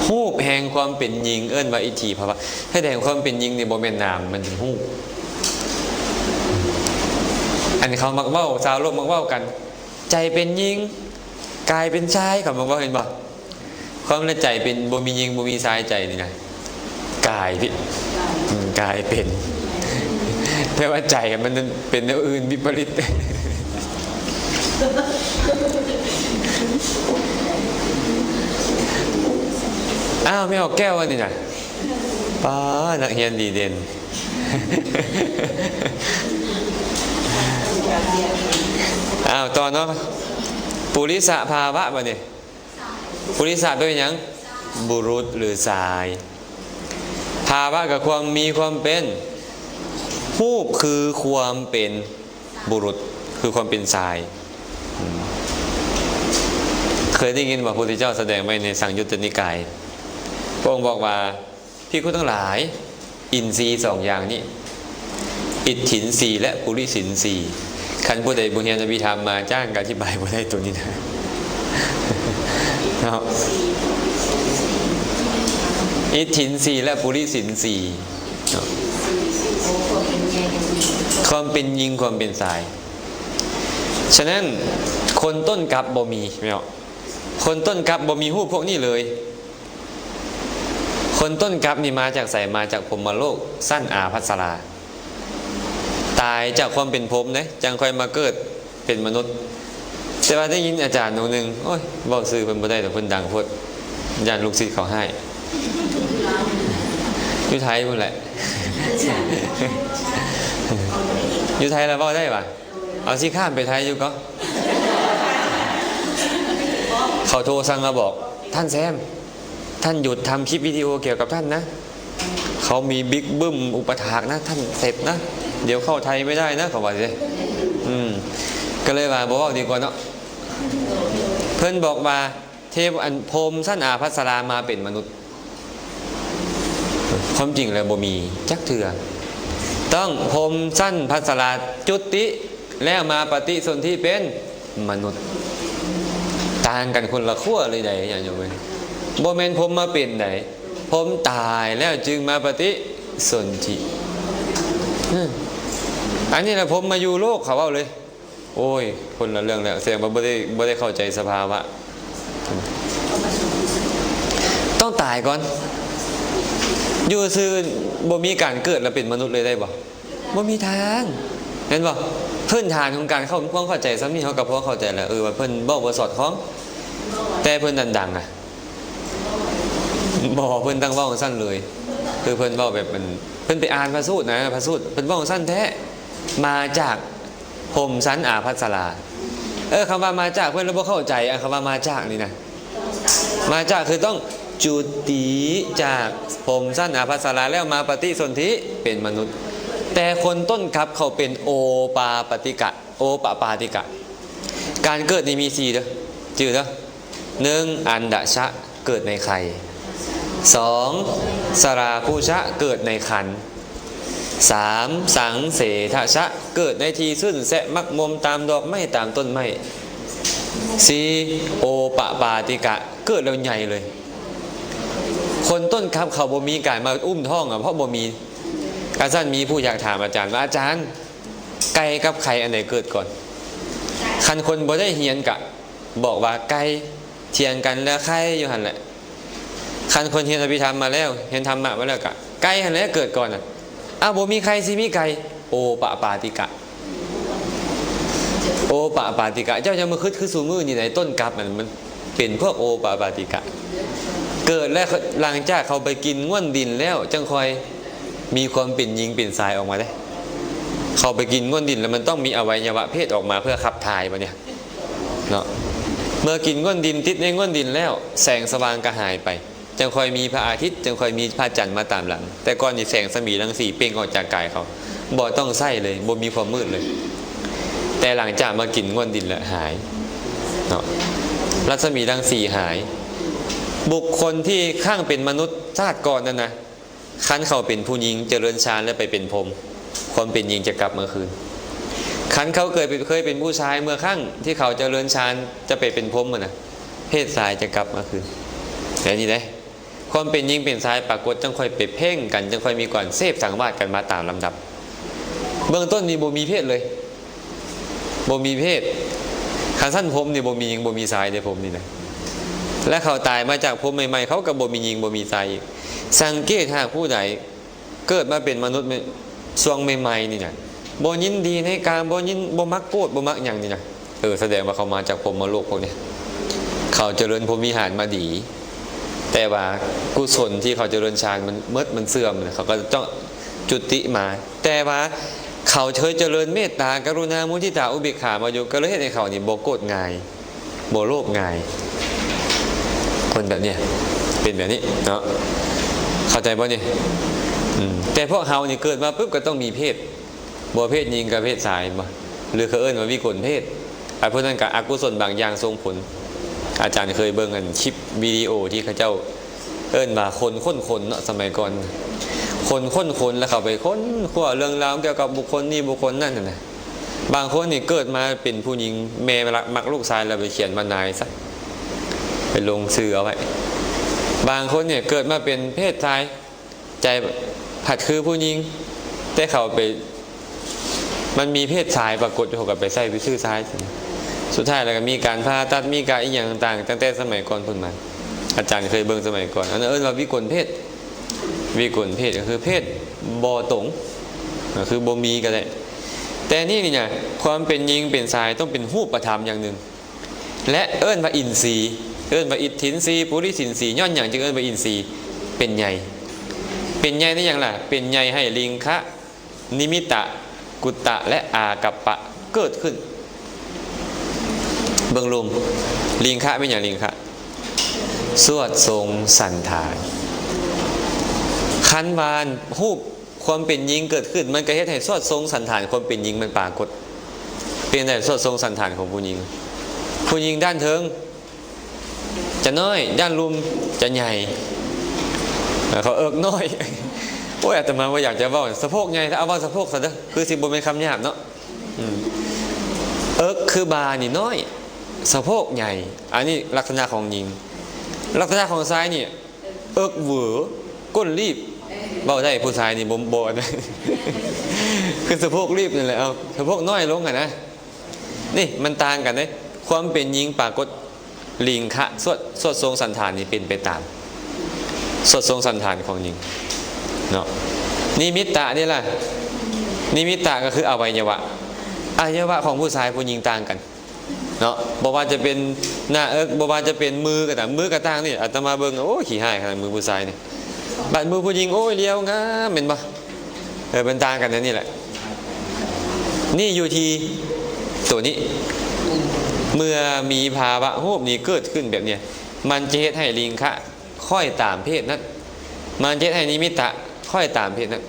ຮູບແຫ່ງຄວາມເປັນຍິ່ງ ເອີ້ນວ່າອິດຖິພາວະ. ແສດງຄວາມເປັນຍິ່ງນີ້ບໍ່ແມ່ນນາມ ມັນເປັນຮູບ. ອັນເຂົາມັກເວົ້າ ຊາວໂລກມັກເວົ້າກັນ ໃຈເປັນຍິງ ກາຍເປັນຊາຍ ເຂົາມັກເວົ້າ ເຫັນບໍ່? ຄວາມໃນໃຈເປັນ ບໍ່ມີຍິງ ບໍ່ມີຊາຍ ໃຈນີ້ນະ ກາຍ ອືມ ກາຍເປັນ ແຕ່ວ່າໃຈມັນເປັນແນວອື່ນ ວິປະລິດ. ອ້າວ ແມ່ອອກແກ້ວ ອັນນີ້ນະ ປ້າ ນັກຮຽນດີເດັ່ນ. ອ້າວ ຕໍ່ເນາະ ປຸລິສະພາວະ ບາດນີ້ ປຸລິສະແປວ່າຫຍັງ? ບຸລຸດ ຫຼື ຊາຍ. ພາວະ ກໍຄວາມມີ ຄວາມເປັນ. ຮູບຄືຄວາມເປັນບຸລຸດ ຄືຄວາມເປັນຊາຍ. ອືມ ເຄີຍໄດ້ຍິນວ່າ ພະພຸດທະເຈົ້າສະແດງໄວ້ໃນສັງຍຸດຕະນິກາຍ ພະອົງບອກວ່າ ພິກຂຸທັງຫຼາຍ, ອິນຊີສອງຢ່າງນີ້ ອິດຖິນສີ່ ແລະ ປຸລິສິນສີ່. ຄັນຜູ້ໃດບໍ່ຮຽນອະພິທຳມາ ຈ້າງກະອະທິບາຍບໍ່ໄດ້ໂຕນີ້ນະ ເນາະ. ອິດຖິນສີ່ ແລະ ປຸລິສິນສີ່ເນາະ ຄວາມເປັນຍິງ ຄວາມເປັນຊາຍ. ສະນັ້ນ ຄົນຕົ້ນກັບບໍ່ມີ ແມ່ນບໍ່? ຄົນຕົ້ນກັບບໍ່ມີຮູບພວກນີ້ເລີຍ. ຄົນຕົ້ນກັບນີ້ມາຈາກໃສ? ມາຈາກພົມມະໂລກຊັ້ນອາພັດສະລາ. ຕາຍຈາກຄວາມເປັນພົມເດ້ ຈັ່ງຄ່ອຍມາເກີດເປັນມະນຸດ. ແຕ່ວ່າໄດ້ຍິນອາຈານອົງໜຶ່ງ ໂອ້ຍ ເວົ້າຊື່ເພິ່ນບໍ່ໄດ້ດອກ ເພິ່ນດັງໂພດ ຢ້ານລູກສິດເຂົາຮ້າຍ. ຢູ່ໄທພຸ້ນແຫຼະ ຢູ່ໄທລະເວົ້າໄດ້ຫວາ? ເອົາ ຊິຂ້າມໄປໄທຢູ່ກໍ ເຂົາໂທສັ່ງມາບອກ ທ່ານແຊມ ທ່ານຢຸດທຳຄລິບວິດີໂອກ່ຽວກັບທ່ານນະ ເຂົາມີບິກບຶ້ມອຸປະຖາກນະ ທ່ານເສັບນະ ດຽວເຂົ້າໄທໄມ່ໄດ້ນະ ເຂົາວ່າເດ້. ອືມ ກໍເລີຍວ່າບໍ່ເວົ້າດີກວ່າເນາະ. ເພິ່ນບອກວ່າ ເທວະ ອັນ ພົມຊັ້ນອາພັດສະລາມາເປັນມະນຸດ. ຄວາມຈິງແລ້ວບໍ່ມີຈັກເທື່ອ. ຕ້ອງພົມຊັ້ນພັດສະລາຈຸຕິ ແລ້ວມາປະຕິສົນທິເປັນມະນຸດ. ຕ່າງກັນຄົນລະຂົ້ວເລີຍໃດ໋ ຍາດໂຍມເອີຍ. ບໍ່ແມ່ນພົມມາເປັນໃດ໋ ພົມຕາຍແລ້ວຈຶ່ງມາປະຕິສົນທິ. ອັນນີ້ລະພົມມາຢູ່ໂລກ ເຂົາເວົ້າເລີຍ. ໂອ້ຍ ຄົນລະເລື່ອງແລ້ວ ແສດງວ່າບໍ່ໄດ້ ບໍ່ໄດ້ເຂົ້າໃຈສະພາວະ. ຕ້ອງຕາຍກ່ອນ. ຢູ່ຊື່ບໍ່ມີການເກີດແລ້ວເປັນມະນຸດເລີຍໄດ້ບໍ່? ບໍ່ມີທາງ ແມ່ນບໍ່? ພື້ນຖານຂອງການເຂົ້າ ຄວາມເຂົ້າໃຈສ່ຳນີ້ ເຮົາກໍພໍເຂົ້າໃຈແລ້ວ ເອີ ວ່າເພິ່ນເວົ້າບໍ່ສອດຄ່ອງ ແຕ່ເພິ່ນດັງໆ ອະ ບໍ່ ເພິ່ນຕັ້ງເວົ້າຈັ່ງຊັ້ນເລີຍ. ຄືເພິ່ນເວົ້າແບບ ເພິ່ນ ເພິ່ນໄປອ່ານພະສູດນະ ພະສູດ ເພິ່ນເວົ້າຈັ່ງຊັ້ນແທ້ ມາຈາກ ພົມຊັ້ນອາພັດສະລາ. ເອີ ຄຳວ່າມາຈາກ ເພິ່ນລະບໍ່ເຂົ້າໃຈ ອັນຄຳວ່າມາຈາກນີ້ນະ ມາຈາກຄືຕ້ອງຈຸຕິຈາກພົມຊັ້ນອາພັດສະລາ ແລ້ວມາປະຕິສົນທິເປັນມະນຸດ. ແຕ່ຄົນຕົ້ນກັບເຂົາເປັນໂອປາປະຕິກະ ໂອປະປາຕິກະ. ການເກີດນີ້ມີສີ່ເດີ ຈື່ເດີ. ໜຶ່ງ ອັນດະຊະ ເກີດໃນໄຂ່. ສອງ ສະລາຄຸຊະ ເກີດໃນຄັນ. ສາມ ສັງເສທະຊະ ເກີດໃນທີ່ຊື້ນແຊະໝັກໝົມຕາມດອກໄມ້ຕາມຕົ້ນໄມ້. ສີ່ ໂອປະປາຕິກະ ເກີດແລ້ວໃຫຍ່ເລີຍ. ຄົນຕົ້ນກັບເຂົາບໍ່ມີການມາອຸ້ມທ້ອງ ເພາະບໍ່ມີ. ກະຊັ້ນມີຜູ້ຢາກຖາມອາຈານວ່າ ອາຈານ ໄກ່ກັບໄຂ່ອັນໃດເກີດກ່ອນ? ຄັນຄົນບໍ່ໄດ້ຮຽນກະບອກວ່າໄກ່ ຖຽງກັນແລ້ວໄຂ່ຢູ່ຫັ້ນແຫຼະ. ຄັນຄົນຮຽນອະພິທຳມາແລ້ວ ຮຽນທຳມະມາແລ້ວກະໄກ່ຫັ້ນແຫຼະເກີດກ່ອນນະ. ອ້າວ ບໍ່ມີໄຂ່ຊິມີໄກ່? ໂອປະປາຕິກະ ໂອປະປາຕິກະ. ເຈົ້າຢ່າມາຄຶດຄືຊຸມື້ນີ້ໃດ ຕົ້ນກັບມັນ ມັນເປັນພວກໂອປະປາຕິກະ ເກີດແລ້ວ ຫຼັງຈາກເຂົາໄປກິນງ່ວນດິນແລ້ວ ຈັ່ງຄ່ອຍມີຄວາມເປັນຍິງເປັນຊາຍອອກມາເດ້. ເຂົາໄປກິນງ່ວນດິນແລ້ວ ມັນຕ້ອງມີອະໄວຍະວະເພດອອກມາເພື່ອຂັບຖ່າຍບັດນີ້ເນາະ. ເມື່ອກິນງ່ວນດິນ ຕິດໃນງ່ວນດິນແລ້ວ ແສງສະຫວ່າງກໍຫາຍໄປ ຈັ່ງຄ່ອຍມີພະອາທິດ ຈັ່ງຄ່ອຍມີພະຈັນມາຕາມຫຼັງ. ແຕ່ກ່ອນນີ້ແສງສະໝີລັງສີເປັ່ງອອກຈາກກາຍເຂົາ ບໍ່ຕ້ອງໃຊ້ເລີຍ ບໍ່ມີຄວາມມືດເລີຍ. ແຕ່ຫຼັງຈາກມາກິນງ່ວນດິນແລ້ວຫາຍເນາະ ລັດສະໝີລັງສີຫາຍ. ບຸກຄົນທີ່ຄັ້ງເປັນມະນຸດຊາດກ່ອນນັ້ນນະ ຄັນເຂົາເປັນຜູ້ຍິງຈະເລີນຊານແລ້ວໄປເປັນພົມ ຄວາມເປັນຍິງຈະກັບມາຄືນ. ຄັນເຂົາເຄີຍເປັນ ເຄີຍເປັນຜູ້ຊາຍ ເມື່ອຄັ້ງທີ່ເຂົາຈະເລີນຊານຈະໄປເປັນພົມຫັ້ນນະ ເພດຊາຍຈະກັບມາຄືນ. ແບບນີ້ເດ້ ຄວາມເປັນຍິງເປັນຊາຍປາກົດ ຈັ່ງຄ່ອຍໄປເພງກັນ ຈັ່ງຄ່ອຍມີການເສບສັງວາດກັນມາຕາມລຳດັບ. ເບື້ອງຕົ້ນນີ້ບໍ່ມີເພດເລີຍ ບໍ່ມີເພດ. ຄັນຊັ້ນພົມນີ້ບໍ່ມີຍິງບໍ່ມີຊາຍເດ້ ພົມນີ້ນະ. ແລະເຂົາຕາຍມາຈາກພົມໃໝ່ໆ ເຂົາກໍບໍ່ມີຍິງບໍ່ມີຊາຍອີກ. ສັງເກດຫາກຜູ້ໃດເກີດມາເປັນມະນຸດ ຊ່ວງໃໝ່ໆນີ້ນະ ບໍ່ຍິນດີໃນກາມ ບໍ່ຍິນ ບໍ່ມັກໂກດ ບໍ່ມັກຫຍັງນີ້ນະ ເອີ ສະແດງວ່າເຂົາມາຈາກພົມມະໂລກພວກນີ້ ເຂົາຈະເລີນພົມວິຫານມາດີ. ແຕ່ວ່າກຸສົນທີ່ເຂົາຈະເລີນຊານມັນໝົດ ມັນເສື່ອມ ເຂົາກໍຕ້ອງຈຸຕິມາ. ແຕ່ວ່າເຂົາເຄີຍຈະເລີນເມດຕາ ກະລຸນາ ມຸທິຕາ ອຸເບກຂາມາຢູ່ ກໍເລີຍເຮັດໃຫ້ເຂົານີ້ບໍ່ໂກດງ່າຍ ບໍ່ໂລບງ່າຍ. ຄົນແບບເນີ້ຍເປັນແບບນີ້ເນາະ ເຂົ້າໃຈບໍ່ນີ້? ອືມ ແຕ່ພວກເຮົານີ້ເກີດມາປຶບກໍຕ້ອງມີເພດ ບໍ່ເພດຍິງກັບເພດຊາຍ ເຫັນບໍ່? ຫຼືເຂົາເອີ້ນວ່າວິກົນເພດ. ອັນພວກນັ້ນກໍອະກຸສົນບາງຢ່າງສົ່ງຜົນ. ອາຈານເຄີຍເບິ່ງອັນຄລິບວິດີໂອທີ່ເຂົາເຈົ້າເອີ້ນວ່າຄົນຄົ້ນຄົນເນາະ ສະໄໝກ່ອນ ຄົນຄົ້ນຄົນ ແລ້ວເຂົາໄປຄົ້ນຄວ້າເລື່ອງລາວກ່ຽວກັບບຸກຄົນນີ້ບຸກຄົນນັ້ນຫັ້ນນະ. ບາງຄົນນີ້ເກີດມາເປັນຜູ້ຍິງ ແມ່ລັກມັກລູກຊາຍ ແລ້ວໄປຂຽນວ່ານາຍຊະ ໄປລົງຊື່ເອົາໄວ້. ບາງຄົນນີ້ເກີດມາເປັນເພດຊາຍ ໃຈພັດຄືຜູ້ຍິງ ແຕ່ເຂົາໄປ ມັນມີເພດຊາຍປາກົດຢູ່ ເຂົາກໍໄປໃສ່ຊື່ຊາຍ. ສຸດທ້າຍແລ້ວກໍມີການຜ່າຕັດ ມີການອີ່ຫຍັງຕ່າງໆ ຕັ້ງແຕ່ສະໄໝກ່ອນພຸ້ນມາ. ອາຈານເຄີຍເບິ່ງສະໄໝກ່ອນ ອັນນັ້ນເອີ້ນວ່າວິກົນເພດ. ວິກົນເພດກໍຄືເພດບໍ່ຕົງ ກໍຄືບໍ່ມີກໍໄດ້. ແຕ່ນີ້ນີ້ນະ ຄວາມເປັນຍິງເປັນຊາຍຕ້ອງເປັນຮູບປະທຳຢ່າງໜຶ່ງ ແລະ ເອີ້ນວ່າອິນຊີ ເອີ້ນວ່າອິດຖິນຊີ ປຸລິສິນສີ. ຍ້ອນຫຍັງຈຶ່ງເອີ້ນວ່າອິນຊີ? ເປັນໃຫຍ່ ເປັນໃຫຍ່ໃນຫຍັງລະ? ເປັນໃຫຍ່ໃຫ້ລິງຄະ ນິມິຕະ ກຸດຕະ ແລະ ອາກັບປະເກີດຂຶ້ນ. ເບິ່ງລຸ່ມ ລິງຄະແມ່ນຫຍັງ? ລິງຄະ ສວດຊົງສັນຖານ. ຄັນວ່າຮູບຄວາມເປັນຍິງເກີດຂຶ້ນ ມັນກໍເຮັດໃຫ້ສວດຊົງສັນຖານຄວາມເປັນຍິງມັນປາກົດ. ເປັນໃດສວດຊົງສັນຖານຂອງຜູ້ຍິງ? ຜູ້ຍິງດ້ານເທິງຈະນ້ອຍ ດ້ານລຸ່ມຈະໃຫຍ່ ເຂົາເອິກນ້ອຍ. ໂອ້ຍ ອາດຕະມາບໍ່ຢາກຈະເວົ້າສະໂພກໃຫຍ່ ເອົາເວົ້າສະໂພກຊະເດີ ຄືຊິບໍ່ແມ່ນຄຳຫຍາບເນາະ. ອືມ ເອິກຄືບ່ານີ້ນ້ອຍ ສະໂພກໃຫຍ່. ອັນນີ້ລັກສະນະຂອງຍິງ. ລັກສະນະຂອງຊາຍນີ້ ເອິກເຫວີ ກົ້ນລີບ. ເວົ້າໄດ້ ຜູ້ຊາຍນີ້ບໍ່ ບໍ່ ຄືສະໂພກລີບນັ້ນແຫຼະ ເອົາສະໂພກນ້ອຍລົງຫັ້ນນະ. ນີ້ມັນຕ່າງກັນເດ້ ຄວາມເປັນຍິງປາກົດ ລິງຄະ ສວດ ສວດຊົງສັນຖານນີ້ເປັນໄປຕາມ ສວດຊົງສັນຖານຂອງຍິງເນາະ. ນິມິດຕະນີ້ລະ ນິມິດຕະກໍຄືອະໄວຍະວະ ອະໄວຍະວະຂອງຜູ້ຊາຍຜູ້ຍິງຕ່າງກັນເນາະ. ບໍ່ວ່າຈະເປັນໜ້າເອິກ ບໍ່ວ່າຈະເປັນມືກໍຕາມ ມືກໍຕ່າງນີ້ ອາດຕະມາເບິ່ງ ໂອ້ຍ ຂີ້ຮ້າຍຂະໜາດມືຜູ້ຊາຍນີ້ ບັດມືຜູ້ຍິງ ໂອ້ຍ ລຽວງາມ ແມ່ນບໍ່? ເອີ ມັນຕ່າງກັນແນວນີ້ແຫຼະ. ນີ້ຢູ່ທີ່ໂຕນີ້ ເມື່ອມີພາວະຮູບນີ້ເກີດຂຶ້ນແບບນີ້ ມັນຈະເຮັດໃຫ້ລິງຄະຄ້ອຍຕາມເພດນັ້ນ ມັນຈະເຮັດໃຫ້ນິມິດຕະຄ້ອຍຕາມເພດນັ້ນ.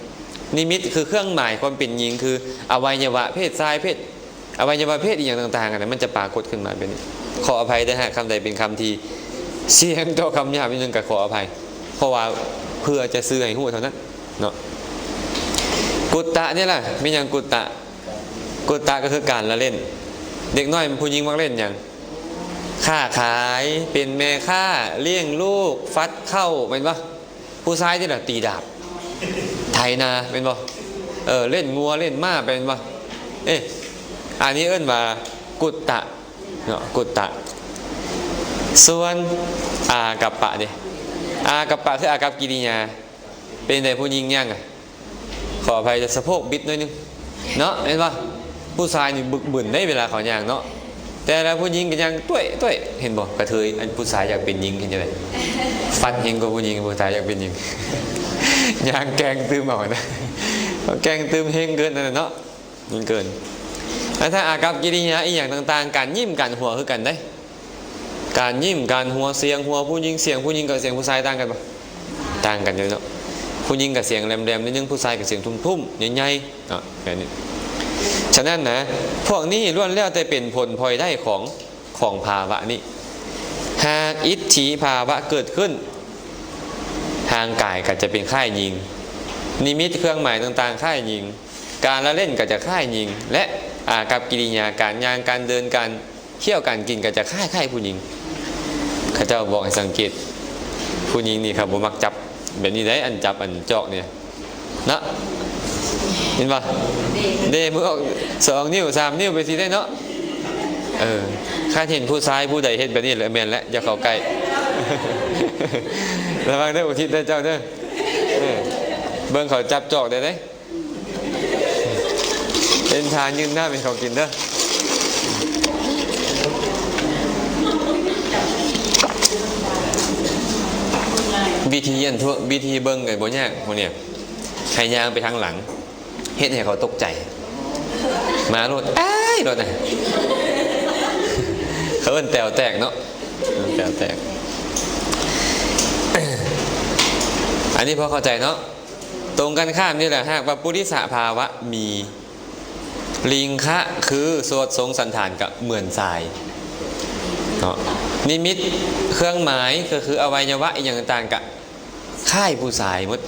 ນິມິດຄືເຄື່ອງໝາຍຄວາມເປັນຍິງ ຄືອະໄວຍະວະເພດຊາຍ ເພດ ອະໄວຍະວະເພດອີ່ຫຍັງຕ່າງໆ ອັນນັ້ນ ມັນຈະປາກົດຂຶ້ນມາເປັນ. ຂໍອະໄພເດີ ຫາກຄຳໃດເປັນຄຳທີ່ສ່ຽງຕໍ່ຄຳຫຍາບນິດໜຶ່ງກໍຂໍອະໄພ ເພາະວ່າເພື່ອຈະສື່ໃຫ້ຮູ້ເທົ່ານັ້ນເນາະ. ກຸ ກຸດຕະນີ້ລະ ແມ່ນຫຍັງ? ກຸດຕະ ກຸດຕະກໍຄືການລະເຫຼັ້ນ. ເດັກນ້ອຍຜູ້ຍິງມັກເຫຼັ້ນຫຍັງ? ຄ້າຂາຍ ເປັນແມ່ຄ້າ ລ້ຽງລູກ ຟັດເຂົ້າ ແມ່ນບໍ່? ຜູ້ຊາຍນີ້ລະ ຕີດາບ ໄຖນາ ແມ່ນບໍ່? ເອີ ເຫຼັ້ນງົວ ເຫຼັ້ນມ້າ ແມ່ນບໍ່? ເອ ອັນນີ້ເອີ້ນວ່າກຸດຕະເນາະ ກຸດຕະ. ສ່ວນອາກັບປະເດ? ອາກັບປະຄືອາກັບກິລິຍາ. ເປັນໃດຜູ້ຍິງຍ່າງອະ? ຂໍອະໄພ ສະໂພກບິດໜ້ອຍໜຶ່ງເນາະ ແມ່ນບໍ່? ຜູ້ຊາຍນີ້ບຶກບຶນເດ້ເວລາເຂົາຍ່າງເນາະ ແຕ່ລະຜູ້ຍິງກໍຍ່າງຕ້ວຍໆ ເຫັນບໍ່? ກະເທີຍ ອັນຜູ້ຊາຍຢາກເປັນຍິງເຮັດຈັ່ງໃດ? ຟັດເຮັງກວ່າຜູ້ຍິງ ຜູ້ຊາຍຢາກເປັນຍິງ ຍ່າງແກ່ງຕື່ມເອົານະ ແກ່ງຕື່ມເຮັງເກີນນັ້ນນະເນາະ ເຮັງເກີນ. ແລ້ວຖ້າອາກັບກິລິຍາອີ່ຫຍັງຕ່າງໆ ການຍິ້ມ ການຫົວຄືກັນເດ້. ການຍິ້ມ ການຫົວ ສຽງຫົວຜູ້ຍິງ ສຽງຜູ້ຍິງກັບສຽງຜູ້ຊາຍຕ່າງກັນບໍ່? ຕ່າງກັນຢູ່ເນາະ. ຜູ້ຍິງກໍສຽງແຫຼມໆ ໜ້ອຍໜຶ່ງ ຜູ້ຊາຍກໍສຽງທຸ້ມໆ ໃຫຍ່ໆ ເນາະ ແບບນີ້. ສະນັ້ນນະ ພວກນີ້ລ້ວນແລ້ວແຕ່ເປັນຜົນພອຍໄດ້ຂອງ ຂອງພາວະນີ້. ຫາກອິດຖິພາວະເກີດຂຶ້ນ ຮ່າງກາຍກໍຈະເປັນຄ້າຍຍິງ, ນິມິດເຄື່ອງໝາຍຕ່າງໆຄ້າຍຍິງ, ການລະເຫຼັ້ນກໍຈະຄ້າຍຍິງ ແລະ ອາກັບກິລິຍາ ການຍ່າງ ການເດີນ ການ ຂ້ຽວການກິນກໍຈະຄ້າຍໆຜູ້ຍິງ. ເຂົາເຈົ້າບອກໃຫ້ສັງເກດ ຜູ້ຍິງນີ້ເຂົາບໍ່ມັກຈັບແບບນີ້ເດ້ ອັນຈັບອັນຈອກນີ້ນະ ເຫັນບໍ່? ເດ້ມືອອກສອງນິ້ວສາມນິ້ວໄປຊີ້ເດ້ເນາະ. ເອີ ຄັນເຫັນຜູ້ຊາຍຜູ້ໃດເຮັດແບບນີ້ແລ້ວ ແມ່ນແລ້ວ ຢ່າເຂົ້າໃກ້. ລະວັງເດີ ອຸທິດເດີເຈົ້າເດີ. ເອີ ເບິ່ງເຂົາຈັບຈອກໄດ້ເດ້. ເປັນທານຍື່ນນ້ຳໃຫ້ເຂົາກິນເດີ. ວິທີອັນທົ່ວ ວິທີເບິ່ງກໍບໍ່ຍາກພວກນີ້ ໃຫ້ຍ່າງໄປທາງຫຼັງ ເຮັດໃຫ້ເຂົາຕົກໃຈ ມາໂລດ ອ້າຍ ໂລດນະ. ເຂົາເອີ້ນແຕວແຕກເນາະ ແຕວແຕກ. ອັນນີ້ພໍເຂົ້າໃຈເນາະ. ຕົງກັນຂ້າມນີ້ແຫຼະ ຫາກວ່າປຸລິສະພາວະມີ ລິງຄະ ຄືສວດຊົງສັນຖານກະເໝືອນຊາຍເນາະ. ນິມິດເຄື່ອງໝາຍ ກໍຄືອະໄວຍະວະອີ່ຫຍັງຕ່າງໆ ກະຄ້າຍຜູ້ຊາຍໝົດ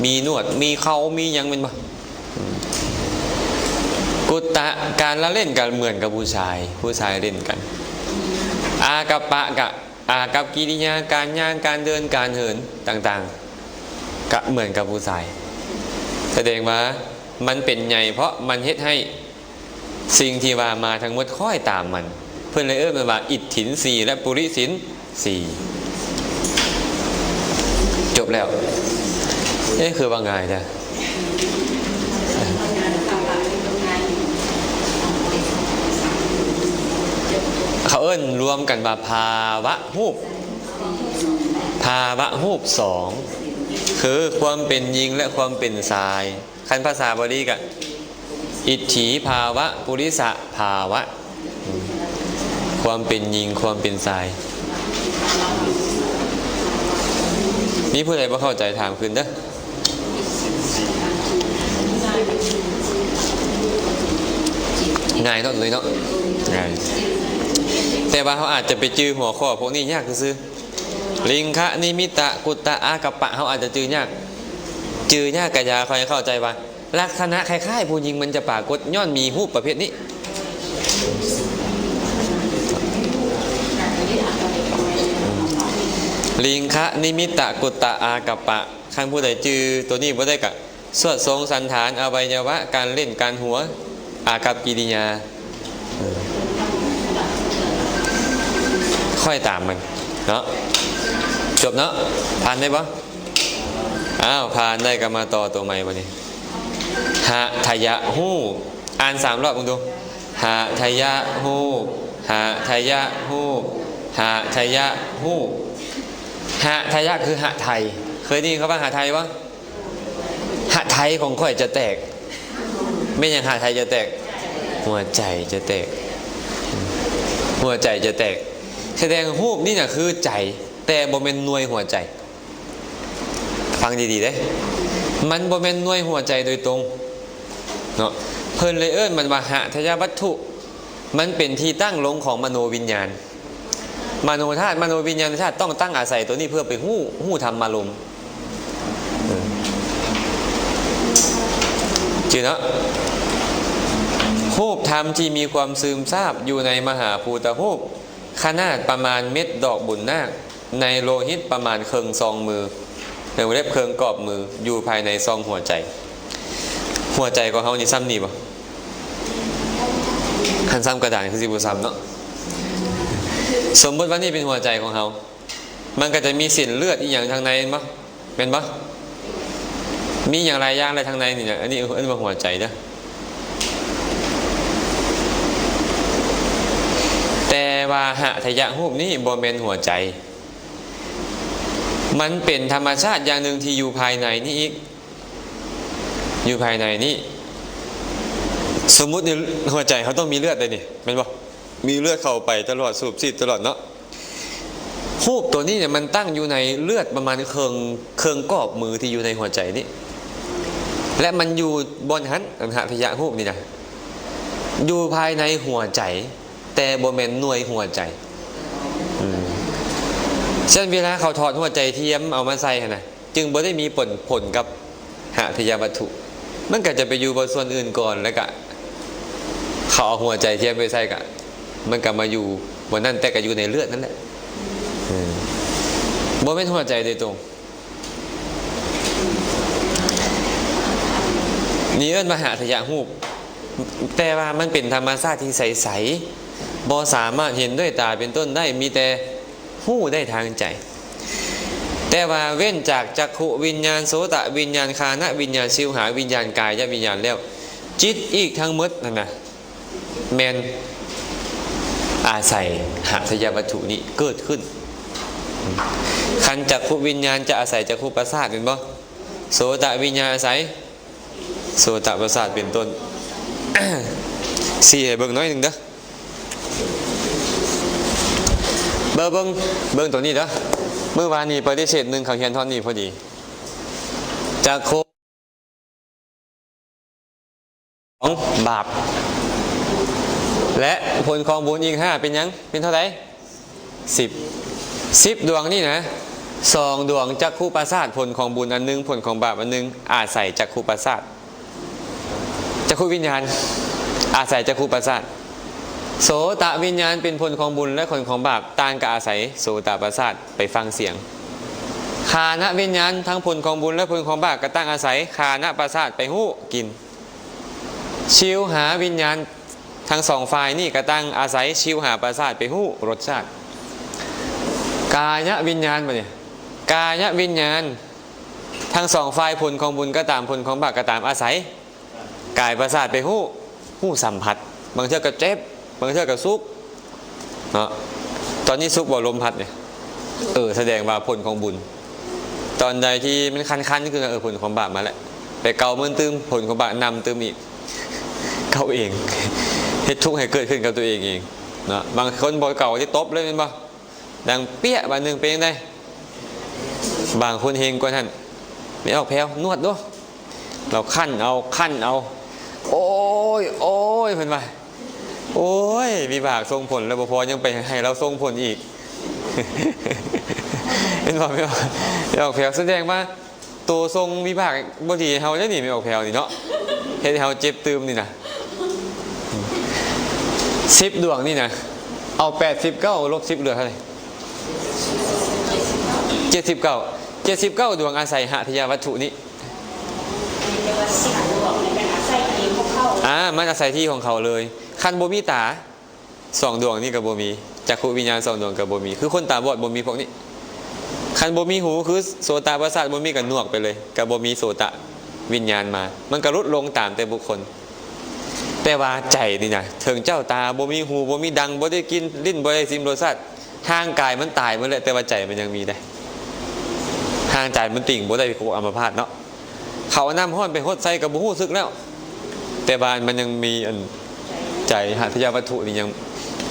ມີໜວດ ມີເຂົາ ມີຫຍັງ ແມ່ນບໍ່? ອືມ ກຸດຕະ ການລະເຫຼັ້ນກະເໝືອນກັບຜູ້ຊາຍ ຜູ້ຊາຍເຫຼັ້ນກັນ. ອາກັບປະ ກະ ອາກັບກິລິຍາ ການຍ່າງ ການເດີນ ການເຫີນຕ່າງໆ ກະເໝືອນກັບຜູ້ຊາຍ. ສະແດງວ່າມັນເປັນໃຍ ເພາະມັນເຮັດໃຫ້ສິ່ງທີ່ວ່າມາທັງໝົດຄ້ອຍຕາມມັນ. ເພິ່ນເລີຍເອີ້ນມັນວ່າອິດຖິນສີ່ ແລະ ປຸລິສິນສີ່. ຈົບແລ້ວ. ເອ ຄືວ່າງ່າຍແທ້. ເຂົາເອີ້ນລວມກັນວ່າພາວະຮູບ ພາວະຮູບສອງ ຄືຄວາມເປັນຍິງ ແລະ ຄວາມເປັນຊາຍ. ຄັນພາສາບາລີກະ ອິດຖິພາວະ ປຸລິສະພາວະ ຄວາມເປັນຍິງ ຄວາມເປັນຊາຍ. ມີຜູ້ໃດບໍ່ເຂົ້າໃຈຖາມຄືນເດີ. ງ່າຍເນາະ ໂຕນີ້ເນາະ ງ່າຍ ແຕ່ວ່າເຮົາອາດຈະໄປຈື່ຫົວຂໍ້ພວກນີ້ຍາກຊື່ໆ. ລິງຄະ ນິມິດຕະ ກຸດຕະ ອາກັບປະ ເຮົາອາດຈະຈື່ຍາກ ຈື່ຍາກກະຢ່າ ຂໍໃຫ້ເຂົ້າໃຈວ່າ ລັກສະນະຄ້າຍໆຜູ້ຍິງມັນຈະປາກົດ ຍ້ອນມີຮູບປະເພດນີ້. ລິງຄະ ນິມິດຕະ ກຸດຕະ ອາກັບປະ. ຄັນຜູ້ໃດຈື່ໂຕນີ້ບໍ່ໄດ້ກະ ສວດຊົງສັນຖານ ອະໄວຍະວະ ການເຫຼັ້ນ ການຫົວ ອາກັບກິລິຍາ ຄ່ອຍຕາມມັນເນາະ. ຈົບເນາະ. ຜ່ານໄດ້ບໍ່? ອ້າວ ຜ່ານໄດ້ກໍມາຕໍ່ຕົວໃໝ່ບັດນີ້. ຫະທະຍະຮູບ ອ່ານສາມຮອບເບິ່ງດູ. ຫະທະຍະຮູບ ຫະທະຍະຮູບ ຫະທະຍະຮູບ. ຫະທະຍະຄືຫະໄທ. ເຄີຍໄດ້ຍິນຄຳວ່າຫະໄທບໍ່? ຫະໄທຂອງຂ້ອຍຈະແຕກ. ແມ່ນຫຍັງຫະໄທຈະແຕກ? ຫົວໃຈຈະແຕກ. ຫົວໃຈຈະແຕກ. ສະແດງຮູບນີ້ນະຄືໃຈ ແຕ່ບໍ່ແມ່ນໜ່ວຍຫົວໃຈ. ຟັງດີໆເດ້. ມັນບໍ່ແມ່ນໜ່ວຍຫົວໃຈໂດຍຕົງເນາະ. ເພິ່ນເລີຍເອີ້ນມັນວ່າຫະທະຍະວັດຖຸ. ມັນເປັນທີ່ຕັ້ງລົງຂອງມະໂນວິນຍານ. ມະໂນທາດ ມະໂນວິນຍານທາດ ຕ້ອງຕັ້ງອາໄສໂຕນີ້ເພື່ອໄປຮູ້ ຮູ້ທຳມາລົມ. ເອີ ຊື່ເນາະ ຮູບທຳທີ່ມີຄວາມຊຶມຊາບຢູ່ໃນມະຫາພູຕະຮູບ ຂະໜາດປະມານເມັດດອກບຸນນາກ ໃນໂລຫິດປະມານເຄິ່ງຊອງມື ໃນວົງເລັບເຄິ່ງກອບມື ຢູ່ພາຍໃນຊ່ອງຫົວໃຈ. ຫົວໃຈຂອງເຮົານີ້ສ່ຳນີ້ບໍ່? ຄັນສ່ຳກະດານຄືຊິບໍ່ສ່ຳເນາະ. ສົມມຸດວ່ານີ້ເປັນຫົວໃຈຂອງເຮົາ ມັນກໍຈະມີເສັ້ນເລືອດອີ່ຫຍັງທາງໃນແມ່ນບໍ່? ແມ່ນບໍ່? ມີຫຍັງຫຼາຍຢ່າງແຫຼະທາງໃນນີ້ນະ ອັນນີ້ເອີ້ນວ່າຫົວໃຈເດີ້. ແຕ່ວ່າຫະທະຍະຮູບນີ້ບໍ່ແມ່ນຫົວໃຈ ມັນເປັນທຳມະຊາດຢ່າງໜຶ່ງທີ່ຢູ່ພາຍໃນນີ້ອີກ ຢູ່ພາຍໃນນີ້. ສົມມຸດນີ້ ຫົວໃຈເຮົາຕ້ອງມີເລືອດເດ້ນີ້ ແມ່ນບໍ່? ມີເລືອດເຂົ້າໄປຕະຫຼອດ ສູບສີດຕະຫຼອດເນາະ. ຮູບໂຕນີ້ເນຍ ມັນຕັ້ງຢູ່ໃນເລືອດປະມານເຄິ່ງ ເຄິ່ງກອບມືທີ່ຢູ່ໃນຫົວໃຈນີ້ ແລະ ມັນຢູ່ບ່ອນຫັ້ນ ອັນຫະທະຍະຮູບນີ້ນະ ຢູ່ພາຍໃນຫົວໃຈ ແຕ່ບໍ່ແມ່ນໜ່ວຍຫົວໃຈ. ອືມ ເຊັ່ນເວລາເຂົາຖອດຫົວໃຈທຽມເອົາມາໃສ່ຫັ້ນນະ ຈຶ່ງບໍ່ໄດ້ມີຜົນ ຜົນກັບຫະທະຍະວັດຖຸ ມັນກໍຈະໄປຢູ່ບ່ອນສ່ວນອື່ນກ່ອນ ແລ້ວກະເຂົາເອົາຫົວໃຈທຽມໄປໃສ່ ກະ ມັນກໍມາຢູ່ບ່ອນນັ້ນ ແຕ່ກໍຢູ່ໃນເລືອດນັ້ນແຫຼະ. ເອີ ບໍ່ແມ່ນຫົວໃຈໂດຍຕົງ ນີ້ເອີ້ນວ່າຫະທະຍະຮູບ ແຕ່ວ່າມັນເປັນທຳມະຊາດທີ່ໃສໆ ບໍ່ສາມາດເຫັນດ້ວຍຕາເປັນຕົ້ນໄດ້ ມີແຕ່ຮູ້ໄດ້ທາງໃຈ. ແຕ່ວ່າເວັ້ນຈາກຈັກຂຸວິນຍານ, ໂສຕະວິນຍານ, ຄານະວິນຍານ, ຊິວຫາວິນຍານ, ກາຍະວິນຍານແລ້ວ, ຈິດອີກທັງໝົດຫັ້ນນະ ແມ່ນອາໄສຫະທະຍະວັດຖຸນີ້ເກີດຂຶ້ນ. ຄັນຈັກຂຸວິນຍານຈະອາໄສຈັກຂຸປະສາດແມ່ນບໍ່? ໂສຕະວິນຍານອາໄສ ໂສຕະປະສາດເປັນຕົ້ນ. ຊີ້ໃຫ້ເບິ່ງໜ້ອຍໜຶ່ງເດີ້ ເບິ່ງ ເບິ່ງ ເບິ່ງໂຕນີ້ເດີ້. ມື້ວານນີ້ປະຕິເສດໜຶ່ງ ເຂົາຮຽນທ່ອນນີ້ພໍດີ. ຈັກຂຸຂອງບາບ ແລະ ຜົນຂອງບຸນອີກຫ້າເປັນຫຍັງ? ເປັນເທົ່າໃດ? ສິບ ສິບດວງນີ້ນະ ສອງດວງຈັກຂຸປະສາດ ຜົນຂອງບຸນອັນໜຶ່ງ ຜົນຂອງບາບອັນໜຶ່ງ ອາໄສຈັກຂຸປະສາດ ຈັກຂຸວິນຍານ ອາໄສຈັກຂຸປະສາດ. ໂສຕະວິນຍານເປັນຜົນຂອງບຸນ ແລະ ຜົນຂອງບາບ ຕ່າງກໍອາໄສໂສຕະປະສາດໄປຟັງສຽງ. ຄານະວິນຍານທັງຜົນຂອງບຸນ ແລະ ຜົນຂອງບາບ ກໍຕ່າງອາໄສຄານະປະສາດໄປຮູ້ ກິນ. ຊິວຫາວິນຍານ ທັງສອງຝ່າຍນີ້ກໍຕ່າງອາໄສຊິວຫາປະສາດໄປຮູ້ລົດຊາດ. ກາຍະວິນຍານ ບາດນີ້ ກາຍະວິນຍານ ທັງສອງຝ່າຍ ຜົນຂອງບຸນກໍຕາມ ຜົນຂອງບາບກໍຕາມ ອາໄສກາຍປະສາດໄປຮູ້ ຮູ້ສຳຜັດ ບາງເທື່ອກໍເຈັບ ບາງເທື່ອກໍສຸກເນາະ. ຕອນນີ້ສຸກບໍ່ ລົມພັດນີ້? ເອີ ສະແດງວ່າຜົນຂອງບຸນ. ຕອນໃດທີ່ມັນຄັນໆ ຄື ເອີ ຜົນຂອງບາບມາແລ້ວ ໄປເກົາມັນຕື່ມ ຜົນຂອງບາບນຳຕື່ມອີກ ເກົາເອງ ເຮັດທຸກໃຫ້ເກີດຂຶ້ນກັບຕົວເອງເອງເນາະ. ບາງຄົນບໍ່ເກົາ ຊິຕົບເລີຍແມ່ນບໍ່? ດັງເປຍ ບາດໜຶ່ງເປັນຈັ່ງໃດ? ບາງຄົນເຮງກວ່ານັ້ນ ແມ່ອອກແພ້ວ ນວດໂດ. ລາວຂັນເອົາ ຂັນເອົາ ໂອ້ຍ ໂອ້ຍ ເພິ່ນວ່າ ໂອ້ຍ ວິບາກສົ່ງຜົນແລ້ວບໍ່ພໍ ຍັງໄປໃຫ້ລາວສົ່ງຜົນອີກ ເຫັນບໍ່? ແມ່ອອກ ແມ່ອອກແພ້ວ ສະແດງວ່າໂຕສົ່ງວິບາກບໍ່ດີໃຫ້ເຮົາເດ້ນີ້ ແມ່ອອກແພ້ວນີ້ເນາະ ເຮັດໃຫ້ເຮົາເຈັບຕື່ມນີ້ນະ. ສິບດວງນີ້ນະ ເອົາແປດສິບເກົ້າລົບສິບເຫຼືອເທົ່າໃດ? ເຈັດສິບເກົ້າ ເຈັດສິບເກົ້າດວງອາໄສຫະທະຍະວັດຖຸນີ້. ອາ ມັນອາໄສທີ່ຂອງເຂົາເລີຍ. ຄັນບໍ່ມີຕາສອງດວງນີ້ກໍບໍ່ມີ ຈັກຂຸວິນຍານສອງດວງກໍບໍ່ມີ ຄືຄົນຕາບອດບໍ່ມີພວກນີ້. ຄັນບໍ່ມີຫູ ຄືໂສຕະປະສາດບໍ່ມີ ກໍໜວກໄປເລີຍ ກໍບໍ່ມີໂສຕະວິນຍານມາ ມັນກໍຫຼຸດລົງຕາມແຕ່ບຸກຄົນ. ແຕ່ວ່າໃຈນີ້ນະ ເຖິງເຈົ້າຕາບໍ່ມີຫູ ບໍ່ມີດັງ ບໍ່ໄດ້ກິນ ລິ້ນບໍ່ໄດ້ຊິມລົດຊາດ ຮ່າງກາຍມັນຕາຍໝົດແລ້ວ ແຕ່ວ່າໃຈມັນຍັງມີເດ້. ຮ່າງກາຍມັນຕິ່ງບໍ່ໄດ້ ພວກອຳມະພາດເນາະ ເຂົາເອົານ້ຳຮ້ອນໄປຫົດໃສ່ກໍບໍ່ຮູ້ສຶກແລ້ວ ແຕ່ວ່າມັນຍັງມີອັນໃຈຫະທະຍະວັດຖຸນີ້ ຍັງ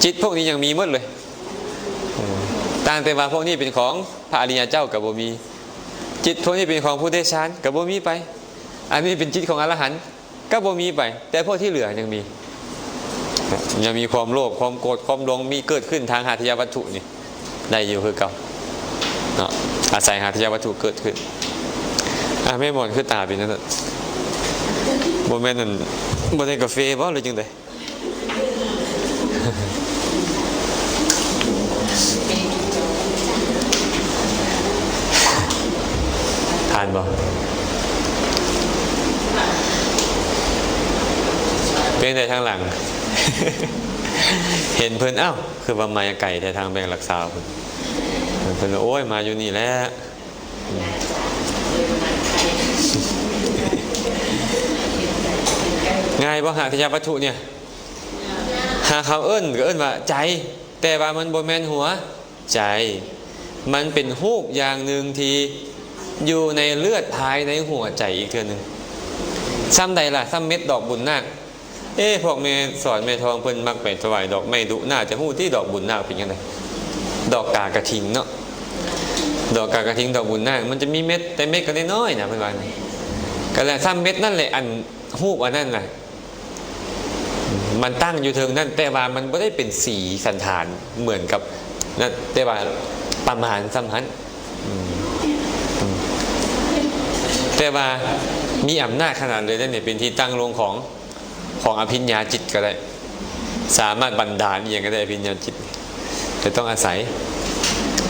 ຈິດພວກນີ້ຍັງມີໝົດເລີຍ. ເອີ ຕ່າງແຕ່ວ່າພວກນີ້ເປັນຂອງພະອະລິຍະເຈົ້າກໍບໍ່ມີ ຈິດພວກນີ້ເປັນຂອງຜູ້ເດຊານກໍບໍ່ມີໄປ ອັນນີ້ເປັນຈິດຂອງອະລະຫັນ ກໍບໍ່ມີໄປ ແຕ່ພວກທີ່ເຫຼືອຍັງມີ ຍັງມີຄວາມໂລບ ຄວາມໂກດ ຄວາມຫຼົງ ມີເກີດຂຶ້ນທາງຫະທະຍະວັດຖຸນີ້ໄດ້ຢູ່ຄືເກົ່າເນາະ ອາໄສຫະທະຍະວັດຖຸເກີດຂຶ້ນ. ອາ ແມ່ໝອນຄືຕາເປັນຈັ່ງຊັ້ນ? ບໍ່ແມ່ນອັນ ບໍ່ໄດ້ກາເຟບໍ່ ຫຼືຈັ່ງໃດ? ຜ່ານບໍ່? ເປັນໃດທາງຫຼັງ? ເຫັນເພິ່ນ ອ້າວ ຄືວ່າມາໄກແທ້ ທາງແບ່ງລັກຊາວເພິ່ນ ເພິ່ນວ່າ ໂອ້ຍ ມາຢູ່ນີ້ແຫຼະ. ງ່າຍບໍ່ ຫາກະທະຍະວັດຖຸເນຍ? ຫາກເຮົາເອີ້ນກໍເອີ້ນວ່າໃຈ ແຕ່ວ່າມັນບໍ່ແມ່ນຫົວໃຈ ມັນເປັນຮູບຢ່າງໜຶ່ງທີ່ຢູ່ໃນເລືອດພາຍໃນຫົວໃຈອີກເທື່ອໜຶ່ງ. ສ່ຳໃດລະ ສ່ຳເມັດດອກບຸນນາກ. ເອ ພວກແມ່ສອນແມ່ທອງເພິ່ນມັກໄປຖວາຍດອກໄມ້ດຸ ໜ້າຈະຮູ້ຕິ ດອກບຸນນາກເປັນຈັ່ງໃດ? ດອກກາກະທິງເນາະ ດອກກາກະທິງ ດອກບຸນນາກ ມັນຈະມີເມັດ ແຕ່ເມັດກໍນ້ອຍໆນະ ເພິ່ນວ່າ. ກໍແຫຼະ ສ່ຳເມັດນັ້ນແຫຼະ ອັນຮູບອັນນັ້ນນະ ມັນຕັ້ງຢູ່ເທິງນັ້ນ ແຕ່ວ່າມັນບໍ່ໄດ້ເປັນສີສັນຖານເໝືອນກັບນັ້ນ ແຕ່ວ່າປະມານສ່ຳຫັ້ນ. ອືມ ອືມ ແຕ່ວ່າມີອຳນາດຂະໜາດເລີຍເດ້ນີ້ ເປັນທີ່ຕັ້ງລົງຂອງ ຂອງອະພິນຍາຈິດກໍໄດ້ ສາມາດບັນດານອີ່ຫຍັງກໍໄດ້ ອະພິນຍາຈິດ ແຕ່ຕ້ອງອາໄສ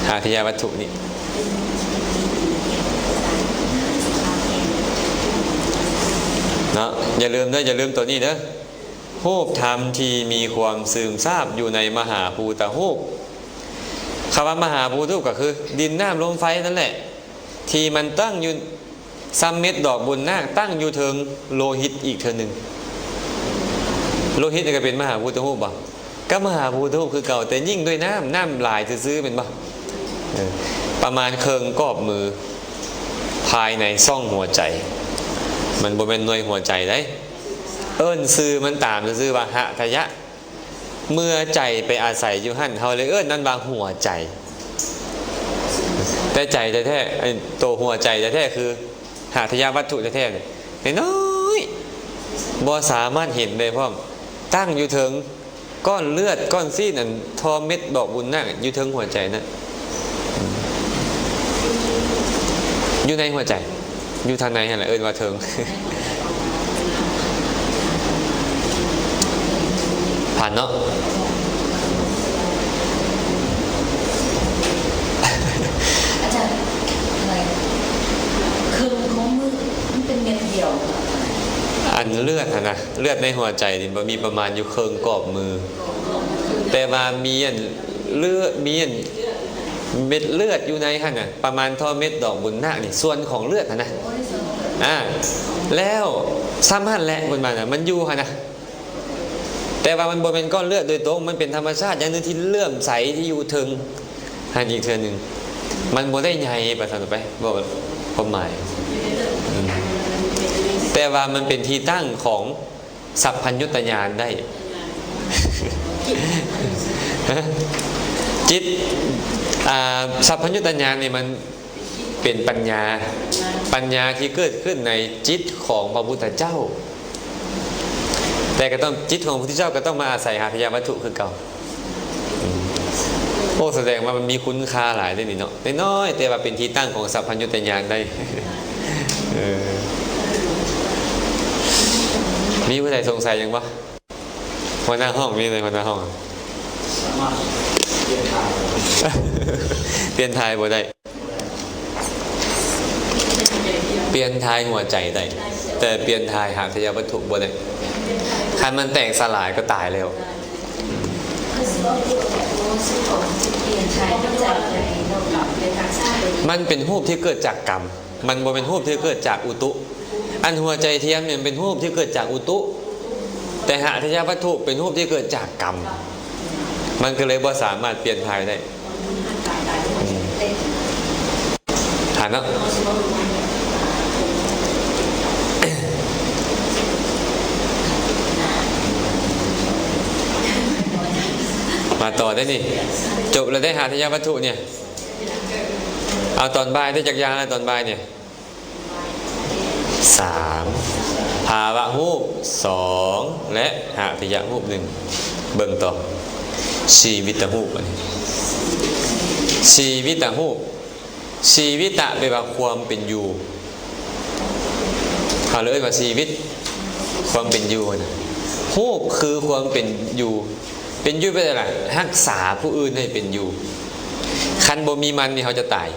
ຫາກະທະຍະວັດຖຸນີ້ເນາະ. ຢ່າລືມເດີ ຢ່າລືມໂຕນີ້ເດີ ຮູບທຳທີ່ມີຄວາມຊຶມຊາບຢູ່ໃນມະຫາພູຕະຮູບ. ຄຳວ່າມະຫາພູຕະຮູບກໍຄືດິນ ນ້ຳ ລົມ ໄຟນັ້ນແຫຼະ ທີ່ມັນຕັ້ງຢູ່ ສ່ຳເມັດດອກບຸນນາກ ຕັ້ງຢູ່ເທິງໂລຫິດອີກເທື່ອໜຶ່ງ. ໂລຫິດນີ້ກໍເປັນມະຫາພູຕະຮູບບໍ່? ກໍມະຫາພູຕະຮູບຄືເກົ່າ ແຕ່ຍິ່ງດ້ວຍນ້ຳ ນ້ຳຫຼາຍຊື່ໆ ແມ່ນບໍ່? ເອີ ປະມານເຄິ່ງກອບມື ພາຍໃນຊ່ອງຫົວໃຈ. ມັນບໍ່ແມ່ນໜ່ວຍຫົວໃຈໃດ ເອີ້ນຊື່ມັນຕາມຊື່ໆວ່າຫະທະຍະ. ເມື່ອໃຈໄປອາໄສຢູ່ຫັ້ນ ເຮົາເລີຍເອີ້ນນັ້ນວ່າຫົວໃຈ. ແຕ່ໃຈແທ້ໆ ໄອ້ໂຕຫົວໃຈແທ້ໆ ຄືຫາກະທະຍະວັດຖຸແທ້ໆ ນ້ອຍໆ ບໍ່ສາມາດເຫັນໄດ້ພ້ອມ ຕັ້ງຢູ່ເທິງກ້ອນເລືອດ ກ້ອນຊີ້ນ ອັນທໍ່ເມັດດອກບຸນນາກ ຢູ່ເທິງຫົວໃຈນັ້ນ ຢູ່ໃນຫົວໃຈ. ຢູ່ທາງໃນຫັ້ນແຫຼະ ເອີ້ນວ່າເທິງ. ຜ່ານເນາະ ອາຈານ. ເຄິ່ງຂອງມື ມັນເປັນເມັດດຽວ. ອັນເລືອດຫັ້ນນະ ເລືອດໃນຫົວໃຈນີ້ ມັນມີປະມານຢູ່ເຄິ່ງກອບມື ແຕ່ວ່າມີອັນເລືອດ ມີອັນ ເມັດເລືອດຢູ່ໃນຫັ້ນນະ ປະມານທໍ່ເມັດດອກບຸນນາກນີ້ ສ່ວນຂອງເລືອດຫັ້ນນະ. ອາ ແລ້ວສ່ຳຫັ້ນແຫຼະ ເພິ່ນວ່ານະ ມັນຢູ່ຫັ້ນນະ ແຕ່ວ່າມັນບໍ່ແມ່ນກ້ອນເລືອດໂດຍຕົງ ມັນເປັນທຳມະຊາດຢ່າງໜຶ່ງທີ່ເຫຼື້ອມໃສ ທີ່ຢູ່ເທິງຫັ້ນອີກເທື່ອໜຶ່ງ. ມັນບໍ່ໄດ້ໃຫຍ່ປານຊັ້ນໄປ ເວົ້າຄວາມໝາຍ ອືມ ແຕ່ວ່າມັນເປັນທີ່ຕັ້ງຂອງ ສັບພັນຍຸດຕະຍານໄດ້. ຈິດ ອາ ສັບພັນຍຸດຕະຍານນີ້ມັນເປັນປັນຍາ ປັນຍາທີ່ເກີດຂຶ້ນໃນຈິດຂອງພະພຸດທະເຈົ້າ. ແຕ່ກໍຕ້ອງ ຈິດຂອງພະພຸດທະເຈົ້າກໍຕ້ອງມາອາໄສຫາກະທະຍະວັດຖຸຄືເກົ່າ. ໂອ້ ສະແດງວ່າມັນມີຄຸນຄ່າຫຼາຍເດ້ນີ້ເນາະ ນ້ອຍໆ ແຕ່ວ່າເປັນທີ່ຕັ້ງຂອງສັບພັນຍຸດຕະຍານໄດ້. ເອີ ມີຜູ້ໃດສົງໄສຫຍັງບໍ່? ຫົວໜ້າຫ້ອງ ມີໃດ ຫົວໜ້າຫ້ອງ? ສາມາດປ່ຽນຖ່າຍ ປ່ຽນຖ່າຍບໍ່ໄດ້. ປ່ຽນຖ່າຍຫົວໃຈໄດ້ ແຕ່ປ່ຽນຖ່າຍຫາກະທະຍະວັດຖຸບໍ່ໄດ້. ຄັນມັນແຕກສະຫຼາຍກໍຕາຍແລ້ວ. ມັນເປັນຮູບທີ່ເກີດຈາກກຳ ມັນບໍ່ແມ່ນຮູບທີ່ເກີດຈາກອຸຕຸ. ອັນຫົວໃຈທຽມນີ້ມັນເປັນຮູບທີ່ເກີດຈາກອຸຕຸ ແຕ່ຫາກະທະຍະວັດຖຸເປັນຮູບທີ່ເກີດຈາກກຳ ມັນກໍເລີຍບໍ່ສາມາດປ່ຽນຖ່າຍໄດ້. ອືມ ອ່ານເນາະ ມາຕໍ່ໄດ້ນີ້ ຈົບແລ້ວໄດ້ຫາກະທະຍະວັດຖຸນີ້. ເອົາຕອນບ່າຍໄດ້ຈັກຢ່າງແລ້ວ ຕອນບ່າຍນີ້? ສາມ ພາວະຮູບ ສອງ ແລະ ຫາກະທະຍະຮູບ ໜຶ່ງ. ເບິ່ງຕໍ່ ຊີວິດຕະຮູບ ອັນນີ້ ຊີວິດຕະຮູບ. ຊີວິດຕະ ແປວ່າຄວາມເປັນຢູ່ ເຮົາເລີຍເອີ້ນວ່າຊີວິດ. ຄວາມເປັນຢູ່ນະ ຮູບຄືຄວາມເປັນຢູ່. ເປັນຢູ່ແປວ່າ ຮັກສາຜູ້ອື່ນໃຫ້ເປັນຢູ່. ຄັນບໍ່ມີມັນນີ້ເຮົາຈະຕາຍ.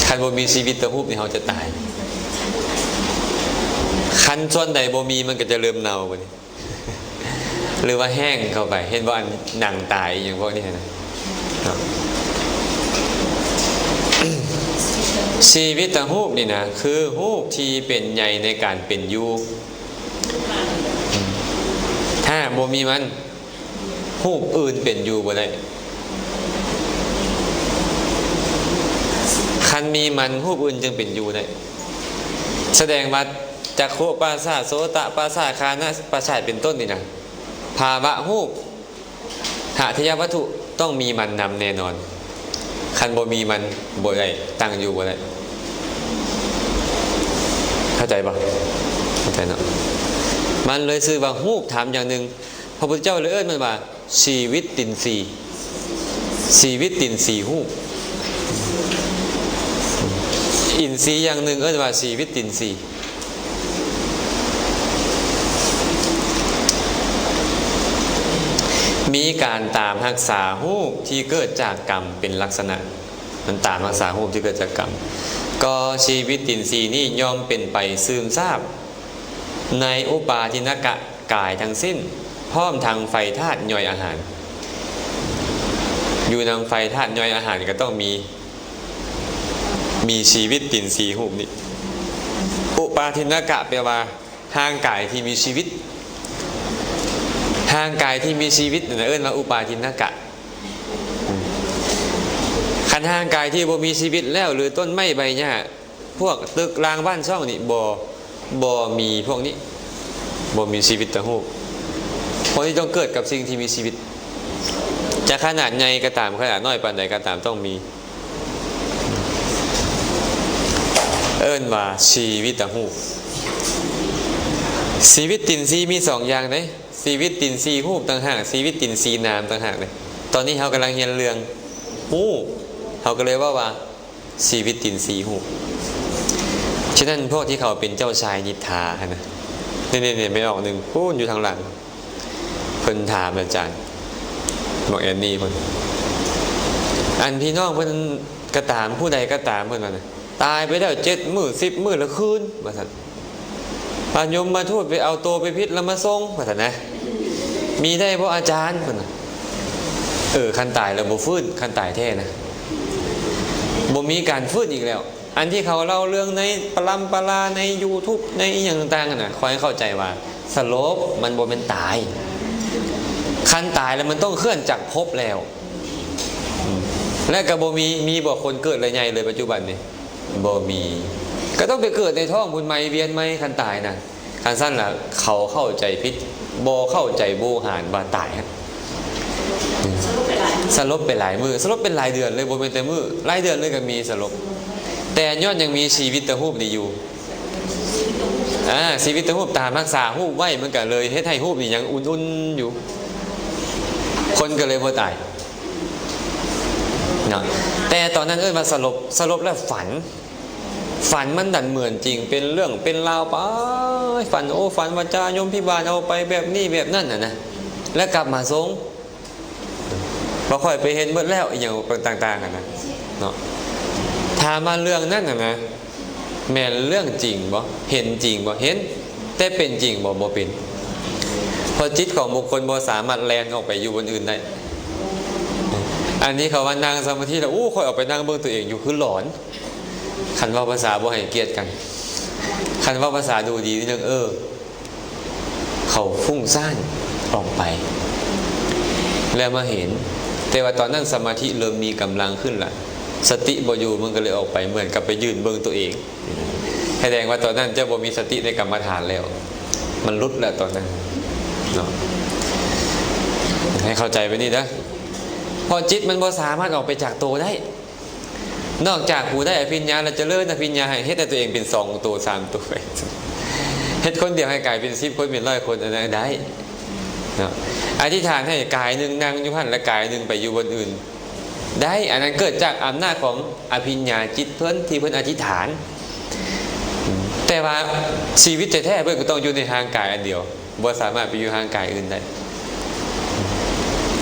ຄັນບໍ່ມີຊີວິດຕະຮູບນີ້ເຮົາຈະຕາຍ. ຄັນສ່ວນໃດບໍ່ມີ ມັນກໍຈະເລີ່ມເນົ່າບັດນີ້ ຫຼືວ່າແຫ້ງເຂົ້າໄປ. ເຫັນບໍ່ ອັນໜັງຕາຍອີ່ຫຍັງພວກນີ້ນະເນາະ. ຊີວິດຕະຮູບນີ້ນະ ຄືຮູບທີ່ເປັນໃຍໃນການເປັນຢູ່. ຖ້າບໍ່ມີມັນ ຮູບອື່ນເປັນຢູ່ບໍ່ໄດ້. ຄັນມີມັນ ຮູບອື່ນຈຶ່ງເປັນຢູ່ໄດ້. ສະແດງວ່າຈັກຂຸປະສາດ ໂສຕະປະສາດ ຄານະປະສາດເປັນຕົ້ນນີ້ນະ ພາວະຮູບ ຫາທະຍະວັດຖຸ ຕ້ອງມີມັນນຳແນ່ນອນ. ຄັນບໍ່ມີມັນ ບໍ່ໄດ້ ຕັ້ງຢູ່ບໍ່ໄດ້. ເຂົ້າໃຈບໍ່? ເຂົ້າໃຈເນາະ. ມັນເລີຍຊື່ວ່າຮູບທຳຢ່າງໜຶ່ງ. ພະພຸດທະເຈົ້າເລີຍເອີ້ນມັນວ່າ ຊີວິດຕິນຊີ. ຊີວິດຕິນຊີຮູບ. ອິນຊີຢ່າງໜຶ່ງເອີ້ນວ່າຊີວິດຕິນຊີ. ມີການຕາມຮັກສາຮູບທີ່ເກີດຈາກກຳເປັນລັກສະນະ. ມັນຕາມຮັກສາຮູບທີ່ເກີດຈາກກຳ. ກໍຊີວິດຕິນຊີນີ້ຍ່ອມເປັນໄປຊຶມຊາບໃນອຸປາທິນນະກະກາຍທັງສິ້ນ ພ້ອມທັງໄຟທາດຍ່ອຍອາຫານ. ຢູ່ນຳໄຟທາດຍ່ອຍອາຫານກໍຕ້ອງມີ ມີຊີວິດຕິນຊີຮູບນີ້. ອຸປາທິນນະກະແປວ່າ ຮ່າງກາຍທີ່ມີຊີວິດ. ຮ່າງກາຍທີ່ມີຊີວິດນັ້ນນະ ເອີ້ນວ່າອຸປາທິນນະກະ. ຄັນຮ່າງກາຍທີ່ບໍ່ມີຊີວິດແລ້ວ ຫຼື ຕົ້ນໄມ້ໃບຫຍ້າ ພວກຕຶກລາງບ້ານຊ່ອງນີ້ ບໍ່ ບໍ່ມີພວກນີ້ ບໍ່ມີຊີວິດຕະຮູບ. ພວກນີ້ຕ້ອງເກີດກັບສິ່ງທີ່ມີຊີວິດ. ຈະຂະໜາດໃຫຍ່ກໍຕາມ ຂະໜາດນ້ອຍປານໃດກໍຕາມ ຕ້ອງມີ. ເອີ້ນວ່າຊີວິດຕະຮູບ. ຊີວິດຕິນຊີມີສອງຢ່າງເດ້. ຊີວິດຕິນຊີຮູບຕ່າງຫາກ, ຊີວິດຕິນຊີນາມຕ່າງຫາກເດ້. ຕອນນີ້ເຮົາກຳລັງຮຽນເລື່ອງຮູບ, ເຮົາກໍເລີຍເວົ້າວ່າຊີວິດຕິນຊີຮູບ. ສະນັ້ນ ພວກທີ່ເຂົາເປັນເຈົ້າຊາຍນິດທາຫັ້ນນະ, ນີ້ໆໆ ແມ່ອອກໜຶ່ງ ພຸ້ນຢູ່ທາງຫຼັງ. ເພິ່ນຖາມອາຈານ ໝໍແອນນີເພິ່ນ, ອັນພີ່ນ້ອງເພິ່ນກໍຕາມ ຜູ້ໃດກໍຕາມ ເພິ່ນວ່ານະ ຕາຍໄປແລ້ວເຈັດມື້ສິບມື້ລະຄືນ ວ່າຊັ້ນ, ພະຍົມມະທູດໄປເອົາໂຕໄປຜິດລະມາສົ່ງ ວ່າຊັ້ນນະ, ມີໄດ້ບໍ່ອາຈານ ເພິ່ນວ່າ. ເອີ ຄັນຕາຍແລ້ວບໍ່ຟື້ນ, ຄັນຕາຍແທ້ນະ ບໍ່ມີການຟື້ນອີກແລ້ວ. ອັນທີ່ເຂົາເລົ່າເລື່ອງໃນປະລຳປະລາ ໃນຢູທູບ ໃນອີ່ຫຍັງຕ່າງໆຫັ້ນນະ, ຂໍໃຫ້ເຂົ້າໃຈວ່າສະຫຼົບມັນບໍ່ແມ່ນຕາຍ. ຄັນຕາຍແລ້ວມັນຕ້ອງເຄື່ອນຈາກພົບແລ້ວ. ແລະກໍບໍ່ມີ, ມີບໍ່ຄົນເກີດແລ້ວໃຫຍ່ເລີຍປັດຈຸບັນນີ້? ບໍ່ມີ. ກໍຕ້ອງໄປເກີດໃນທ້ອງພຸ້ນໃໝ່ ວຽນໃໝ່ ຄັນຕາຍນະ. ຄັນຊັ້ນລະເຂົາເຂົ້າໃຈຜິດ, ບໍ່ເຂົ້າໃຈບູຮານວ່າຕາຍ. ສະຫຼົບໄປຫຼາຍມື້, ສະຫຼົບໄປຫຼາຍເດືອນເລີຍ, ບໍ່ແມ່ນແຕ່ມື້, ຫຼາຍເດືອນເລີຍກໍມີສະຫຼົບ. ແຕ່ຍ້ອນຍັງມີຊີວິດຕະຮູບນີ້ຢູ່, ອາ, ຊີວິດຕະຮູບຕາມຮັກສາຮູບໄວ້, ມັນກໍເລີຍເຮັດໃຫ້ຮູບນີ້ຍັງອຸ່ນໆຢູ່, ຄົນກໍເລີຍບໍ່ຕາຍເນາະ. ແຕ່ຕອນນັ້ນເອີ້ນວ່າສະຫຼົບ, ສະຫຼົບແລ້ວຝັນ. ຝັນມັນດັນເໝືອນຈິງ, ເປັນເລື່ອງເປັນລາວໄປ, ຝັນ ໂອ້ ຝັນວ່າຈາຍົມພິບານເອົາໄປແບບນີ້ແບບນັ້ນນະນະ, ແລ້ວກັບມາສົ່ງ ວ່າຂ້ອຍໄປເຫັນເບິດແລ້ວ ອີ່ຫຍັງຕ່າງໆຫັ້ນນະເນາະ. ຖາມວ່າເລື່ອງນັ້ນນະນະ ແມ່ນເລື່ອງຈິງບໍ່? ເຫັນຈິງບໍ່? ເຫັນ. ແຕ່ເປັນຈິງບໍ່? ບໍ່ເປັນ. ເພາະຈິດຂອງບຸກຄົນບໍ່ສາມາດແລ່ນອອກໄປຢູ່ບ່ອນອື່ນໄດ້. ອັນນີ້ເຂົາວ່ານັ່ງສະມາທິແລ້ວ, ໂອ້ ຂ້ອຍອອກໄປນັ່ງເບິ່ງຕົວເອງຢູ່ ຄືຫຼອນ. ຄັນເວົ້າພາສາບໍ່ໃຫ້ກຽດກັນ, ຄັນເວົ້າພາສາດູດີນິດໜຶ່ງ, ເອີ ເຂົາຟຸ້ງສ້ານອອກໄປ ແລ້ວມາເຫັນ. ແຕ່ວ່າຕອນນັ້ນສະມາທິເລີ່ມມີກຳລັງຂຶ້ນລະ, ສະຕິບໍ່ຢູ່, ມັນກໍເລີຍອອກໄປ ເໝືອນກັບໄປຢືນເບິ່ງຕົວເອງ. ສະແດງວ່າຕອນນັ້ນເຈົ້າບໍ່ມີສະຕິໃນກຳມະຖານແລ້ວ, ມັນຫຼຸດແລ້ວຕອນນັ້ນເນາະ. ໃຫ້ເຂົ້າໃຈແບບນີ້ເດີ, ເພາະຈິດມັນບໍ່ສາມາດອອກໄປຈາກໂຕໄດ້. ນອກຈາກຜູ້ໄດ້ອະພິນຍາ ແລະ ຈະເລີນອະພິນຍາໃຫ້ເຮັດໃຫ້ຕົວເອງເປັນສອງໂຕ ສາມໂຕໄປ, ເຮັດຄົນດຽວໃຫ້ກາຍເປັນສິບຄົນ ເປັນຮ້ອຍຄົນ, ອັນນັ້ນໄດ້ເນາະ. ອະທິຖານໃຫ້ກາຍໜຶ່ງນັ່ງຢູ່ຫັ້ນ ແລະ ກາຍໜຶ່ງໄປຢູ່ບ່ອນອື່ນໄດ້, ອັນນັ້ນເກີດຈາກອຳນາດຂອງອະພິນຍາຈິດເພິ່ນ ທີ່ເພິ່ນອະທິຖານ. ແຕ່ ແຕ່ວ່າຊີວິດແທ້ໆ ເພິ່ນກໍຕ້ອງຢູ່ໃນຮ່າງກາຍອັນດຽວ, ບໍ່ສາມາດໄປຢູ່ຮ່າງກາຍອື່ນໄດ້.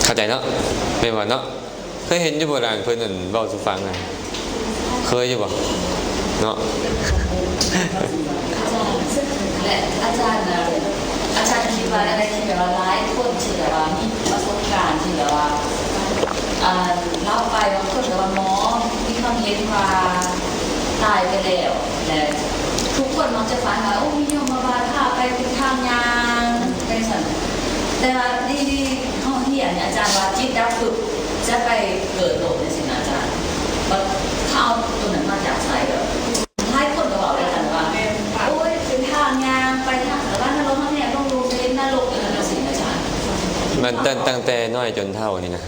ເຂົ້າໃຈເນາະ? ແມ່ນບໍ່ເນາະ? ເຄີຍເຫັນຢູ່ບໍ່ຫຼານເພິ່ນ ອັນ ເວົ້າສູ່ຟັງຫັ້ນ? ເຄີຍຢູ່ບໍ່ເນາະ? ແລະ ອາຈານນະ ອາຈານຄິດວ່າແນວໃດ ທີ່ແບບວ່າຫຼາຍຄົນທີ່ແບບວ່າມີປະສົບການທີ່ແບບວ່າ ອ່າ ເລົ່າໄປ ບາງຄົນກໍວ່າໝໍມີຄວາມເຫັນວ່າຕາຍໄປແລ້ວ ແລະ ທຸກຄົນມັກຈະຝັນວ່າ ໂອ້ ມີຍົມມະບາດພາໄປເປັນທາງຍ່າງ ຈັ່ງຊັ້ນ. ແຕ່ວ່າດີໆ ເຮົາຮຽນ ອາຈານວ່າຈິດດັບປຶບ ຈະໄປເກີດໂລກ ຈັ່ງຊີ້ນະ ອາຈານ. ວ່າເຂົາເອົາຕົວນັ້ນມາຈາກໃສ? ແບບ ຫຼາຍຄົນກໍເວົ້າຄືກັນວ່າ ໂອ້ຍ ເປັນທາງຍ່າງໄປທາງສະຫວັນນະລົກ ເຮົາແນມລົງເປັນນະລົກ ຈັ່ງຊີ້ນະ ອາຈານ. ມັນຕັ້ງ ຕັ້ງແຕ່ນ້ອຍຈົນເຖົ້ານີ້ນະ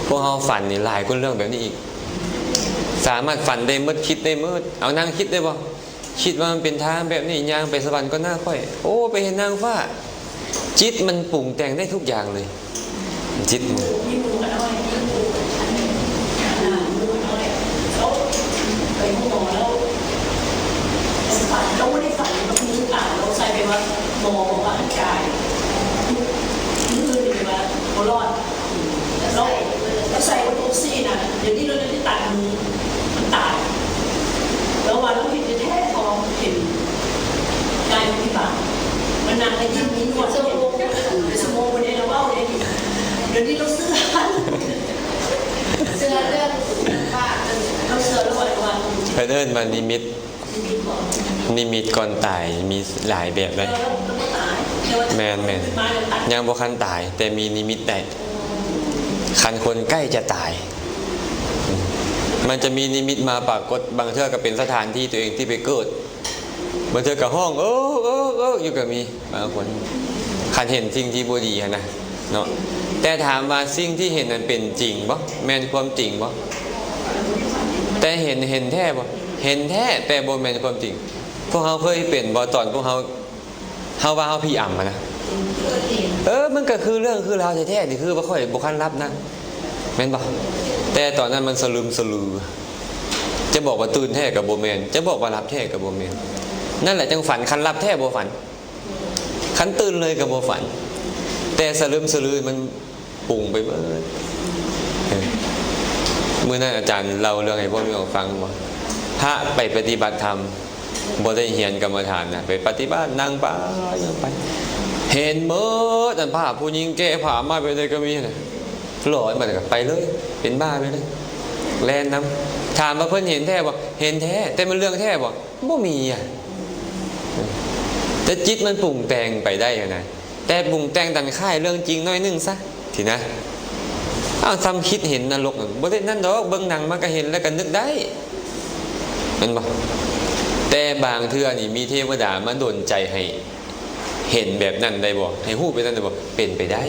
ພວກເຮົາຝັນນີ້ຫຼາຍກວ່າເລື່ອງແບບນີ້ອີກ. ສາມາດຝັນໄດ້ໝົດ ຄິດໄດ້ໝົດ. ເອົາ ນັ່ງຄິດໄດ້ບໍ່? ຄິດວ່າມັນເປັນທາງແບບນີ້ ຍ່າງໄປສະຫວັນກ່ອນໜ້າຂ້ອຍ. ໂອ້ ໄປເຫັນນາງຟ້າ. ຈິດມັນປຸງແຕ່ງໄດ້ທຸກຢ່າງເລີຍ. ຈິດ ມີໝູ່ກັນເອົາໄວ້ ມີໝູ່ ອັນ ອັນ ໝູ່ກັນເອົາໄວ້ ລາວໄປໂຮງໝໍ ລາວ ລາວບໍ່ໄດ້ຝັນວ່າມີຕາຍ ລາວໃສ່ໄປວ່າໝໍບອກວ່າໃຫ້ກາຍ ມື້ອື່ນນີ້ວ່າບໍ່ລອດ ລາວ ລາວໃສ່ໄວ້ ຫົກສີ່ນະ. ດຽວນີ້ລາວໄດ້ຕັດມື ມັນຕາຍ ລາວວ່າລາວເຫັນແທ້ໆ ເຫັນ ກາຍມາທີ່ບ້ານ ມານັ່ງໃນຍິ້ມມີໜວດ ເປັນຊົ່ວໂມງ ເປັນຊົ່ວໂມງພຸ້ນເດ້ ລາວເວົ້າເດ້. ດຽວນີ້ລາວເຊື່ອ ເຊື່ອເລື່ອງວ່າ ລາວເຊື່ອແລ້ວວ່າ ເພິ່ນເອີ້ນວ່ານິມິດ ນິມິດກ່ອນຕາຍມີຫຼາຍແບບເດ້. ແມ່ນໆ ຍັງບໍ່ທັນຕາຍ ແຕ່ມີນິມິດໄດ້ ຄັນຄົນໃກ້ຈະຕາຍ ມັນຈະມີນິມິດມາປາກົດ. ບາງເທື່ອກໍເປັນສະຖານທີ່ຕົວເອງທີ່ໄປເກີດ ບາງເທື່ອກໍຮ້ອງເອິກໆຢູ່ກໍມີບາງຄົນ ຄັນເຫັນສິ່ງທີ່ບໍ່ດີຫັ້ນນະເນາະ. ແຕ່ຖາມວ່າສິ່ງທີ່ເຫັນນັ້ນເປັນຈິງບໍ່? ແມ່ນຄວາມຈິງບໍ່? ແຕ່ເຫັນ ເຫັນແທ້ບໍ່? ເຫັນແທ້ ແຕ່ບໍ່ແມ່ນຄວາມຈິງ. ພວກເຮົາເຄີຍເປັນບໍ່? ຕອນພວກເຮົາ ເຮົາວ່າເຮົາຜີອຳຫັ້ນນະ ເອີ ມັນກໍຄືເລື່ອງຄືລາວແທ້ໆ ນີ້ຄືວ່າຂ້ອຍບໍ່ຄັນຫຼັບນະ ແມ່ນບໍ່? ແຕ່ຕອນນັ້ນມັນສະລຶມສະລື ຈະບອກວ່າຕື່ນແທ້ກໍບໍ່ແມ່ນ ຈະບອກວ່າຫຼັບແທ້ກໍບໍ່ແມ່ນ. ນັ້ນແຫຼະຈັ່ງຝັນ ຄັນຫຼັບແທ້ບໍ່ຝັນ ຄັນຕື່ນເລີຍກໍບໍ່ຝັນ. ແຕ່ສະລຶມສະລືມັນປຸງໄປເບີດ. ເອີ ມື້ນັ້ນອາຈານເລົ່າເລື່ອງໃຫ້ພວກນ້ອງຟັງວ່າ ພະໄປປະຕິບັດທຳ ບໍ່ໄດ້ຮຽນກຳມະຖານນະ ໄປປະຕິບັດ ນັ່ງໄປ ນັ່ງໄປ ເຫັນໝົດ ອັນພະຜູ້ຍິງແກ້ຜ້າມາແບບໃດກໍມີນະ. ຫຼອນ ບັດນີ້ກໍໄປເລີຍ ເປັນບ້າໄປເລີຍ ແລ່ນນຳ. ຖາມວ່າເພິ່ນເຫັນແທ້ບໍ່? ເຫັນແທ້. ແຕ່ມັນເລື່ອງແທ້ບໍ່? ບໍ່ມີອະ. ແຕ່ຈິດມັນປຸງແຕ່ງໄປໄດ້ຫັ້ນນະ ແຕ່ປຸງແຕ່ງດັນຄ້າຍເລື່ອງຈິງໜ້ອຍໜຶ່ງຊະ ຊີ້ນະ. ອ້າວ ຊ່ຳຄິດເຫັນນະລົກ ບໍ່ໄດ້ນັ້ນດອກ ເບິ່ງໜັງມາກໍເຫັນ ແລ້ວກໍນຶກໄດ້ ແມ່ນບໍ່? ແຕ່ບາງເທື່ອນີ້ມີເທວະດາມາດົນໃຈໃຫ້ເຫັນແບບນັ້ນໄດ້ບໍ່? ໃຫ້ຮູ້ແບບນັ້ນໄດ້ບໍ່? ເປັນໄປໄດ້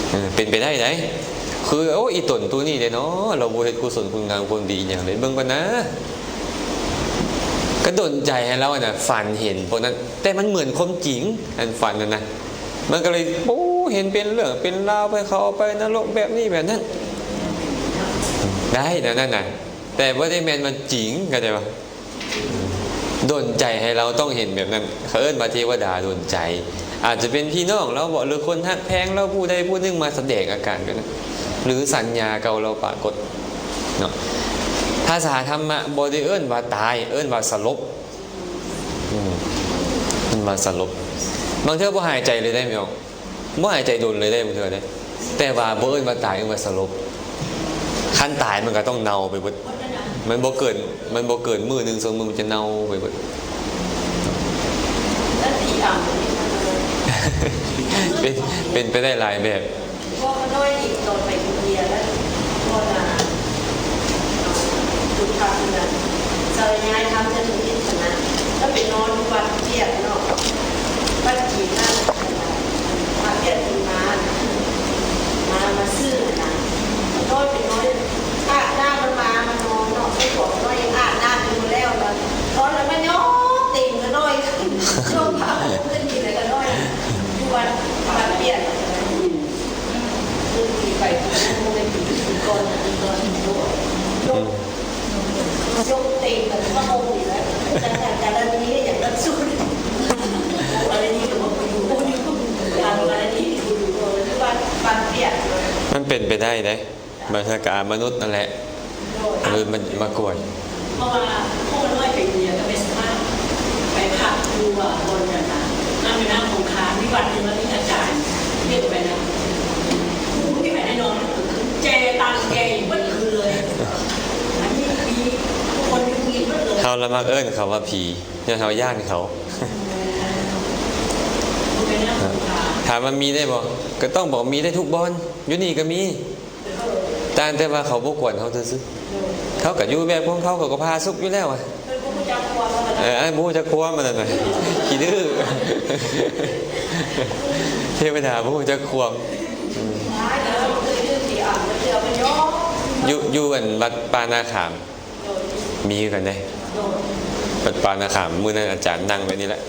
ເອີ ເປັນໄປໄດ້ໃດ໋. ຄື ໂອ້ ອີຕົນໂຕນີ້ເດ້ເນາະ ລາວບໍ່ເຮັດກຸສົນຄຸນງາມຄວາມດີອີ່ຫຍັງເລີຍ ເບິ່ງກ່ອນນະ. ກໍດົນໃຈໃຫ້ລາວຫັ້ນນະ ຝັນເຫັນພວກນັ້ນ ແຕ່ມັນເໝືອນຄວາມຈິງ ອັນຝັນນັ້ນນະ. ມັນກໍເລີຍ ໂອ້ ເຫັນເປັນເລື່ອງເປັນລາວ ໄປເຂົ້າໄປນະລົກແບບນີ້ແບບນັ້ນ ໄດ້ແນວນັ້ນນະ ແຕ່ບໍ່ໄດ້ແມ່ນວ່າຈິງ ເຂົ້າໃຈບໍ່? ດົນໃຈໃຫ້ລາວຕ້ອງເຫັນແບບນັ້ນ ເຂົາເອີ້ນວ່າເທວະດາດົນໃຈ. ອາດຈະເປັນພີ່ນ້ອງລາວບໍ ຫຼືຄົນຮັກແພງລາວຜູ້ໃດຜູ້ໜຶ່ງມາສະແດງອາການແບບນັ້ນ ຫຼືສັນຍາເກົ່າລາວປາກົດເນາະ. ພາສາທຳມະບໍ່ໄດ້ເອີ້ນວ່າຕາຍ ເອີ້ນວ່າສະຫຼົບ. ອືມ ເອີ້ນວ່າສະຫຼົບ. ບາງເທື່ອບໍ່ຫາຍໃຈເລີຍໄດ໋ແມ່ນບໍ່? ບໍ່ຫາຍໃຈດົນເລີຍເດ້ ບາງເທື່ອເດ້ ແຕ່ວ່າບໍ່ເອີ້ນວ່າຕາຍ ເອີ້ນວ່າສະຫຼົບ. ຄັນຕາຍມັນກໍຕ້ອງເນົ່າໄປເບິດ ມັນບໍ່ເກີນ ມັນບໍ່ເກີນມື້ໜຶ່ງສອງມື້ ມັນຈະເນົ່າໄປເບິດ. ແລ້ວຜີອຳ ເປັນ ເປັນໄປໄດ້ຫຼາຍແບບ. ພໍ່ຂ້ານ້ອຍອີກຕອນໄປອິນເດຍ ແລ້ວພໍ່ນາ ເອີ ຄຸນພາເມືອງ ສາລະຍາຍທຳເທື່ອທຳອິດຫັ້ນນະ ແລ້ວໄປນອນວັດວຽກເນາະ ວັດຈີນນະ ພະວຽກເພິ່ນມາ ມາ ມາຊື້ນະ ນ້ອຍໄປນອນ ອາບນ້ຳ ມັນມາ ມານອນເນາະ ໃສ່ຂອງນ້ອຍ ອາບນ້ຳຍັງບໍ່ແລ້ວ ນອນແລ້ວມາຍົກຕີນຂ້ານ້ອຍ ໂຍມພະ ເພິ່ນມີແລ້ວຂ້ານ້ອຍ ຢູ່ວັດ ວັດວຽກ ຄືຕີໄປ ບໍ່ແມ່ນຕີ ຕີກ່ອນ ຕີກ່ອນ ຍົກ ຍົກ ຍົກເຕະກັບພະອົງນີ້ແຫຼະ ການລະນີ ຢ່າງນັ້ນສຸດ ລະນີ ຫຼືວ່າຢູ່ ຢູ່ ການລະນີ ຢູ່ ຫຼືວ່າ ບ້ານ ບ້ານວຽກ. ມັນເປັນໄປໄດ້ເດ້ ບາງເທື່ອກໍອາມະນຸດນັ້ນແຫຼະ ໂດຍ ມາ ມາກວດ. ເພາະວ່າພວກນ້ອຍໄປເມືອງກໍໄປສະໝັກ ໄປພັກຢູ່ ບ່ອນນັ້ນນະ ນ້ຳແມ່ນ້ຳຄົງຄາ ມີວັນໜຶ່ງມັນມີອາຈານເຮັດໄປນະ ຜູ້ທີ່ໄປໄດ້ນອນ ແຈຕັ້ງແຈເບິດຄືນເລີຍ. ອັນນີ້ມີຄົນຢູ່ນີ້ເບິດເລີຍ. ເຮົາລະມັກເອີ້ນເຂົາວ່າຜີ ຍ້ອນເຮົາຢ້ານເຂົາ. ຖາມວ່າມີໄດ້ບໍ່? ກໍຕ້ອງບອກມີໄດ້ທຸກບ່ອນ ຢູ່ນີ້ກໍມີ. ຕ່າງແຕ່ວ່າເຂົາບໍ່ກວນເຮົາຊື່ໆ ເຂົາກໍຢູ່ແບບຂອງເຂົາ ເຂົາກໍຜາສຸກຢູ່ແລ້ວອະ. ເອີ ບໍ່ຮູ້ຈັກຄວາມມັນນັ້ນນະ ຂີ້ດື້ ເທວະດາບໍ່ຮູ້ຈັກຄວາມ. ອືມ ຢູ່ ຢູ່ອັນວັດປ່ານາຂາມ ມີຄືກັນເດ້ ວັດປ່ານາຂາມ. ມື້ນັ້ນອາຈານນັ່ງແບບນີ້ແຫຼະ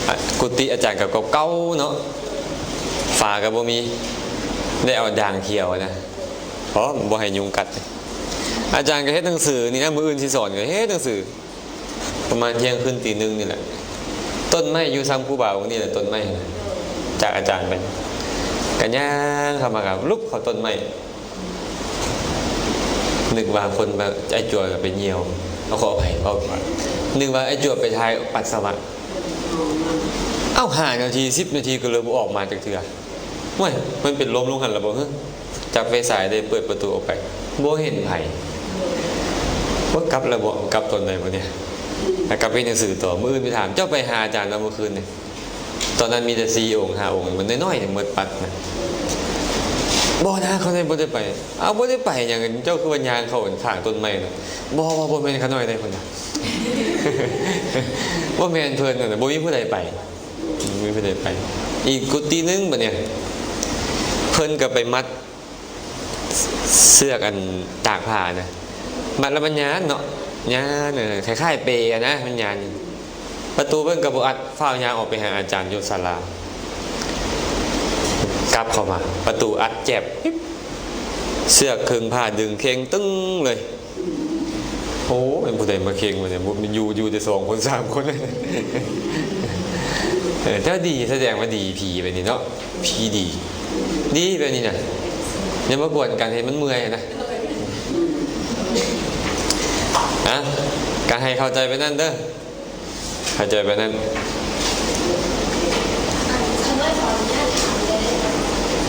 ອາ ກຸຕິອາຈານກໍເກົ່າໆເນາະ ຝາກໍບໍ່ມີ ໄດ້ເອົາດາງຂຽວນະ ພ້ອມ ບໍ່ໃຫ້ຍຸງກັດ. ອາຈານກໍເຮັດໜັງສືນີ້ນະ ມື້ອື່ນຊິສອນ ກໍເຮັດໜັງສື ປະມານທ່ຽງຄືນຕີໜຶ່ງນີ້ແຫຼະ. ຕົ້ນໄມ້ຢູ່ຊຳຄູບາອົງນີ້ແຫຼະ ຕົ້ນໄມ້ນະ ຈາກອາຈານໄປ ກໍຍ່າງເຂົ້າມາ ກໍລຸບເຂົ້າຕົ້ນໄມ້. ນຶກວ່າຄົນແບບໄອ້ຈົວໄປຍ່ຽວ ເອົາ ຂໍອະໄພ ເວົ້າວ່າ ນຶກວ່າໄອ້ຈົວໄປຖ່າຍປັດສະວະ. ເອົ້າ ຫ້ານາທີ ສິບນາທີ ກໍເລີຍບໍ່ອອກມາຈັກເທື່ອ. ໂອ້ຍ ມັນເປັນລົມລົງຫັ້ນລະບໍ່ ຮຶ? ຈັບໄຟສາຍໄດ້ ເປີດປະຕູອອກໄປ ບໍ່ເຫັນໃຜ. ວ່າກັບລະບໍ່ ກັບຕອນໃດບໍ່ນີ້ ແລ້ວກັບໄປເຮັດໜັງສືຕໍ່. ມື້ອື່ນໄປຖາມ ເຈົ້າໄປຫາອາຈານລະມື້ຄືນນີ້? ຕອນນັ້ນມີແຕ່ສີ່ອົງຫ້າອົງ ມັນນ້ອຍໆ ໝົດປັດນະ. ບໍ່ນະ ຂ້ານ້ອຍບໍ່ໄດ້ໄປ. ເອົ້າ ບໍ່ໄດ້ໄປຫຍັງ ເຈົ້າຄືວ່າຍ່າງເຂົ້າຂ້າງຕົ້ນໄມ້ນະ? ບໍ່ ບໍ່ ບໍ່ແມ່ນຂ້ານ້ອຍເດ້ ເພິ່ນວ່າ ບໍ່ແມ່ນເພິ່ນນະ ບໍ່ມີຜູ້ໃດໄປ ບໍ່ມີຜູ້ໃດໄປ. ອີກກຸຕິໜຶ່ງບັດນີ້ ເພິ່ນກໍໄປມັດ ເຊືອກອັນຕາກຜ້ານະ ມັດແລ້ວມັນຍານເນາະ ຍານ ເອີ ຄ້າຍໆເປຫັ້ນນະ ມັນຍານ. ປະຕູເພິ່ນກໍບໍ່ອັດ ຟ້າວຍ່າງອອກໄປຫາອາຈານຢູ່ສາລາ ກັບເຂົ້າມາ ປະຕູອັດແຈບ ປິບ ເຊືອກເຄິ່ງຜ້າດຶງເຄັ່ງຕຶ້ງເລີຍ. ໂອ້ ແມ່ນຜູ້ໃດມາເຄັ່ງວະນີ້ ບໍ່ແມ່ນຢູ່ ຢູ່ແຕ່ສອງຄົນສາມຄົນ. ເອີ ແຕ່ວ່າດີ ສະແດງວ່າດີ ຜີແບບນີ້ເນາະ ຜີດີ ດີແບບນີ້ນະ ຢ່າມາກວນກັນ ເຮັດມັນເມື່ອຍນະ. ອ່ະ ກໍໃຫ້ເຂົ້າໃຈໄປນັ້ນເດີ ເຂົ້າໃຈໄປນັ້ນ. ອັນຂ້ານ້ອຍຂໍອະນຸຍາດຖາມແດ່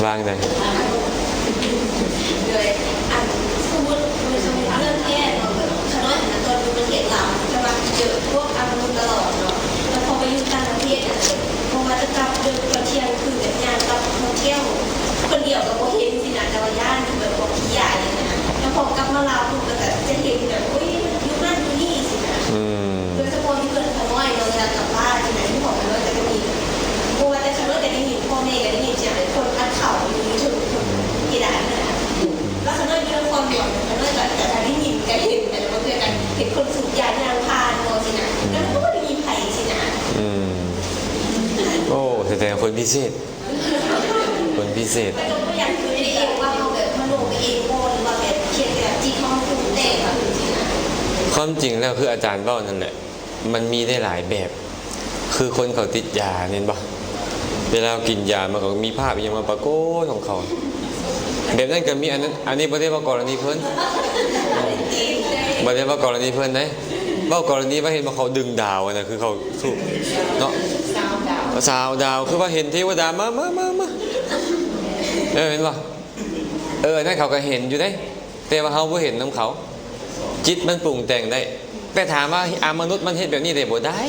ວ່າຈັ່ງໃດ? ອັນ ໂດຍ ອັນ ສົມມຸດ ສົມມຸດເລື່ອງແທ້ເນາະ ຂ້ານ້ອຍຫັ້ນນະ ຕອນຢູ່ປະເທດລາວ ແຕ່ວ່າເຈີພວກອາມະນຸດຕະຫຼອດເນາະ ແລ້ວພໍໄປຢູ່ຕ່າງປະເທດນະ ບໍ່ວ່າຈະກັບເດີນຕອນທ່ຽງຄືນ ແບບຍ່າງກັບໂຮເທວ ຄົນດຽວກໍບໍ່ເຫັນຊີ້ນະ ແຕ່ວ່າຢ້ານແບບພວກຂີ້ອາຍຫັ້ນນະ ແລ້ວພໍກັບມາລາວພຸ້ນກໍຈະເຫັນແບບ ໂອ້ຍ ຢູ່ນັ້ນຢູ່ນີ້ຊີ້ນະ. ອືມ ໂດຍສະເພາະຢູ່ເຮືອນຂ້ານ້ອຍເນາະ ເວລາກັບບ້ານນີ້ນະ ຢູ່ຫໍຂ້ານ້ອຍກໍຈະມີ ບໍ່ວ່າແຕ່ຂ້ານ້ອຍກໍໄດ້ຍິນ ພໍ່ແມ່ກໍໄດ້ຍິນສຽງຄົນອັດເຂົ້າຢູ່ເທິງເພດານຫັ້ນນະ. ແລ້ວຂ້ານ້ອຍຢູ່ນະຄອນຫຼວງ ຂ້ານ້ອຍກໍ ກໍໄດ້ຍິນ ກໍເຫັນ ແຕ່ລະບາງເທື່ອກໍເຫັນຄົນສູບຢາຍ່າງຜ່ານບໍ່ຊີ້ນະ ແລ້ວມັນກໍບໍ່ໄດ້ມີໃຜຊີ້ນະ. ອືມ ໂອ້ ສະແດງວ່າຄົນພິເສດ ຄົນພິເສດ. ແຕ່ກໍບໍ່ຢາກຄິດໄປເອງວ່າເຮົາແບບມະໂນໄປເອງບໍ່ ຫຼືວ່າແບບພຽງແຕ່ຈິດເຮົາມັນປຸງແຕ່ງຂຶ້ນຊີ້ນະ. ຄວາມຈິງແລ້ວຄືອາຈານເວົ້ານັ້ນແຫຼະ ມັນມີໄດ້ຫຼາຍແບບ ຄືຄົນເຂົາຕິດຢາແມ່ນບໍ່ ເວລາເຂົາກິນຢາມັນກໍມີພາບອີ່ຫຍັງມາປາກົດຂອງເຂົາ ແບບນັ້ນກໍມີ. ອັນນັ້ນ ອັນນີ້ບໍ່ໄດ້ເວົ້າກໍລະນີເພິ່ນ ບໍ່ໄດ້ເວົ້າກໍລະນີເພິ່ນເດ້ ເວົ້າກໍລະນີວ່າເຫັນບໍ່ ເຂົາດຶງດາວຫັ້ນນະ ຄືເຂົາສູບເນາະ ສາວດາວ ຄືວ່າເຫັນເທວະດາມາ ມາ ມາ ມາ ເອີ ແມ່ນບໍ່? ເອີ ອັນນັ້ນເຂົາກໍເຫັນຢູ່ເດ້ ແຕ່ວ່າເຮົາບໍ່ເຫັນນຳເຂົາ ຈິດມັນປຸງແຕ່ງໄດ້. ແຕ່ຖາມວ່າອາມະນຸດມັນເຮັດແບບນີ້ໄດ້ບໍ່? ໄດ້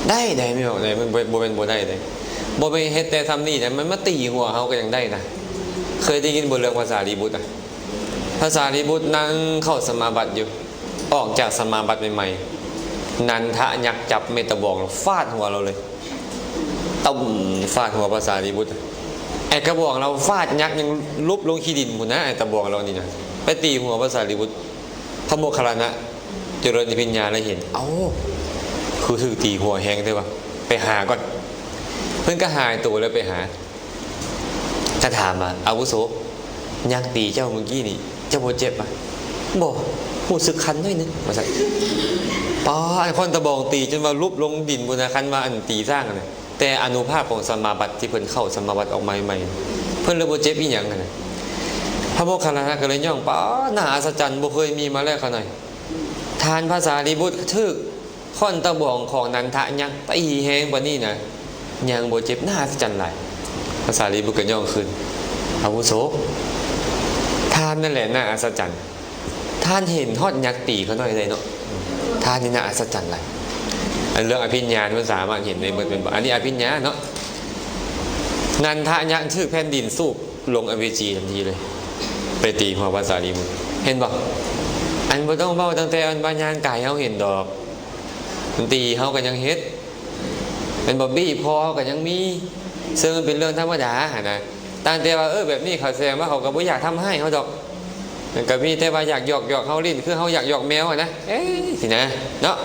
ໄດ້ ໄດ້ ແມ່ນບໍ່? ໄດ້ ມັນບໍ່ ບໍ່ແມ່ນບໍ່ໄດ້ເດ້ ບໍ່ແມ່ນເຮັດແຕ່ຊ່ຳນີ້ນະ ມັນມາຕີຫົວເຮົາກໍຍັງໄດ້ນະ. ເຄີຍໄດ້ຍິນບໍ່ເລື່ອງພະສາລີບຸດນະ? ພະສາລີບຸດນັ່ງເຂົ້າສະມາບັດຢູ່ ອອກຈາກສະມາບັດໃໝ່ໆ ນັນທະຍັກຈັບແມ່ຕະບອງ ແລ້ວຟາດຫົວລາວເລີຍ. ຕຸ້ມ ຟາດຫົວພະສາລີບຸດ ໄອ້ກະບອງລາວຟາດຍັກຍັງຫຼຸບລົງຂີ້ດິນພຸ້ນນະ ໄອ້ຕະບອງລາວນີ້ນະ ໄປຕີຫົວພະສາລີບຸດ. ພະໂມກຄັນລານະ ຈຸລະນິພິນຍາລະເຫັນ ເອົ້າ ຄືຖືກຕີຫົວແຮງແທ້ວະ ໄປຫາກ່ອນ. ເພິ່ນກໍຫາຍໂຕແລ້ວໄປຫາ ກໍຖາມວ່າ ອາວຸໂສ ຍັກຕີເຈົ້າມື້ກີ້ນີ້ ເຈົ້າບໍ່ເຈັບຫວາ? ບໍ່ ຮູ້ສຶກຄັນໜ້ອຍໜຶ່ງ ວ່າຊັ້ນ. ປ້າ ອັນຄ້ອນຕະບອງຕີຈົນວ່າຫຼຸບລົງດິນພຸ້ນນະ ຄັນວ່າອັນຕີຊ້າງຫັ້ນນະ. ແຕ່ອານຸພາບຂອງສະມາບັດທີ່ເພິ່ນເຂົ້າສະມາບັດອອກມາໃໝ່ໆ ເພິ່ນເລີຍບໍ່ເຈັບອີ່ຫຍັງຫັ້ນນະ. ພະໂມກຄັນລານະກໍເລີຍຍ້ອງ ປ້າ ໜ້າອັດສະຈັນ ບໍ່ເຄີຍມີມາແລ້ວຂະໜ້ອຍ. ທ່ານພະສາລີບຸດຖືກ ຄ້ອນຕະບອງຂອງນັນທະຍັກຕີແຮງປານນີ້ນະ ຍັງບໍ່ເຈັບ ໜ້າອັດສະຈັນຫຼາຍ. ພະສາລີບຸດກໍຍ້ອງຄືນ ອາວຸໂສ ທ່ານນັ້ນແຫຼະໜ້າອັດສະຈັນ ທ່ານເຫັນຮອດຍັກຕີຂ້ານ້ອຍໄດ້ເນາະ ທ່ານນີ້ໜ້າອັດສະຈັນຫຼາຍ. ອັນເລື່ອງອະພິນຍາມັນສາມາດເຫັນໄດ້ໝົດແມ່ນບໍ່? ອັນນີ້ອະພິນຍາເນາະ. ນັນທະຍັກຖືກແຜ່ນດິນສູບລົງອະເວຈີທັນທີເລີຍ ໄປຕີຫົວພະສາລີບຸດ ເຫັນບໍ່? ອັນບໍ່ຕ້ອງເວົ້າຕັ້ງແຕ່ອັນວ່າຍານກາຍເຮົາເຫັນດອກ ມັນຕີເຮົາກໍຍັງເຮັດ ແມ່ນບໍ່? ບີບຄໍເຮົາກໍຍັງມີ ເຊິ່ງມັນເປັນເລື່ອງທຳມະດາຫັ້ນນະ. ຕ່າງແຕ່ວ່າ ເອີ ແບບນີ້ເຂົາສະແດງວ່າເຂົາກໍບໍ່ຢາກທຳຮ້າຍເຮົາດອກ ມັນກໍມີແຕ່ວ່າຢາກຢອກໆເຮົາຫຼິ້ນ ຄືເຮົາຢາກຢອກແມວຫັ້ນນະ ເອີຍ ຊີ້ນະເນາະ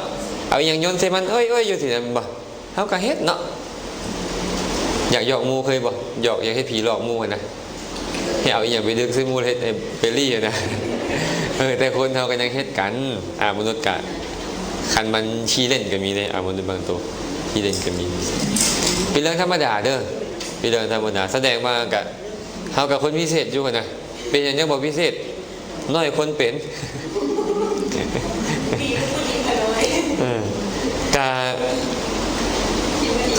ເອົາອີ່ຫຍັງຍົນໃສ່ມັນ ເອີຍໆຢູ່ຊີ້ນະ ແມ່ນບໍ່? ເຮົາກໍເຮັດເນາະ. ຢາກຢອກໝູ່ເຄີຍບໍ່? ຢອກ ຢາກເຮັດຜີຫຼອກໝູ່ຫັ້ນນະ ໃຫ້ເອົາອີ່ຫຍັງໄປດຶກໃສ່ໝູ່ ເຮັດໃຫ້ໄປລີ້ຫັ້ນນະ. ເອີ ແຕ່ຄົນເຮົາກໍຍັງເຮັດກັນ ອາ ມະນຸດກະ ຄັນມັນຂີ້ເລ່ນກໍມີເດ້ ອາ ມະນຸດບາງໂຕຂີ້ເລ່ນກໍມີ ເປັນເລື່ອງທຳມະດາເດີ ເປັນເລື່ອງທຳມະດາ. ສະແດງວ່າກະ ເຮົາກະຄົນພິເສດຢູ່ຫັ້ນນະ. ເປັນຫຍັງຈັ່ງບໍ່ພິເສດ? ນ້ອຍຄົນເປັນ ເອີ ກະ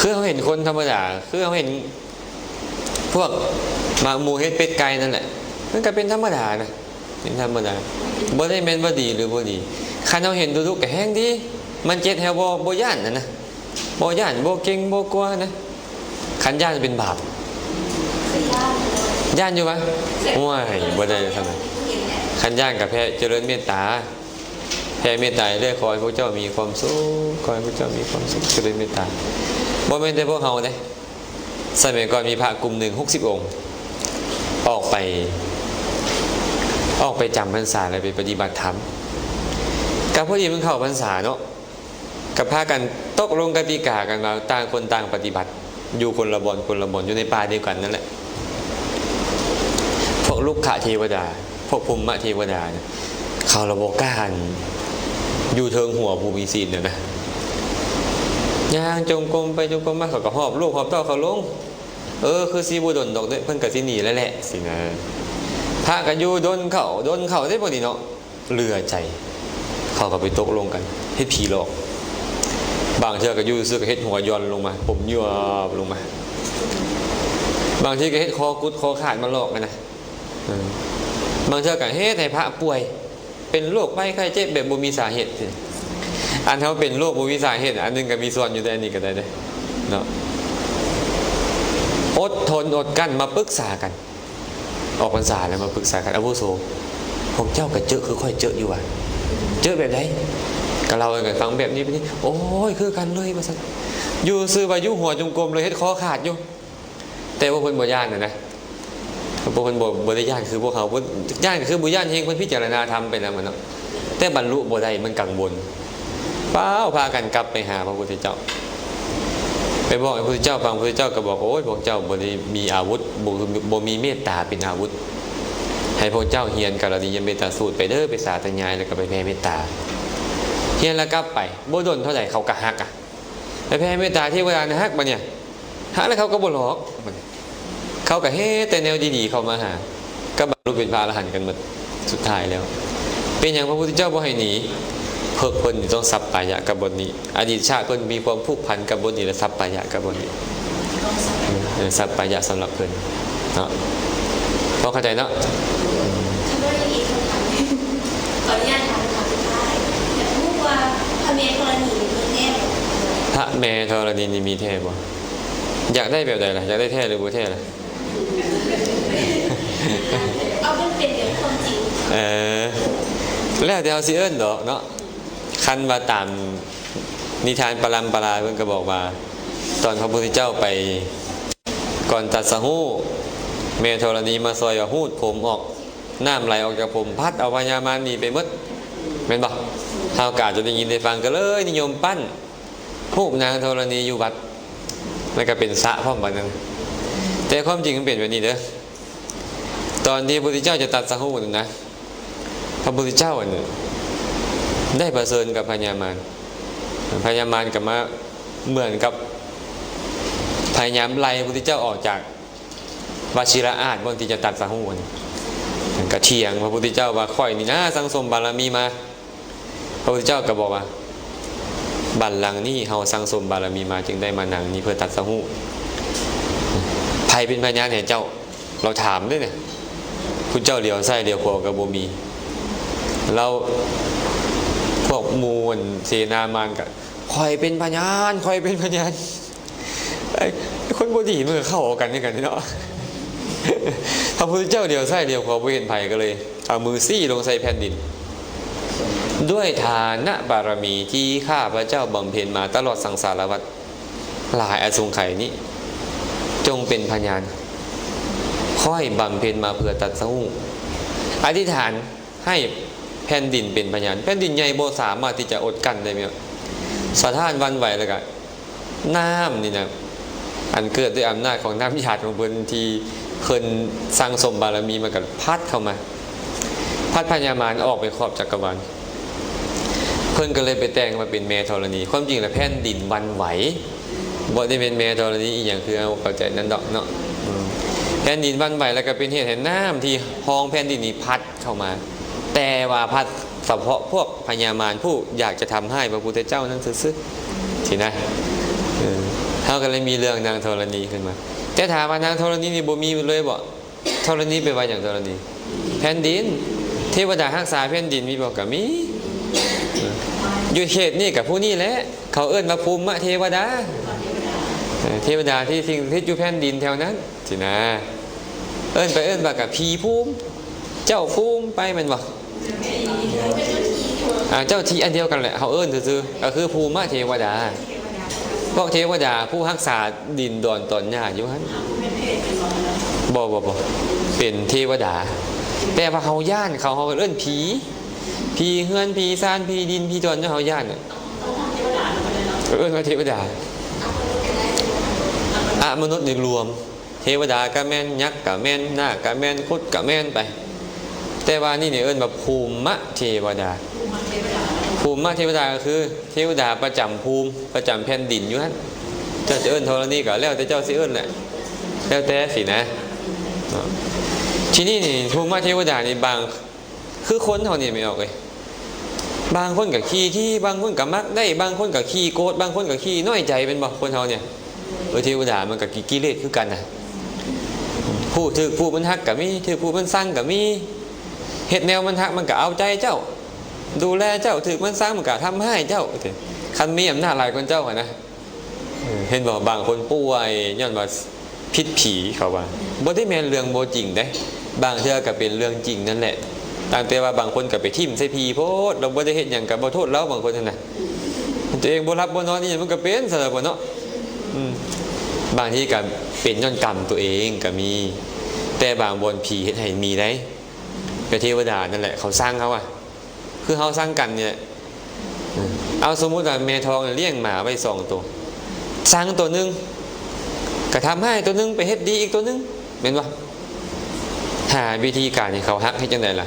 ຄືເຮົາເຫັນຄົນທຳມະດາ ຄືເຮົາເຫັນພວກໝາກໝູ ເຫັດ ເປັດ ໄກ່ ນັ້ນແຫຼະ ມັນກະເປັນທຳມະດານະ ເປັນທຳມະດາ ບໍ່ໄດ້ແມ່ນວ່າດີຫຼືບໍ່ດີ. ຄັນເຮົາເຫັນດຸໆກະແຮ່ງດີ ມັນເຈັດແຮ່ບໍ່ ບໍ່ຢ້ານຫັ້ນນະ ບໍ່ຢ້ານ ບໍ່ເກັງ ບໍ່ກົວນະ. ຄັນຢ້ານເປັນບາບ ຢ້ານຢູ່ຫວາ? ໂອ້ຍ ບໍ່ໄດ້ຊັ້ນນະ. ຄັນຢ້ານກະແຜ່ເຈຣິນເມດຕາ ແຜ່ເມດຕາເລື້ອຍ ຂໍໃຫ້ພວກເຈົ້າມີຄວາມສຸກ ຂໍໃຫ້ພວກເຈົ້າມີຄວາມສຸກ ເຈຣິນເມດຕາ. ບໍ່ແມ່ນແຕ່ພວກເຮົາເດ້ ສະໄໝກ່ອນມີພະກຸ່ມໜຶ່ງ ຫົກສິບອົງ ອອກໄປ ອອກໄປຈຳພັນສາ ແລ້ວໄປປະຕິບັດທຳ ກະພໍດີມັນເຂົ້າພັນສາເນາະ ກໍພາກັນຕົກລົງກະຕິກາກັນວ່າ ຕ່າງຄົນຕ່າງປະຕິບັດ ຢູ່ຄົນລະບ່ອນ ຄົນລະບ່ອນ ຢູ່ໃນປ່າດຽວກັນນັ້ນແຫຼະ. ພວກລຸກຂະເທວະດາ ພວກພົມມະເທວະດາ ເຂົາລະບໍ່ກ້າ ອັນ ຢູ່ເທິງຫົວຜູ້ມີສິນນະ ຍ່າງຈົງກົມໄປຈົງກົມມາ ເຂົາກໍຫອບລູກຫອບເຕົ້າເຂົາລົງ. ເອີ ຄືຊິບໍ່ດົນດອກເດ້ ເພິ່ນກໍຊິໜີແລ້ວແຫຼະ ຊີ້ນະ. ພະກໍຢູ່ດົນເຂົ້າ ດົນເຂົ້າເດ້ ພວກນີ້ເນາະ ເຫຼືອໃຈ ເຂົາກໍໄປຕົກລົງກັນເຮັດຜີຫຼອກ. ບາງເທື່ອກໍຢູ່ຊື່ໆ ກໍເຮັດຫົວຢ່ອນລົງມາ ຜົມຍວບລົງມາ. ບາງທີກໍເຮັດຄໍກຸດຄໍຂາດມາຫຼອກຫັ້ນນະ. ເອີ ບາງເທື່ອກໍເຮັດໃຫ້ພະປ່ວຍ ເປັນໂລກໄພໄຂ້ເຈັບແບບບໍ່ມີສາເຫດ. ອັນເຮົາເປັນໂລກບໍ່ມີສາເຫດ ອັນໜຶ່ງກໍມີສ່ວນຢູ່ໃນອັນນີ້ກໍໄດ້ເດ້ເນາະ. ອົດທົນອົດກັ້ນມາປຶກສາກັນ ອອກພັນສາແລ້ວມາປຶກສາກັນ ອາວຸໂສ ພວກເຈົ້າກໍເຈິຄືຂ້ອຍເຈິຢູ່ຫວາ? ເຈິແບບໃດ? ກໍເລົ່າໃຫ້ກັນຟັງແບບນີ້ ໂອ້ຍ ຄືກັນເລີຍ ວ່າຊັ້ນ. ຢູ່ຊື່ວ່າຢູ່ຫົວຈົງກົມເລີຍ ເຮັດຄໍຂາດຢູ່ ແຕ່ວ່າເພິ່ນບໍ່ຢ້ານນະ ເພິ່ນບໍ່ ບໍ່ໄດ້ຢ້ານຄືພວກເຮົາ ຢ້ານກໍຄືບໍ່ຢ້ານແຮງ ເພິ່ນພິຈາລະນາທຳໄປນຳຫັ້ນເນາະ. ແຕ່ບັນລຸບໍ່ໄດ້ ມັນກັງວົນ ຟ້າວພາກັນກັບໄປຫາພະພຸດທະເຈົ້າ ໄປບອກໃຫ້ພະພຸດທະເຈົ້າຟັງ. ພະພຸດທະເຈົ້າກໍບອກ ໂອ້ຍ ພວກເຈົ້າບໍ່ໄດ້ມີອາວຸດ ບໍ່ ບໍ່ມີເມດຕາເປັນອາວຸດ. ໃຫ້ພວກເຈົ້າຮຽນກາລະນີຍະເມດຕາສູດໄປເດີ ໄປສາທະຍາຍ ແລ້ວກໍໄປແຜ່ເມດຕາ. ຮຽນແລ້ວກັບໄປ ບໍ່ດົນເທົ່າໃດເຂົາກໍຮັກ ໄປແຜ່ເມດຕາເທວະດານະຮັກ ບັດນີ້ຮັກແລ້ວເຂົາກໍບໍ່ຫຼອກ ບັດນີ້ເຂົາກໍເຮັດແຕ່ແນວດີໆເຂົ້າມາຫາ ກໍບັນລຸເປັນພະອະລະຫັນກັນໝົດ. ສຸດທ້າຍແລ້ວເປັນຫຍັງພະພຸດທະເຈົ້າບໍ່ໃຫ້ໜີ? ເພິກເພິ່ນນີ້ຕ້ອງສັບປາຍະກັບບ່ອນນີ້ ອະດີດຊາດເພິ່ນມີຄວາມຜູກພັນກັບບ່ອນນີ້ ແລະ ສັບປາຍະກັບບ່ອນນີ້ ເອີ ສັບປາຍະສຳລັບເພິ່ນເນາະ. ພໍເຂົ້າໃຈເນາະ? ຄັນວ່າຢ່າງນີ້ ຄຳຖາມໜຶ່ງ ຂໍອະນຸຍາດຖາມຄຳຖາມສຸດທ້າຍ ຢາກຮູ້ວ່າພະແມ່ທໍລະນີນີ້ມີແທ້ບໍ່? ພະແມ່ທໍລະນີນີ້ມີແທ້ບໍ່? ຢາກໄດ້ແບບໃດລະ? ຢາກໄດ້ແທ້ຫຼືບໍ່ແທ້ລະ? ເອົາເປັນເລື່ອງຄວາມຈິງ. ເອີ ແລ້ວແຕ່ເຮົາຊິເອີ້ນດອກເນາະ. ຄັນວ່າຕາມນິທານປະລຳປະລາ ເພິ່ນກໍບອກວ່າ ຕອນພະພຸດທະເຈົ້າໄປ ກ່ອນຕັດສະຮູ້ ແມ່ທໍລະນີມາຊ່ອຍເອົາຮູດຜົມອອກ ນ້ຳໄຫຼອອກຈາກຜົມ ພັດເອົາພະຍາມານໜີໄປໝົດ ແມ່ນບໍ່? ເຮົາກໍອາດຈະໄດ້ຍິນໄດ້ຟັງ ກໍເລີຍນິຍົມປັ້ນຮູບນາງທໍລະນີຢູ່ວັດ ແລ້ວກໍເປັນສະພ້ອມບັດນັ້ນ. ແຕ່ຄວາມຈິງມັນເປັນແບບນີ້ເດີ ຕອນທີ່ພະພຸດທະເຈົ້າຈະຕັດສະຮູ້ນັ້ນນະ ພະພຸດທະເຈົ້າຫັ້ນໄດ້ປະເຊີນກັບພະຍາມານ, ພະຍາມານກໍມາເໝືອນກັບພະຍາຍາມໄລ່ພະພຸດທະເຈົ້າອອກຈາກວະຊິລະອາດ ບ່ອນທີ່ຈະຕັດສະຮູ້ຫັ້ນ, ກໍຖຽງພະພຸດທະເຈົ້າວ່າ ຂ້ອຍນີ້ນາສັ່ງສົມບາລະມີມາ. ພະພຸດທະເຈົ້າກໍບອກວ່າ ບັນລັງນີ້ເຮົາສັ່ງສົມບາລະມີມາ ຈຶ່ງໄດ້ມານັ່ງນີ້ເພື່ອຕັດສະຮູ້. ໃຜເປັນພະຍານໃຫ້ເຈົ້າ? ລາວຖາມເດ້ນີ້. ພຸດທະເຈົ້າຫຼຽວຊ້າຍຫຼຽວຂວາກໍບໍ່ມີ. ລາວ ພວກໝູ່ເສນາມານກໍ ຂ້ອຍເປັນພະຍານ, ຂ້ອຍເປັນພະຍານ. ເອີຍ ຄົນບໍ່ດີມັນກໍເຂົ້າເອົາກັນຄືກັນເນາະ. ພະພຸດທະເຈົ້າຫຼຽວຊ້າຍຫຼຽວຂວາບໍ່ເຫັນໃຜ ກໍເລີຍເອົາມືຊີ້ລົງໃສ່ແຜ່ນດິນ. ດ້ວຍທານະບາລະມີທີ່ຂ້າພະເຈົ້າບຳເພັນມາຕະຫຼອດສັງສາລະວັດຫຼາຍອະສົງໄຂນີ້ ຈົ່ງເປັນພະຍານ, ຂ້ອຍບຳເພັນມາເພື່ອຕັດສະຮູ້. ອະທິຖານ ໃຫ້ແຜ່ນດິນເປັນພະຍານ. ແຜ່ນດິນໃຫຍ່ບໍ່ສາມາດທີ່ຈະອົດກັ້ນໄດ້ແມ່ນບໍ່? ສະຖານຫວັ່ນໄຫວ ແລ້ວກະນ້ຳນີ້ນະ ອັນເກີດດ້ວຍອຳນາດຂອງນ້ຳຫຍາດຂອງເພິ່ນ ທີ່ເພິ່ນສັ່ງສົມບາລະມີ ມັນກະພັດເຂົ້າມາ ພັດພະຍາມານອອກໄປຂອບຈັກກະວານ. ເພິ່ນກໍເລີຍໄປແຕ່ງມາເປັນແມ່ທໍລະນີ. ຄວາມຈິງແລ້ວແຜ່ນດິນຫວັ່ນໄຫວ ບໍ່ໄດ້ແມ່ນແມ່ທໍລະນີອີ່ຫຍັງ ຄືເຮົາເຂົ້າໃຈນັ້ນດອກເນາະ. ອືມ ແຜ່ນດິນຫວັ່ນໄຫວ ແລ້ວກໍເປັນເຫດໃຫ້ນ້ຳທີ່ຮອງແຜ່ນດິນນີ້ພັດເຂົ້າມາ, ແຕ່ວ່າພັດສະເພາະພວກພະຍາມານຜູ້ຢາກຈະທຳຮ້າຍພະພຸດທະເຈົ້ານັ້ນຊື່ໆ ຊີ້ນະ. ເອີ ເຮົາກໍເລີຍມີເລື່ອງນາງທໍລະນີຂຶ້ນມາ. ແຕ່ຖາມວ່ານາງທໍລະນີນີ້ບໍ່ມີເລີຍບໍ່? ທໍລະນີແປວ່າຫຍັງ? ທໍລະນີ ແຜ່ນດິນ. ເທວະດາຮັກສາແຜ່ນດິນມີບໍ່? ກໍມີ. ຢູ່ເຂດນີ້ກໍຜູ້ນີ້ແຫຼະ ເຂົາເອີ້ນວ່າພູມມະເທວະດາ. ເອີ ເທວະດາທີ່ສິງສະຖິດຢູ່ແຜ່ນດິນແຖວນັ້ນຊີ້ນະ. ເອີ້ນໄປເອີ້ນມາກໍຜີພູມ ເຈົ້າພູມໄປແມ່ນບໍ່? ອ່າ ເຈົ້າທີ່ອັນດຽວກັນແຫຼະ ເຮົາເອີ້ນຊື່ໆ ກໍຄືພູມມະເທວະດາ. ພວກເທວະດາຜູ້ຮັກສາດິນດອນຕອນຫຍ້າຢູ່ຫັ້ນ. ບໍ່ ບໍ່ ບໍ່ ເປັນເທວະດາ ແຕ່ວ່າເຮົາຢ້ານເຂົາ ເຮົາເອີ້ນຜີ. ຜີເຮືອນ ຜີຊານ ຜີດິນ ຜີດອນ ເຮົາຢ້ານ. ເອີ້ນວ່າເທວະດາ. ອະມະນຸດນີ້ລວມ ເທວະດາກະແມ່ນ, ຍັກກະແມ່ນ, ນາກກະແມ່ນ, ຄຸດກະແມ່ນໄປ. ແຕ່ວ່ານີ້ນີ້ເອີ້ນວ່າພູມມະເທວະດາ. ພູມມະເທວະດາກໍຄືເທວະດາປະຈຳພູມ ປະຈຳແຜ່ນດິນຢູ່ຫັ້ນ. ເຈົ້າຈະເອີ້ນທໍລະນີກໍແລ້ວແຕ່ເຈົ້າຊິເອີ້ນແຫຼະ ແລ້ວແຕ່ຊີ້ນະເນາະ. ທີນີ້ນີ້ພູມມະເທວະດານີ້ບາງ ຄືຄົນເຮົານີ້ແມ່ອອກເອີຍ ບາງຄົນກໍຂີ້ຖີ່ ບາງຄົນກໍມັກໄດ້ ບາງຄົນກໍຂີ້ໂກດ ບາງຄົນກໍຂີ້ນ້ອຍໃຈ ແມ່ນບໍ່? ຄົນເຮົານີ້ ເອີ ເທວະດາມັນກໍຂີ້ກິເລດຄືກັນນະ. ຜູ້ຖືກຜູ້ມັນຮັກກໍມີ ຖືກຜູ້ມັນຊັງກໍມີ. ເຮັດແນວມັນຮັກມັນກໍເອົາໃຈເຈົ້າ ດູແລເຈົ້າ ຖືກມັນຊັງມັນກໍທຳຮ້າຍເຈົ້າ. ຄັນມີອຳນາດຫຼາຍກວ່າເຈົ້າຫັ້ນນະ. ເອີ ເຫັນບໍ່? ບາງຄົນປ່ວຍຍ້ອນວ່າຜິດຜີ ເຂົາວ່າ ບໍ່ໄດ້ແມ່ນເລື່ອງບໍ່ຈິງເດ້ ບາງເທື່ອກໍເປັນເລື່ອງຈິງນັ້ນແຫຼະ. ຕ່າງແຕ່ວ່າບາງຄົນກໍໄປຖິ້ມໃສ່ຜີໂພດ ລາວບໍ່ໄດ້ເຮັດຫຍັງກໍບໍ່ໂທດລາວ ບາງຄົນຫັ້ນນະ. ຕົວເອງບໍ່ຫຼັບບໍ່ນອນອີ່ຫຍັງມັນກໍເປັນຊັ້ນລະບໍ່ເນາະ. ອືມ ບາງທີກໍເປັນຍ້ອນກຳຕົວເອງກໍມີ ແຕ່ບາງບ່ອນຜີເຮັດໃຫ້ມີໄດ້ ກໍເທວະດານັ້ນແຫຼະ ເຂົາຊັງເຮົາອະ ຄືເຮົາຊັງກັນນີ້ແຫຼະ. ເອົາ ສົມມຸດວ່າແມ່ທອງລ້ຽງໝາໄວ້ສອງໂຕ ຊັງໂຕໜຶ່ງ ກະທຳຮ້າຍໂຕໜຶ່ງ ໄປເຮັດດີອີກໂຕໜຶ່ງ ແມ່ນບໍ່? ຫາວິທີການໃຫ້ເຂົາຮັກເຮັດຈັ່ງໃດລະ?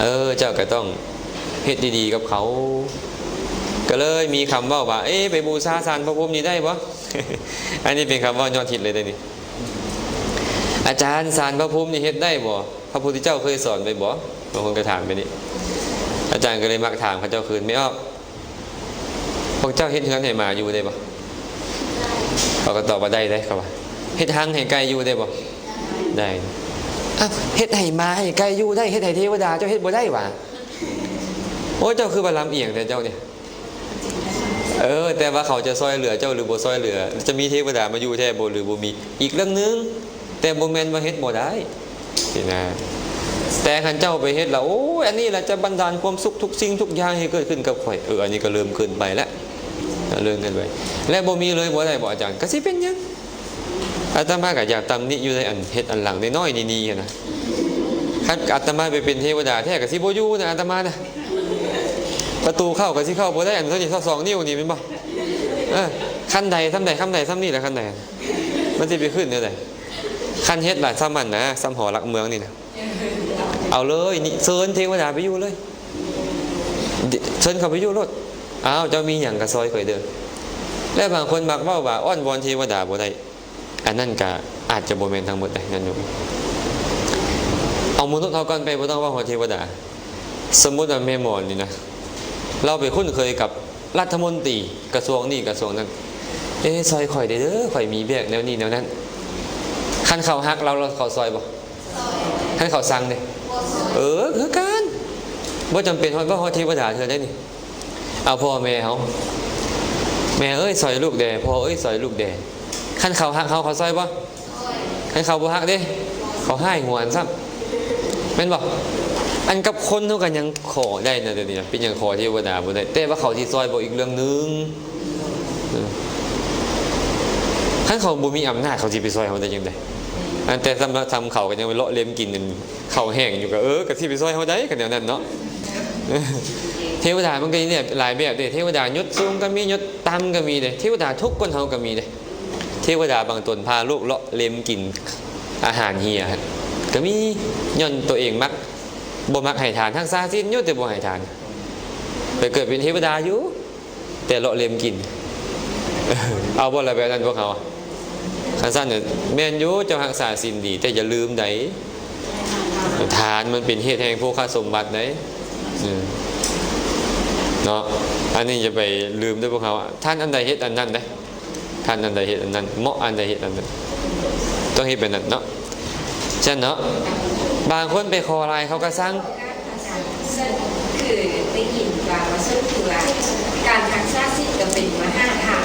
ເອີ ເຈົ້າກໍຕ້ອງເຮັດດີໆກັບເຂົາ. ກໍເລີຍມີຄຳເວົ້າວ່າ ເອ ໄປບູຊາສານພະພູມນີ້ໄດ້ບໍ່? ອັນນີ້ເປັນຄຳເວົ້າຍອດຮິດເລີຍເດ້ນີ້. ອາຈານ ສານພະພູມນີ້ເຮັດໄດ້ບໍ່? ພະພຸດທະເຈົ້າເຄີຍສອນໄວ້ບໍ່? ບາງຄົນກໍຖາມແບບນີ້. ອາຈານກໍເລີຍມັກຖາມເຂົາເຈົ້າຄືນ ແມ່ອອກ ພວກເຈົ້າເຮັດເຮືອນໃຫ້ໝາຢູ່ໄດ້ບໍ່? ເຂົາກໍຕອບວ່າໄດ້ເດ້ ເຂົາວ່າ. ເຮັດຮັງໃຫ້ໄກ່ຢູ່ໄດ້ບໍ່? ໄດ້. ອາ ເຮັດໃຫ້ໝາໃຫ້ໄກ່ຢູ່ໄດ້ ເຮັດໃຫ້ເທວະດາເຈົ້າເຮັດບໍ່ໄດ້ຫວາ? ໂອ້ຍ ເຈົ້າຄືວ່າລຳອຽງແທ້ເຈົ້ານີ້. ເອີ ແຕ່ວ່າເຂົາຈະຊ່ອຍເຫຼືອເຈົ້າຫຼືບໍ່ຊ່ອຍເຫຼືອ ຈະມີເທວະດາມາຢູ່ແທ້ບໍ່ຫຼືບໍ່ມີ ອີກເລື່ອງໜຶ່ງ ແຕ່ບໍ່ແມ່ນວ່າເຮັດບໍ່ໄດ້ຊີ້ນະ. ແຕ່ຄັນເຈົ້າໄປເຮັດລະ ໂອ້ຍ ອັນນີ້ລະຈະບັນດານຄວາມສຸກທຸກສິ່ງທຸກຢ່າງໃຫ້ເກີດຂຶ້ນກັບຂ້ອຍ ເອີ ອັນນີ້ກໍເລີ່ມເກີນໄປລະ ເລີ່ມເກີນໄປ. ແລະບໍ່ມີເລີຍບໍ່ໄດ້ບໍ່ອາຈານ? ກໍຊິເປັນຫຍັງ? ອາດຕະມາກໍຢາກຕຳໜິຢູ່ໃນອັນເຮັດອັນຫຼັງນ້ອຍໆນີ້ໆຫັ້ນນະ. ຄັນອາດຕະມາໄປເປັນເທວະດາແທ້ກໍຊິບໍ່ຢູ່ນະອາດຕະມານະ. ປະຕູເຂົ້າກໍຊິເຂົ້າບໍ່ໄດ້ ອັນເທົ່ານີ້ ຊາວສອງນິ້ວນີ້ແມ່ນບໍ່? ເອີ ຂັ້ນໃດສ່ຳໃດ ຂັ້ນໃດສ່ຳນີ້ລະ ຂັ້ນໃດ ມັນຊິໄປຂຶ້ນແນວໃດ? ຄັນເຮັດຫຼາຍສ່ຳຫັ້ນນະ ສ່ຳຫໍຫຼັກເມືອງນີ້ນະ. ເອົາເລີຍ ນີ້ເຊີນເທວະດາໄປຢູ່ເລີຍ ເຊີນເຂົາໄປຢູ່ໂລດ. ອ້າວ ເຈົ້າມີຫຍັງກໍຊ່ອຍຂ້ອຍເດີ້. ແລະບາງຄົນມັກເວົ້າວ່າ ອ້ອນວອນເທວະດາບໍ່ໄດ້. ອັນນັ້ນກະອາດຈະບໍ່ແມ່ນທັງໝົດເດ້ ຍາດໂຍມ. ເອົາມະນຸດເຮົາກ່ອນໄປ ບໍ່ຕ້ອງເວົ້າຮອດເທວະດາ. ສົມມຸດວ່າແມ່ໝອນນີ້ນະ ລາວໄປຄຸ້ນເຄີຍກັບລັດຖະມົນຕີກະຊວງນີ້ກະຊວງນັ້ນ, ເອ ຊ່ອຍຂ້ອຍແດ່ເດີ້ ຂ້ອຍມີວຽກແນວນີ້ແນວນັ້ນ. ຄັນເຂົາຮັກລາວ ລາວ ເຂົາຊ່ອຍບໍ່? ຄັນເຂົາຊັງເດ້? ເອີ ຄືກັນ. ບໍ່ຈຳເປັນຮອດເວົ້າຮອດເທວະດາເທື່ອໃດນີ້. ເອົາພໍ່ແມ່ເຮົາ, ແມ່ເອີຍ ຊ່ອຍລູກແດ່, ພໍ່ເອີຍ ຊ່ອຍລູກແດ່. ຄັນເຂົາຮັກເຮົາ ເຂົາຊ່ອຍບໍ່? ຄັນເຂົາບໍ່ຮັກເດ້ ເຂົາຮ້າຍຫວນຊ້ຳ ແມ່ນບໍ່? ອັນກັບຄົນເຮົາກໍຍັງຂໍໄດ້ນະ ດຽວນີ້ນະ. ເປັນຫຍັງຂໍເທວະດາບໍ່ໄດ້? ແຕ່ວ່າເຂົາຊິຊ່ອຍບໍ່ ອີກເລື່ອງໜຶ່ງ. ເອີ ຄັນເຂົາບໍ່ມີອຳນາດ ເຂົາຊິໄປຊ່ອຍເຮົາໄດ້ຈັ່ງໃດ? ອັນແຕ່ສຳລັບທຳເຂົາກໍຍັງໄປເລາະເລັມກິນເຂົ້າແຫ້ງຢູ່ ກໍ ເອີ ກໍຊິໄປຊ່ອຍເຮົາໄດ້ ຄັນແນວນັ້ນເນາະ. ເທວະດາມັນກໍມີຫຼາຍແບບເດ້. ເທວະດາຍົດສູງກໍມີ, ຍົດຕ່ຳກໍມີເດ້. ເທວະດາທຸກກວ່າເຮົາກໍມີເດ້. ເທວະດາບາງຕົນພາລູກເລາະເລັມກິນອາຫານເຫຍກໍມີ, ຍ້ອນຕົວເອງມັກ ບໍ່ມັກໃຫ້ທານ, ຮັກສາສິນຢູ່ແຕ່ບໍ່ໃຫ້ທານ, ໄປເກີດເປັນເທວະດາຢູ່ ແຕ່ເລາະເລັມກິນ. ເອົາບໍ່ລະແບບນັ້ນພວກເຮົາ? ຄັນຊັ້ນນະ ແມ່ນຢູ່ ເຈົ້າຮັກສາສິນດີ ແຕ່ຢ່າລືມໃດ໋ ທານມັນເປັນເຫດແຫ່ງໂພຄະສົມບັດໃດ໋ ເນາະ. ອັນນີ້ຢ່າໄປລືມເດີ້ພວກເຮົາ, ທານອັນໃດເຮັດອັນນັ້ນເດ້. ທ່ານອັນໃດເຮັດອັນນັ້ນ, ເໝາະອັນໃດເຮັດອັນນັ້ນ, ຕ້ອງເຮັດແບບນັ້ນເນາະ. ຊັ້ນເນາະ, ບາງຄົນໄປຂໍຫຼາຍເຂົາກໍຊັງ. ຄືໄດ້ຍິນວ່າ ວ່າເຊິ່ງຄືວ່າ ການຮັກສາສິນກໍເປັນມະຫາທານ,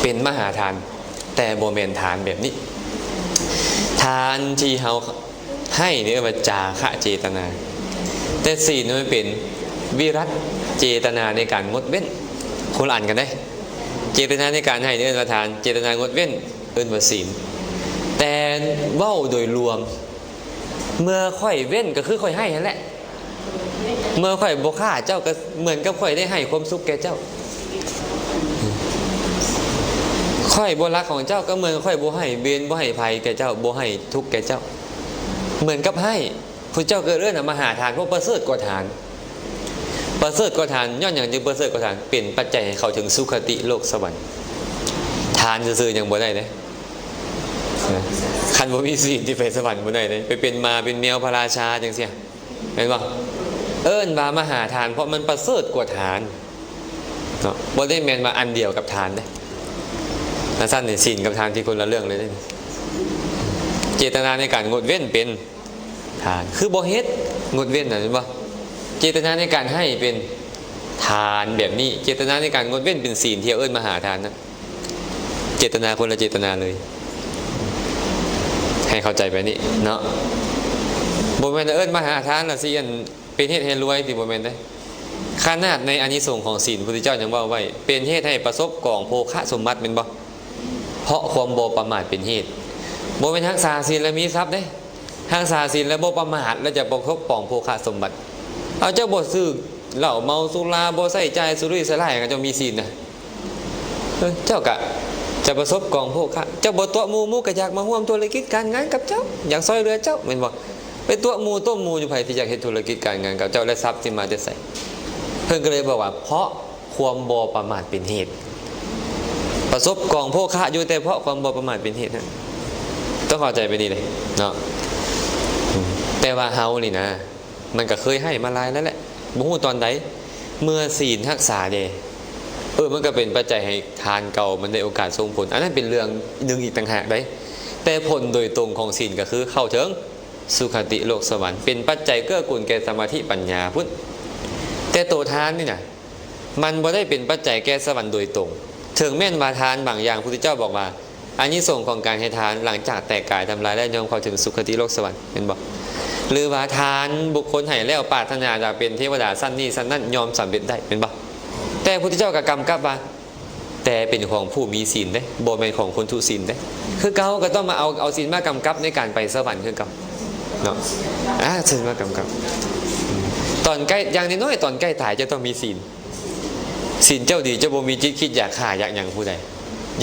ເປັນມະຫາທານ, ແຕ່ບໍ່ແມ່ນທານແບບນີ້. ທານທີ່ເຮົາ ໃຫ້ນີ້ເອີ້ນວ່າຈາຄະເຈຕະນາ, ແຕ່ສີນມັນເປັນວິລັດເຈຕະນາໃນການງົດເວັ້ນ, ຄົນລະອັນກັນເດ້. ເຈຕະນາໃນການໃຫ້ນີ້ເອີ້ນວ່າທານ, ເຈຕະນາງົດເວັ້ນເອີ້ນວ່າສີນ. ແຕ່ເວົ້າໂດຍລວມ, ເມື່ອຂ້ອຍເວັ້ນກໍຄືຂ້ອຍໃຫ້ຫັ້ນແຫຼະ. ເມື່ອຂ້ອຍບໍ່ຂ້າເຈົ້າ ກໍເໝືອນກັບຂ້ອຍໄດ້ໃຫ້ຄວາມສຸກແກ່ເຈົ້າ. ຂ້ອຍບໍ່ລັກຂອງເຈົ້າ ກໍເໝືອນຂ້ອຍບໍ່ໃຫ້ເວນ ບໍ່ໃຫ້ໄພແກ່ເຈົ້າ ບໍ່ໃຫ້ທຸກແກ່ເຈົ້າ. ເໝືອນກັບໃຫ້, ພຸດທະເຈົ້າກໍເອີ້ນວ່າມະຫາທານ, ເພາະປະເສີດກວ່າທານ. ປະເສີດກວ່າທານ, ຍ້ອນຫຍັງຈຶ່ງປະເສີດກວ່າທານ? ເປັນປັດໄຈໃຫ້ເຂົ້າເຖິງສຸຄະຕິໂລກສະຫວັນ. ທານຊື່ໆຍັງບໍ່ໄດ້ເດ້. ຄັນບໍ່ມີສີນທີ່ໄປສະຫວັນບໍ່ໄດ້ເດ້, ໄປເປັນໝາເປັນແມວພະລາຊາຈັ່ງຊີ້. ແມ່ນບໍ່? ເອີ້ນວ່າມະຫາທານ ເພາະມັນປະເສີດກວ່າທານເນາະ, ບໍ່ໄດ້ແມ່ນວ່າອັນດຽວກັບທານເດ້. ອັນຊັ້ນນີ້ ສິນກັບທານທີ່ຄົນລະເລື່ອງເລີຍເດ້. ເຈດຕະນາໃນການງົດເວັ້ນເປັນທານ, ຄືບໍ່ເຮັດ, ງົດເວັ້ນນະ, ແມ່ນບໍ່? ເຈດຕະນາໃນການໃຫ້ເປັນທານແບບນີ້, ເຈດຕະນາໃນການງົດເວັ້ນເປັນສິນ ທີ່ເອີ້ນມະຫາທານນະ. ເຈດຕະນາຄົນລະເຈດຕະນາເລີຍ, ໃຫ້ເຂົ້າໃຈແບບນີ້ເນາະ. ບໍ່ແມ່ນເອີ້ນມະຫາທານລະຊິອັນເປັນເຫດໃຫ້ລວຍຕິ, ບໍ່ແມ່ນເດ້. ຂະໜາດໃນອານິສົງຂອງສິນ ພຸດທະເຈົ້າຍັງເວົ້າໄວ້ ເປັນເຫດໃຫ້ປະສົບກອງໂພຄະສົມບັດ ແມ່ນບໍ່? ເພາະຄວາມບໍ່ປະໝາດເປັນເຫດ. ບໍ່ແມ່ນຮັກສາສິນແລ້ວມີຊັບເດ້, ຮັກສາສິນແລ້ວບໍ່ປະໝາດ ແລ້ວຈະປະສົບກອງໂພຄະສົມບັດ. ເອົາ ເຈົ້າບໍ່ຊື້ເຫຼົ້າເມົາສຸລາ, ບໍ່ໃຊ້ຈ່າຍສຸລຸຍສະຫຼາຍ, ເຈົ້າມີສິນນະ. ເອີ ເຈົ້າກະຈະປະສົບກອງໂພຄະ, ເຈົ້າບໍ່ຕົວະໝູ່, ໝູ່ກໍຢາກມາຮ່ວມທຸລະກິດການງານກັບເຈົ້າ, ຢາກຊ່ອຍເຫຼືອເຈົ້າ, ແມ່ນບໍ່? ໄປຕົວະໝູ່ຕົ້ມໝູ່ຢູ່, ໃຜທີ່ຢາກເຮັດທຸລະກິດການງານກັບເຈົ້າ ແລະ ຊັບຊິມາແຕ່ໃສ? ເພິ່ນກໍເລີຍບອກວ່າ ເພາະຄວາມບໍ່ປະໝາດເປັນເຫດ. ປະສົບກອງໂພຄະຢູ່ ແຕ່ເພາະຄວາມບໍ່ປະໝາດເປັນເຫດນະ, ຕ້ອງເຂົ້າໃຈແບບນີ້ເດ້ເນາະ. ແຕ່ວ່າເຮົານີ້ນະ ມັນກໍເຄີຍໃຫ້ມາຫຼາຍແລ້ວແຫຼະ, ບໍ່ຮູ້ຕອນໃດ ເມື່ອສິນຮັກສາເດ້. ເອີ ມັນກໍເປັນປັດໄຈໃຫ້ທານເກົ່າມັນໄດ້ໂອກາດສົ່ງຜົນ, ອັນນັ້ນເປັນເລື່ອງໜຶ່ງອີກຕ່າງຫາກເດ້. ແຕ່ຜົນໂດຍຕົງຂອງສິນກໍຄືເຂົ້າເຖິງສຸຄະຕິໂລກສະຫວັນ, ເປັນປັດໄຈເກື້ອກູນແກ່ສະມາທິປັນຍາພຸ້ນ. ແຕ່ໂຕທານນີ້ນະ ມັນບໍ່ໄດ້ເປັນປັດໄຈແກ່ສະຫວັນໂດຍຕົງ. ເຖິງແມ່ນວ່າທານບາງຢ່າງ ພຸດທະເຈົ້າບອກວ່າ ອານິສົງຂອງການໃຫ້ທານຫຼັງຈາກແຕກກາຍທຳລາຍແລ້ວ ຍ່ອມເຂົ້າເຖິງສຸຄະຕິໂລກສະຫວັນ ແມ່ນບໍ່? ຫຼືວ່າທານບຸກຄົນໃຫ້ແລ້ວປາດຖະໜາຢາກເປັນເທວະດາຊັ້ນນີ້ຊັ້ນນັ້ນ ຍ່ອມສຳເລັດໄດ້ ແມ່ນບໍ່? ແຕ່ພຸດທະເຈົ້າກໍກຳກັບວ່າ ແຕ່ເປັນຂອງຜູ້ມີສິນເດ້ ບໍ່ແມ່ນຂອງຄົນທຸສິນເດ້. ຄືເກົ່າກໍຕ້ອງມາເອົາ ເອົາສິນມາກຳກັບໃນການໄປສະຫວັນຄືເກົ່າເນາະ. ອາ ສິນມາກຳກັບ. ຕອນໃກ້ ຢ່າງນ້ອຍໆ ຕອນໃກ້ຕາຍເຈົ້າຕ້ອງມີສິນ. ສິນເຈົ້າດີ ເຈົ້າບໍ່ມີຈິດຄິດຢາກຂ້າຢາກຫຍັງຜູ້ໃດ.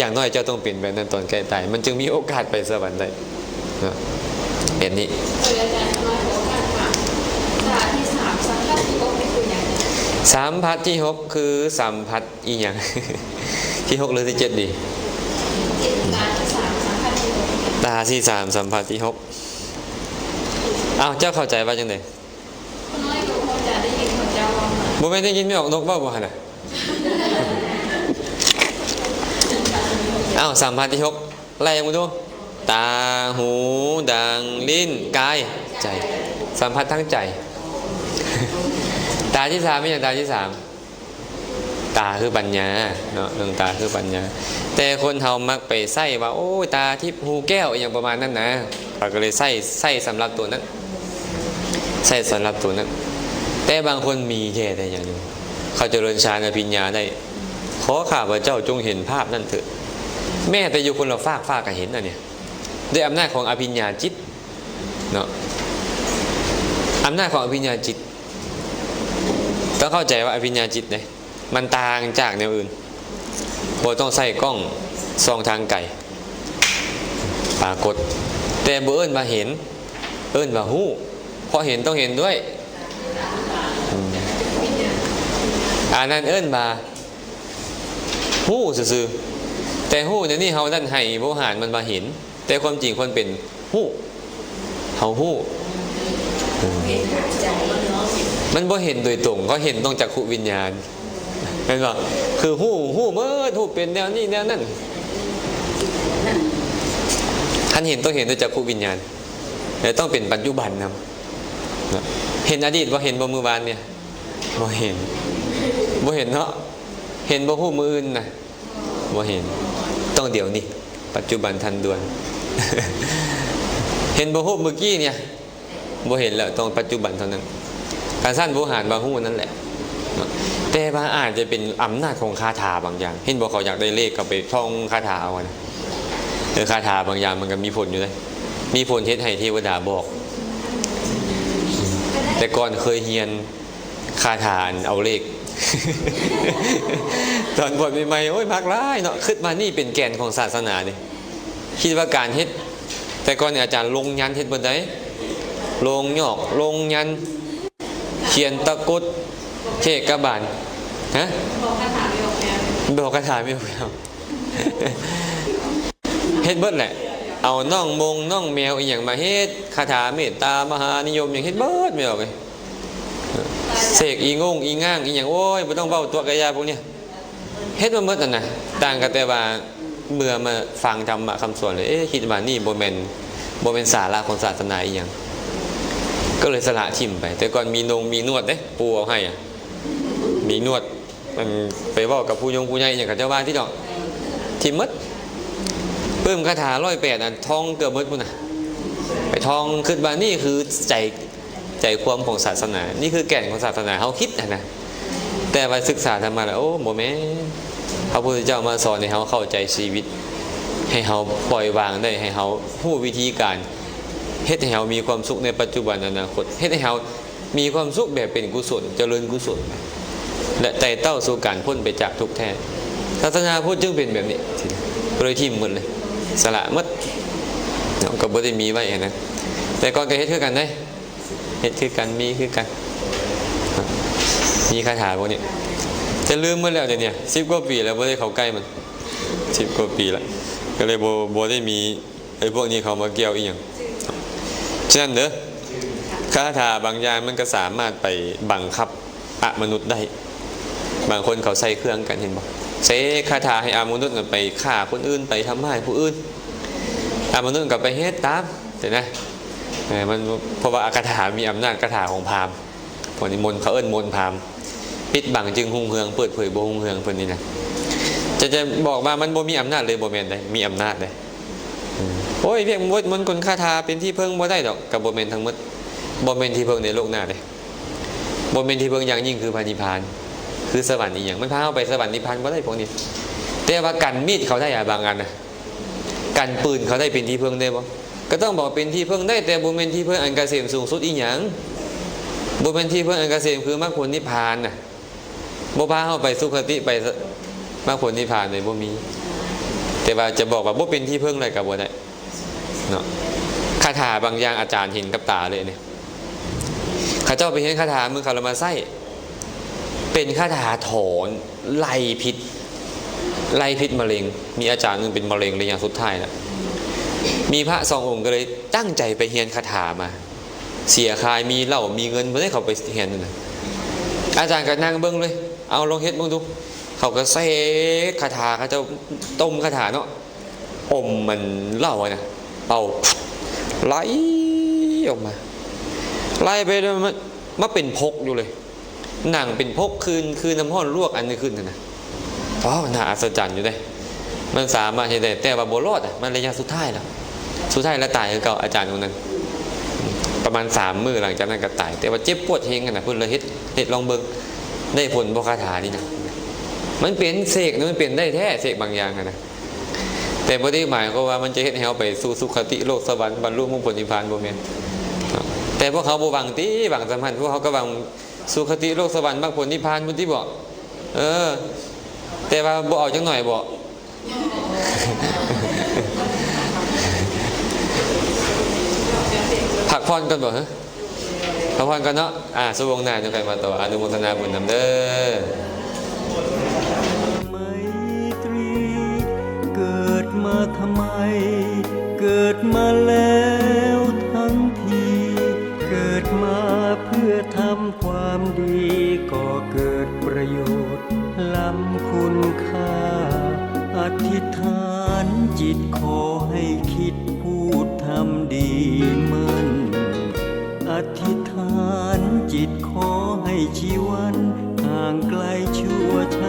ຢ່າງໜ້ອຍເຈົ້າຕ້ອງເປັນແບບນັ້ນຕອນໃກ້ຕາຍ ມັນຈຶ່ງມີໂອກາດໄປສະຫວັນໄດ້. ເນາະ ແບບນີ້. ໂດຍອາຈານ ຂ້ານ້ອຍຂໍຖາມ ຕາທີສາມ ສຳຜັດທີຫົກ ເປັນຕົວຫຍັງ? ສຳຜັດທີຫົກ ຄືສຳຜັດອີ່ຫຍັງ? ທີຫົກ ຫຼື ທີເຈັດດີ? ຕາທີສາມ ສຳຜັດທີຫົກ. ຕາທີສາມ ສຳຜັດທີຫົກ. ອ້າວ ເຈົ້າເຂົ້າໃຈວ່າຈັ່ງໃດ? ຂ້ານ້ອຍກໍພໍຈະໄດ້ຍິນເຂົາເຈົ້າເວົ້າມາ. ບໍ່ແມ່ນໄດ້ຍິນແມ່ອອກນົກເວົ້າບໍ່ຫັ້ນນະ? ອ້າວ ສຳຜັດທີຫົກ ໄລ່ມາດູ. ຕາ, ຫູ, ດັງ, ລີ້ນ, ກາຍ, ໃຈ. ສຳຜັດທາງໃຈ. ຕາທີສາມ ແມ່ນຫຍັງ? ຕາທີສາມ ຕາຄືປັນຍາເນາະ, ເລື່ອງຕາຄືປັນຍາ. ແຕ່ຄົນເຮົາມັກໄປໃຊ້ວ່າ ໂອ້ຍ ຕາທິບຫູແກ້ວ ອີ່ຫຍັງປະມານນັ້ນນະ, ເຂົາກໍເລີຍໃຊ້, ໃຊ້ສຳລັບຕົວນັ້ນ, ໃຊ້ສຳລັບຕົວນັ້ນ. ແຕ່ບາງຄົນມີແທ້ໄດ໋ ຢ່າງໜຶ່ງ ເຂົາຈະເລີນຊານອະພິນຍາໄດ້. ຂໍຂ້າພະເຈົ້າຈົ່ງເຫັນພາບນັ້ນເຖີດ. ແມ້ແຕ່ຢູ່ຄົນລະຟາກຟ້າກໍເຫັນອັນນີ້ ດ້ວຍອຳນາດຂອງອະພິນຍາຈິດເນາະ, ອຳນາດຂອງອະພິນຍາຈິດ. ຕ້ອງເຂົ້າໃຈວ່າອະພິນຍາຈິດເດ້ ມັນຕ່າງຈາກແນວອື່ນ, ບໍ່ຕ້ອງໃຊ້ກ້ອງສ່ອງທາງໄກ ປາກົດ. ແຕ່ບໍ່ເອີ້ນວ່າເຫັນ, ເອີ້ນວ່າຮູ້, ເພາະເຫັນຕ້ອງເຫັນດ້ວຍ ອືມ ອັນນັ້ນເອີ້ນວ່າຮູ້ຊື່ໆ. ແຕ່ຮູ້ດຽວນີ້ເຮົາດັນໃຫ້ບໍຫານມັນວ່າເຫັນ, ແຕ່ຄວາມຈິງມັນເປັນຮູ້, ເຮົາຮູ້. ມັນບໍ່ເຫັນໂດຍຕົງ, ເຂົາເຫັນຕ້ອງຈັກຂຸວິນຍານ ແມ່ນບໍ່? ຄືຮູ້, ຮູ້ໝົດ, ຮູ້ເປັນແນວນີ້ແນວນັ້ນ. ຄັນເຫັນຕ້ອງເຫັນດ້ວຍຈັກຂຸວິນຍານ ແລະ ຕ້ອງເປັນປັດຈຸບັນນຳ. ເຫັນອະດີດບໍ່? ເຫັນບໍ່ມື້ວານນີ້? ບໍ່ເຫັນ, ບໍ່ເຫັນເນາະ. ເຫັນບໍ່ຮູ້ມື້ອື່ນນະ? ບໍ່ເຫັນ, ຕ້ອງດຽວນີ້, ປັດຈຸບັນທັນດ່ວນ. ເຫັນບໍ່? ຮູບມື້ກີ້ນີ້ ບໍ່ເຫັນແລ້ວ, ຕ້ອງປັດຈຸບັນເທົ່ານັ້ນ. ຄັນຊັ້ນ ໂວຫານວ່າຮູ້ນັ້ນແຫຼະ. ແຕ່ວ່າອາດຈະເປັນອຳນາດຂອງຄາຖາບາງຢ່າງ. ເຫັນບໍ່? ເຂົາຢາກໄດ້ເລກ ເຂົາໄປທ່ອງຄາຖາເອົານະ. ເອີ, ຄາຖາບາງຢ່າງມັນກໍມີຜົນຢູ່ເດ້, ມີຜົນເຮັດໃຫ້ເທວະດາບອກ. ແຕ່ກ່ອນເຄີຍຮຽນ ຄາຖາອັນເອົາເລກ ຕອນບວດໃໝ່ໆ ໂອ້ຍ ມັກຫຼາຍເນາະ. ຄິດວ່ານີ້ເປັນແກ່ນຂອງສາສະໜາເດ້, ຄິດວ່າການເຮັດ, ແຕ່ກ່ອນນີ້ອາຈານລົງຍັນເຮັດເບິດໃດ໋, ລົງຍອກ, ລົງຍັນ, ຂຽນຕະກົດ, ເທກະບານ, ຮະ? ບອກຄາຖາໄມ່ອອກແລ້ວ, ບອກຄາຖາໄມ່ອອກແລ້ວ. ເຮັດເບິດແຫຼະ, ເອົານ້ອງມົງນ້ອງແມວອີ່ຫຍັງມາເຮັດ, ຄາຖາເມດຕາມະຫານິຍົມຫຍັງເຮັດເບິດແມ່ນບໍ່ເອີຍ. ເສກອີງົງອີງາງອີ່ຫຍັງ ໂອ້ຍ ບໍ່ຕ້ອງເວົ້າຕົວະກະຢ່າພວກນີ້, ເຮັດມາເບິດຫັ້ນນະ. ຕ່າງກັນແຕ່ວ່າເມື່ອມາຟັງທຳມະຄຳສອນແລ້ວ ເອະ ຄິດວ່ານີ້ບໍ່ແມ່ນ, ບໍ່ແມ່ນສາລະຂອງສາສະໜາອີ່ຫຍັງ, ກໍເລີຍສະຫຼະຖິ້ມໄປ. ແຕ່ກ່ອນມີນົງມີໜວດເດ້, ປູເອົາໃຫ້ອະ, ມີໜວດ. ອັນໄປເວົ້າກັບຜູ້ຍົງຜູ້ໃຫຍ່ຫຍັງ ເຂົາເຈົ້າວ່າຕິດອກ, ຖິ້ມໝົດ. ປຶ້ມຄາຖາຮ້ອຍແປດ ອັນທ່ອງເກືອບໝົດພຸ້ນນະ, ໄປທ່ອງ. ຄິດວ່ານີ້ຄືໃຈ, ໃຈຄວາມຂອງສາສະໜາ, ນີ້ຄືແກ່ນຂອງສາສະໜາ, ເຮົາຄິດຫັ້ນນະ. ແຕ່ວ່າສຶກສາທຳມະແລ້ວ ໂອ້ ບໍ່ແມ່ນ. ພະພຸດທະເຈົ້າມາສອນໃຫ້ເຮົາເຂົ້າໃຈຊີວິດ, ໃຫ້ເຮົາປ່ອຍວາງໄດ້, ໃຫ້ເຮົາຮູ້ວິທີການເຮັດໃຫ້ເຮົາມີຄວາມສຸກໃນປັດຈຸບັນ, ອະນາຄົດ, ເຮັດໃຫ້ເຮົາ ມີຄວາມສຸກແບບເປັນກຸສົນ, ຈະເລີນກຸສົນ ແລະ ໄຕ່ເຕົ້າສູ່ການພົ້ນໄປຈາກທຸກແທ້. ສາສະໜາພຸດຈຶ່ງເປັນແບບນີ້, ກໍເລີຍຖິ້ມໝົດເລີຍ, ສະຫຼະໝົດເນາະ, ກໍບໍ່ໄດ້ມີໄວ້ຫັ້ນນະ. ແຕ່ກ່ອນກໍເຮັດຄືກັນເດ້, ເຮັດຄືກັນ, ມີຄືກັນ, ມີຄາຖາພວກນີ້. ຈະລືມໝົດແລ້ວດຽວນີ້, ສິບກວ່າປີແລ້ວບໍ່ໄດ້ເຂົ້າໃກ້ມັນ, ສິບກວ່າປີແລ້ວ, ກໍເລີຍບໍ່, ບໍ່ໄດ້ມີ ໄອ້ພວກນີ້ເຂົາມາກ່ຽວອີ່ຫຍັງ. ສະນັ້ນເດີ, ຄາຖາບາງຢ່າງມັນກໍສາມາດໄປບັງຄັບອະມະນຸດໄດ້. ບາງຄົນເຂົາໃຊ້ເຄື່ອງກັນ, ເຫັນບໍ່? ເສກຄາຖາໃຫ້ອະມະນຸດນັ້ນໄປຂ້າຄົນອື່ນ, ໄປທຳຮ້າຍຜູ້ອື່ນ. ອະມະນຸດກໍໄປເຮັດຕາມ, ເຫັນນະ? ເອີ, ມັນ, ເພາະວ່າຄາຖາມີອຳນາດ, ຄາຖາຂອງພາມ. ພວກນີ້ມົນ, ເຂົາເອີ້ນມົນພາມ, ປິດບັງຈຶ່ງຮຸ່ງເຮືອງ, ເປີດເຜີຍບໍ່ຮຸ່ງເຮືອງ, ເພິ່ນນີ້ນະ. ຈະ, ຈະບອກວ່າມັນບໍ່ມີອຳນາດເລີຍ, ບໍ່ແມ່ນເດ້, ມີອຳນາດເດ້. ໂອ້ຍ, ວຽດມົນ, ມົນກົນຄາຖາເປັນທີ່ເພິ່ງບໍ່ໄດ້ດອກ, ກໍບໍ່ແມ່ນທັງໝົດ. ບໍ່ແມ່ນທີ່ເພິ່ງໃນໂລກໜ້າເດ້, ບໍ່ແມ່ນທີ່ເພິ່ງຢ່າງຍິ່ງຄືພະນິບພານ, ຄືສະຫວັນອີ່ຫຍັງ. ມັນພາເຮົາໄປສະຫວັນນິບພານບໍ່ໄດ້ພວກນີ້. ແຕ່ວ່າກັນມີດເຂົາໄດ້ອະ, ບາງອັນນະ, ກັນປືນເຂົາໄດ້ເປັນທີ່ເພິ່ງໄດ້ບໍ່? ກໍຕ້ອງບອກເປັນທີ່ເພິ່ງໄດ້, ແຕ່ບໍ່ແມ່ນທີ່ເພິ່ງອັນກະເສມສູງສຸດອີ່ຫຍັງ, ບໍ່ແມ່ນທີ່ເພິ່ງອັນກະເສມຄືມັກຜົນນິບພານນະ. ບໍ່ພາເຮົາໄປສຸຄະຕິ, ໄປມັກຜົນນິບພານເລີຍ, ບໍ່ມີ. ແຕ່ວ່າຈະບອກວ່າບໍ່ເປັນທີ່ເພິ່ງເລີຍກໍບໍ່ໄດ້ເນາະ. ຄາຖາບາງຢ່າງອາຈານເຫັນກັບຕາເລີຍນີ້ ເຂົາເຈົ້າໄປຮຽນຄາຖາມື້ເຂົາລະມາໃຊ້ ເປັນຄາຖາຖອນໄລ່ພິດ ໄລ່ພິດມະເຮັງ. ມີອາຈານໜຶ່ງເປັນມະເຮັງໄລຍະສຸດທ້າຍລະ ມີພະສອງອົງກໍເລີຍຕັ້ງໃຈໄປຮຽນຄາຖາມາ ເສຍຄ່າມີເຫຼົ້າມີເງິນບໍ່ໄດ້ເຂົ້າໄປຮຽນນັ້ນນະ. ອາຈານກໍນັ່ງເບິ່ງເລີຍ ເອົາລອງເຮັດເບິ່ງດູ. ເຂົາກໍເສກຄາຖາ ເຂົາເຈົ້າຕົ້ມຄາຖາເນາະ ອົມມັນເຫຼົ້າຫັ້ນນະ ເປົ່າໄລ່ອອກມາ ໄລ່ໄປແລ້ວມາ ມາເປັນພົກຢູ່ເລີຍ ໜັງເປັນພົກຄືນ ຄືນນ້ຳຮ້ອນລວກອັນນີ້ຂຶ້ນຫັ້ນນະ. ວ້າວ ໜ້າອັດສະຈັນຢູ່ເດ້ ມັນສາມາດເຮັດໄດ້ ແຕ່ວ່າບໍ່ລອດອະ ມັນໄລຍະສຸດທ້າຍແລ້ວ ສຸດທ້າຍລະຕາຍຄືເກົ່າ. ອາຈານຄົນນັ້ນ ປະມານສາມມື້ຫຼັງຈາກນັ້ນກໍຕາຍ ແຕ່ວ່າເຈັບປວດແຮງຫັ້ນນະ ເພິ່ນເລີຍເຮັດ ເຮັດລອງເບິ່ງ ໄດ້ຜົນບໍ່ຄາຖານີ້ນະ. ມັນເປັນເສກນະ ມັນເປັນໄດ້ແທ້ ເສກບາງຢ່າງຫັ້ນນະ ແຕ່ບໍ່ໄດ້ໝາຍຄວາມວ່າມັນຈະເຮັດໃຫ້ເຮົາໄປສູ່ສຸຄະຕິໂລກສະຫວັນ ບັນລຸມົກຜົນນິບພານ ບໍ່ແມ່ນເນາະ. ແຕ່ພວກເຮົາບໍ່ຫວັງຕິ ຫວັງສ່ຳຫັ້ນ ພວກເຮົາກໍຫວັງສຸຄະຕິໂລກສະຫວັນ ມັກຜົນນິບພານພຸ້ນຕິບໍ? ເອີ ແຕ່ວ່າບໍ່ເອົາຈັກໜ້ອຍບໍ? ພັກຜ່ອນກ່ອນບໍ? ເອີ ພັກຜ່ອນກ່ອນເນາະ. ອ່າ ຊົ່ວໂມງໜ້າຈັ່ງຄ່ອຍມາຕໍ່ ອະນຸໂມທະນາບຸນນຳເດີ. ໄມຕຣີ ເກີດມາທຳໄມ? ເກີດມາແລ້ວທັງທີ ເກີດມາເພື່ອທຳຄວາມດີ ກໍເກີດປະໂຫຍດລ້ຳຄຸນຄ່າ. ອະທິຖານຈິດຂໍໃຫ້ຄິດ ພູດທຳດີໝັ້ນ ອະທິຖານຈິດຂໍໃຫ້ຊີວັນ ຫ່າງໄກຊົ່ວຊ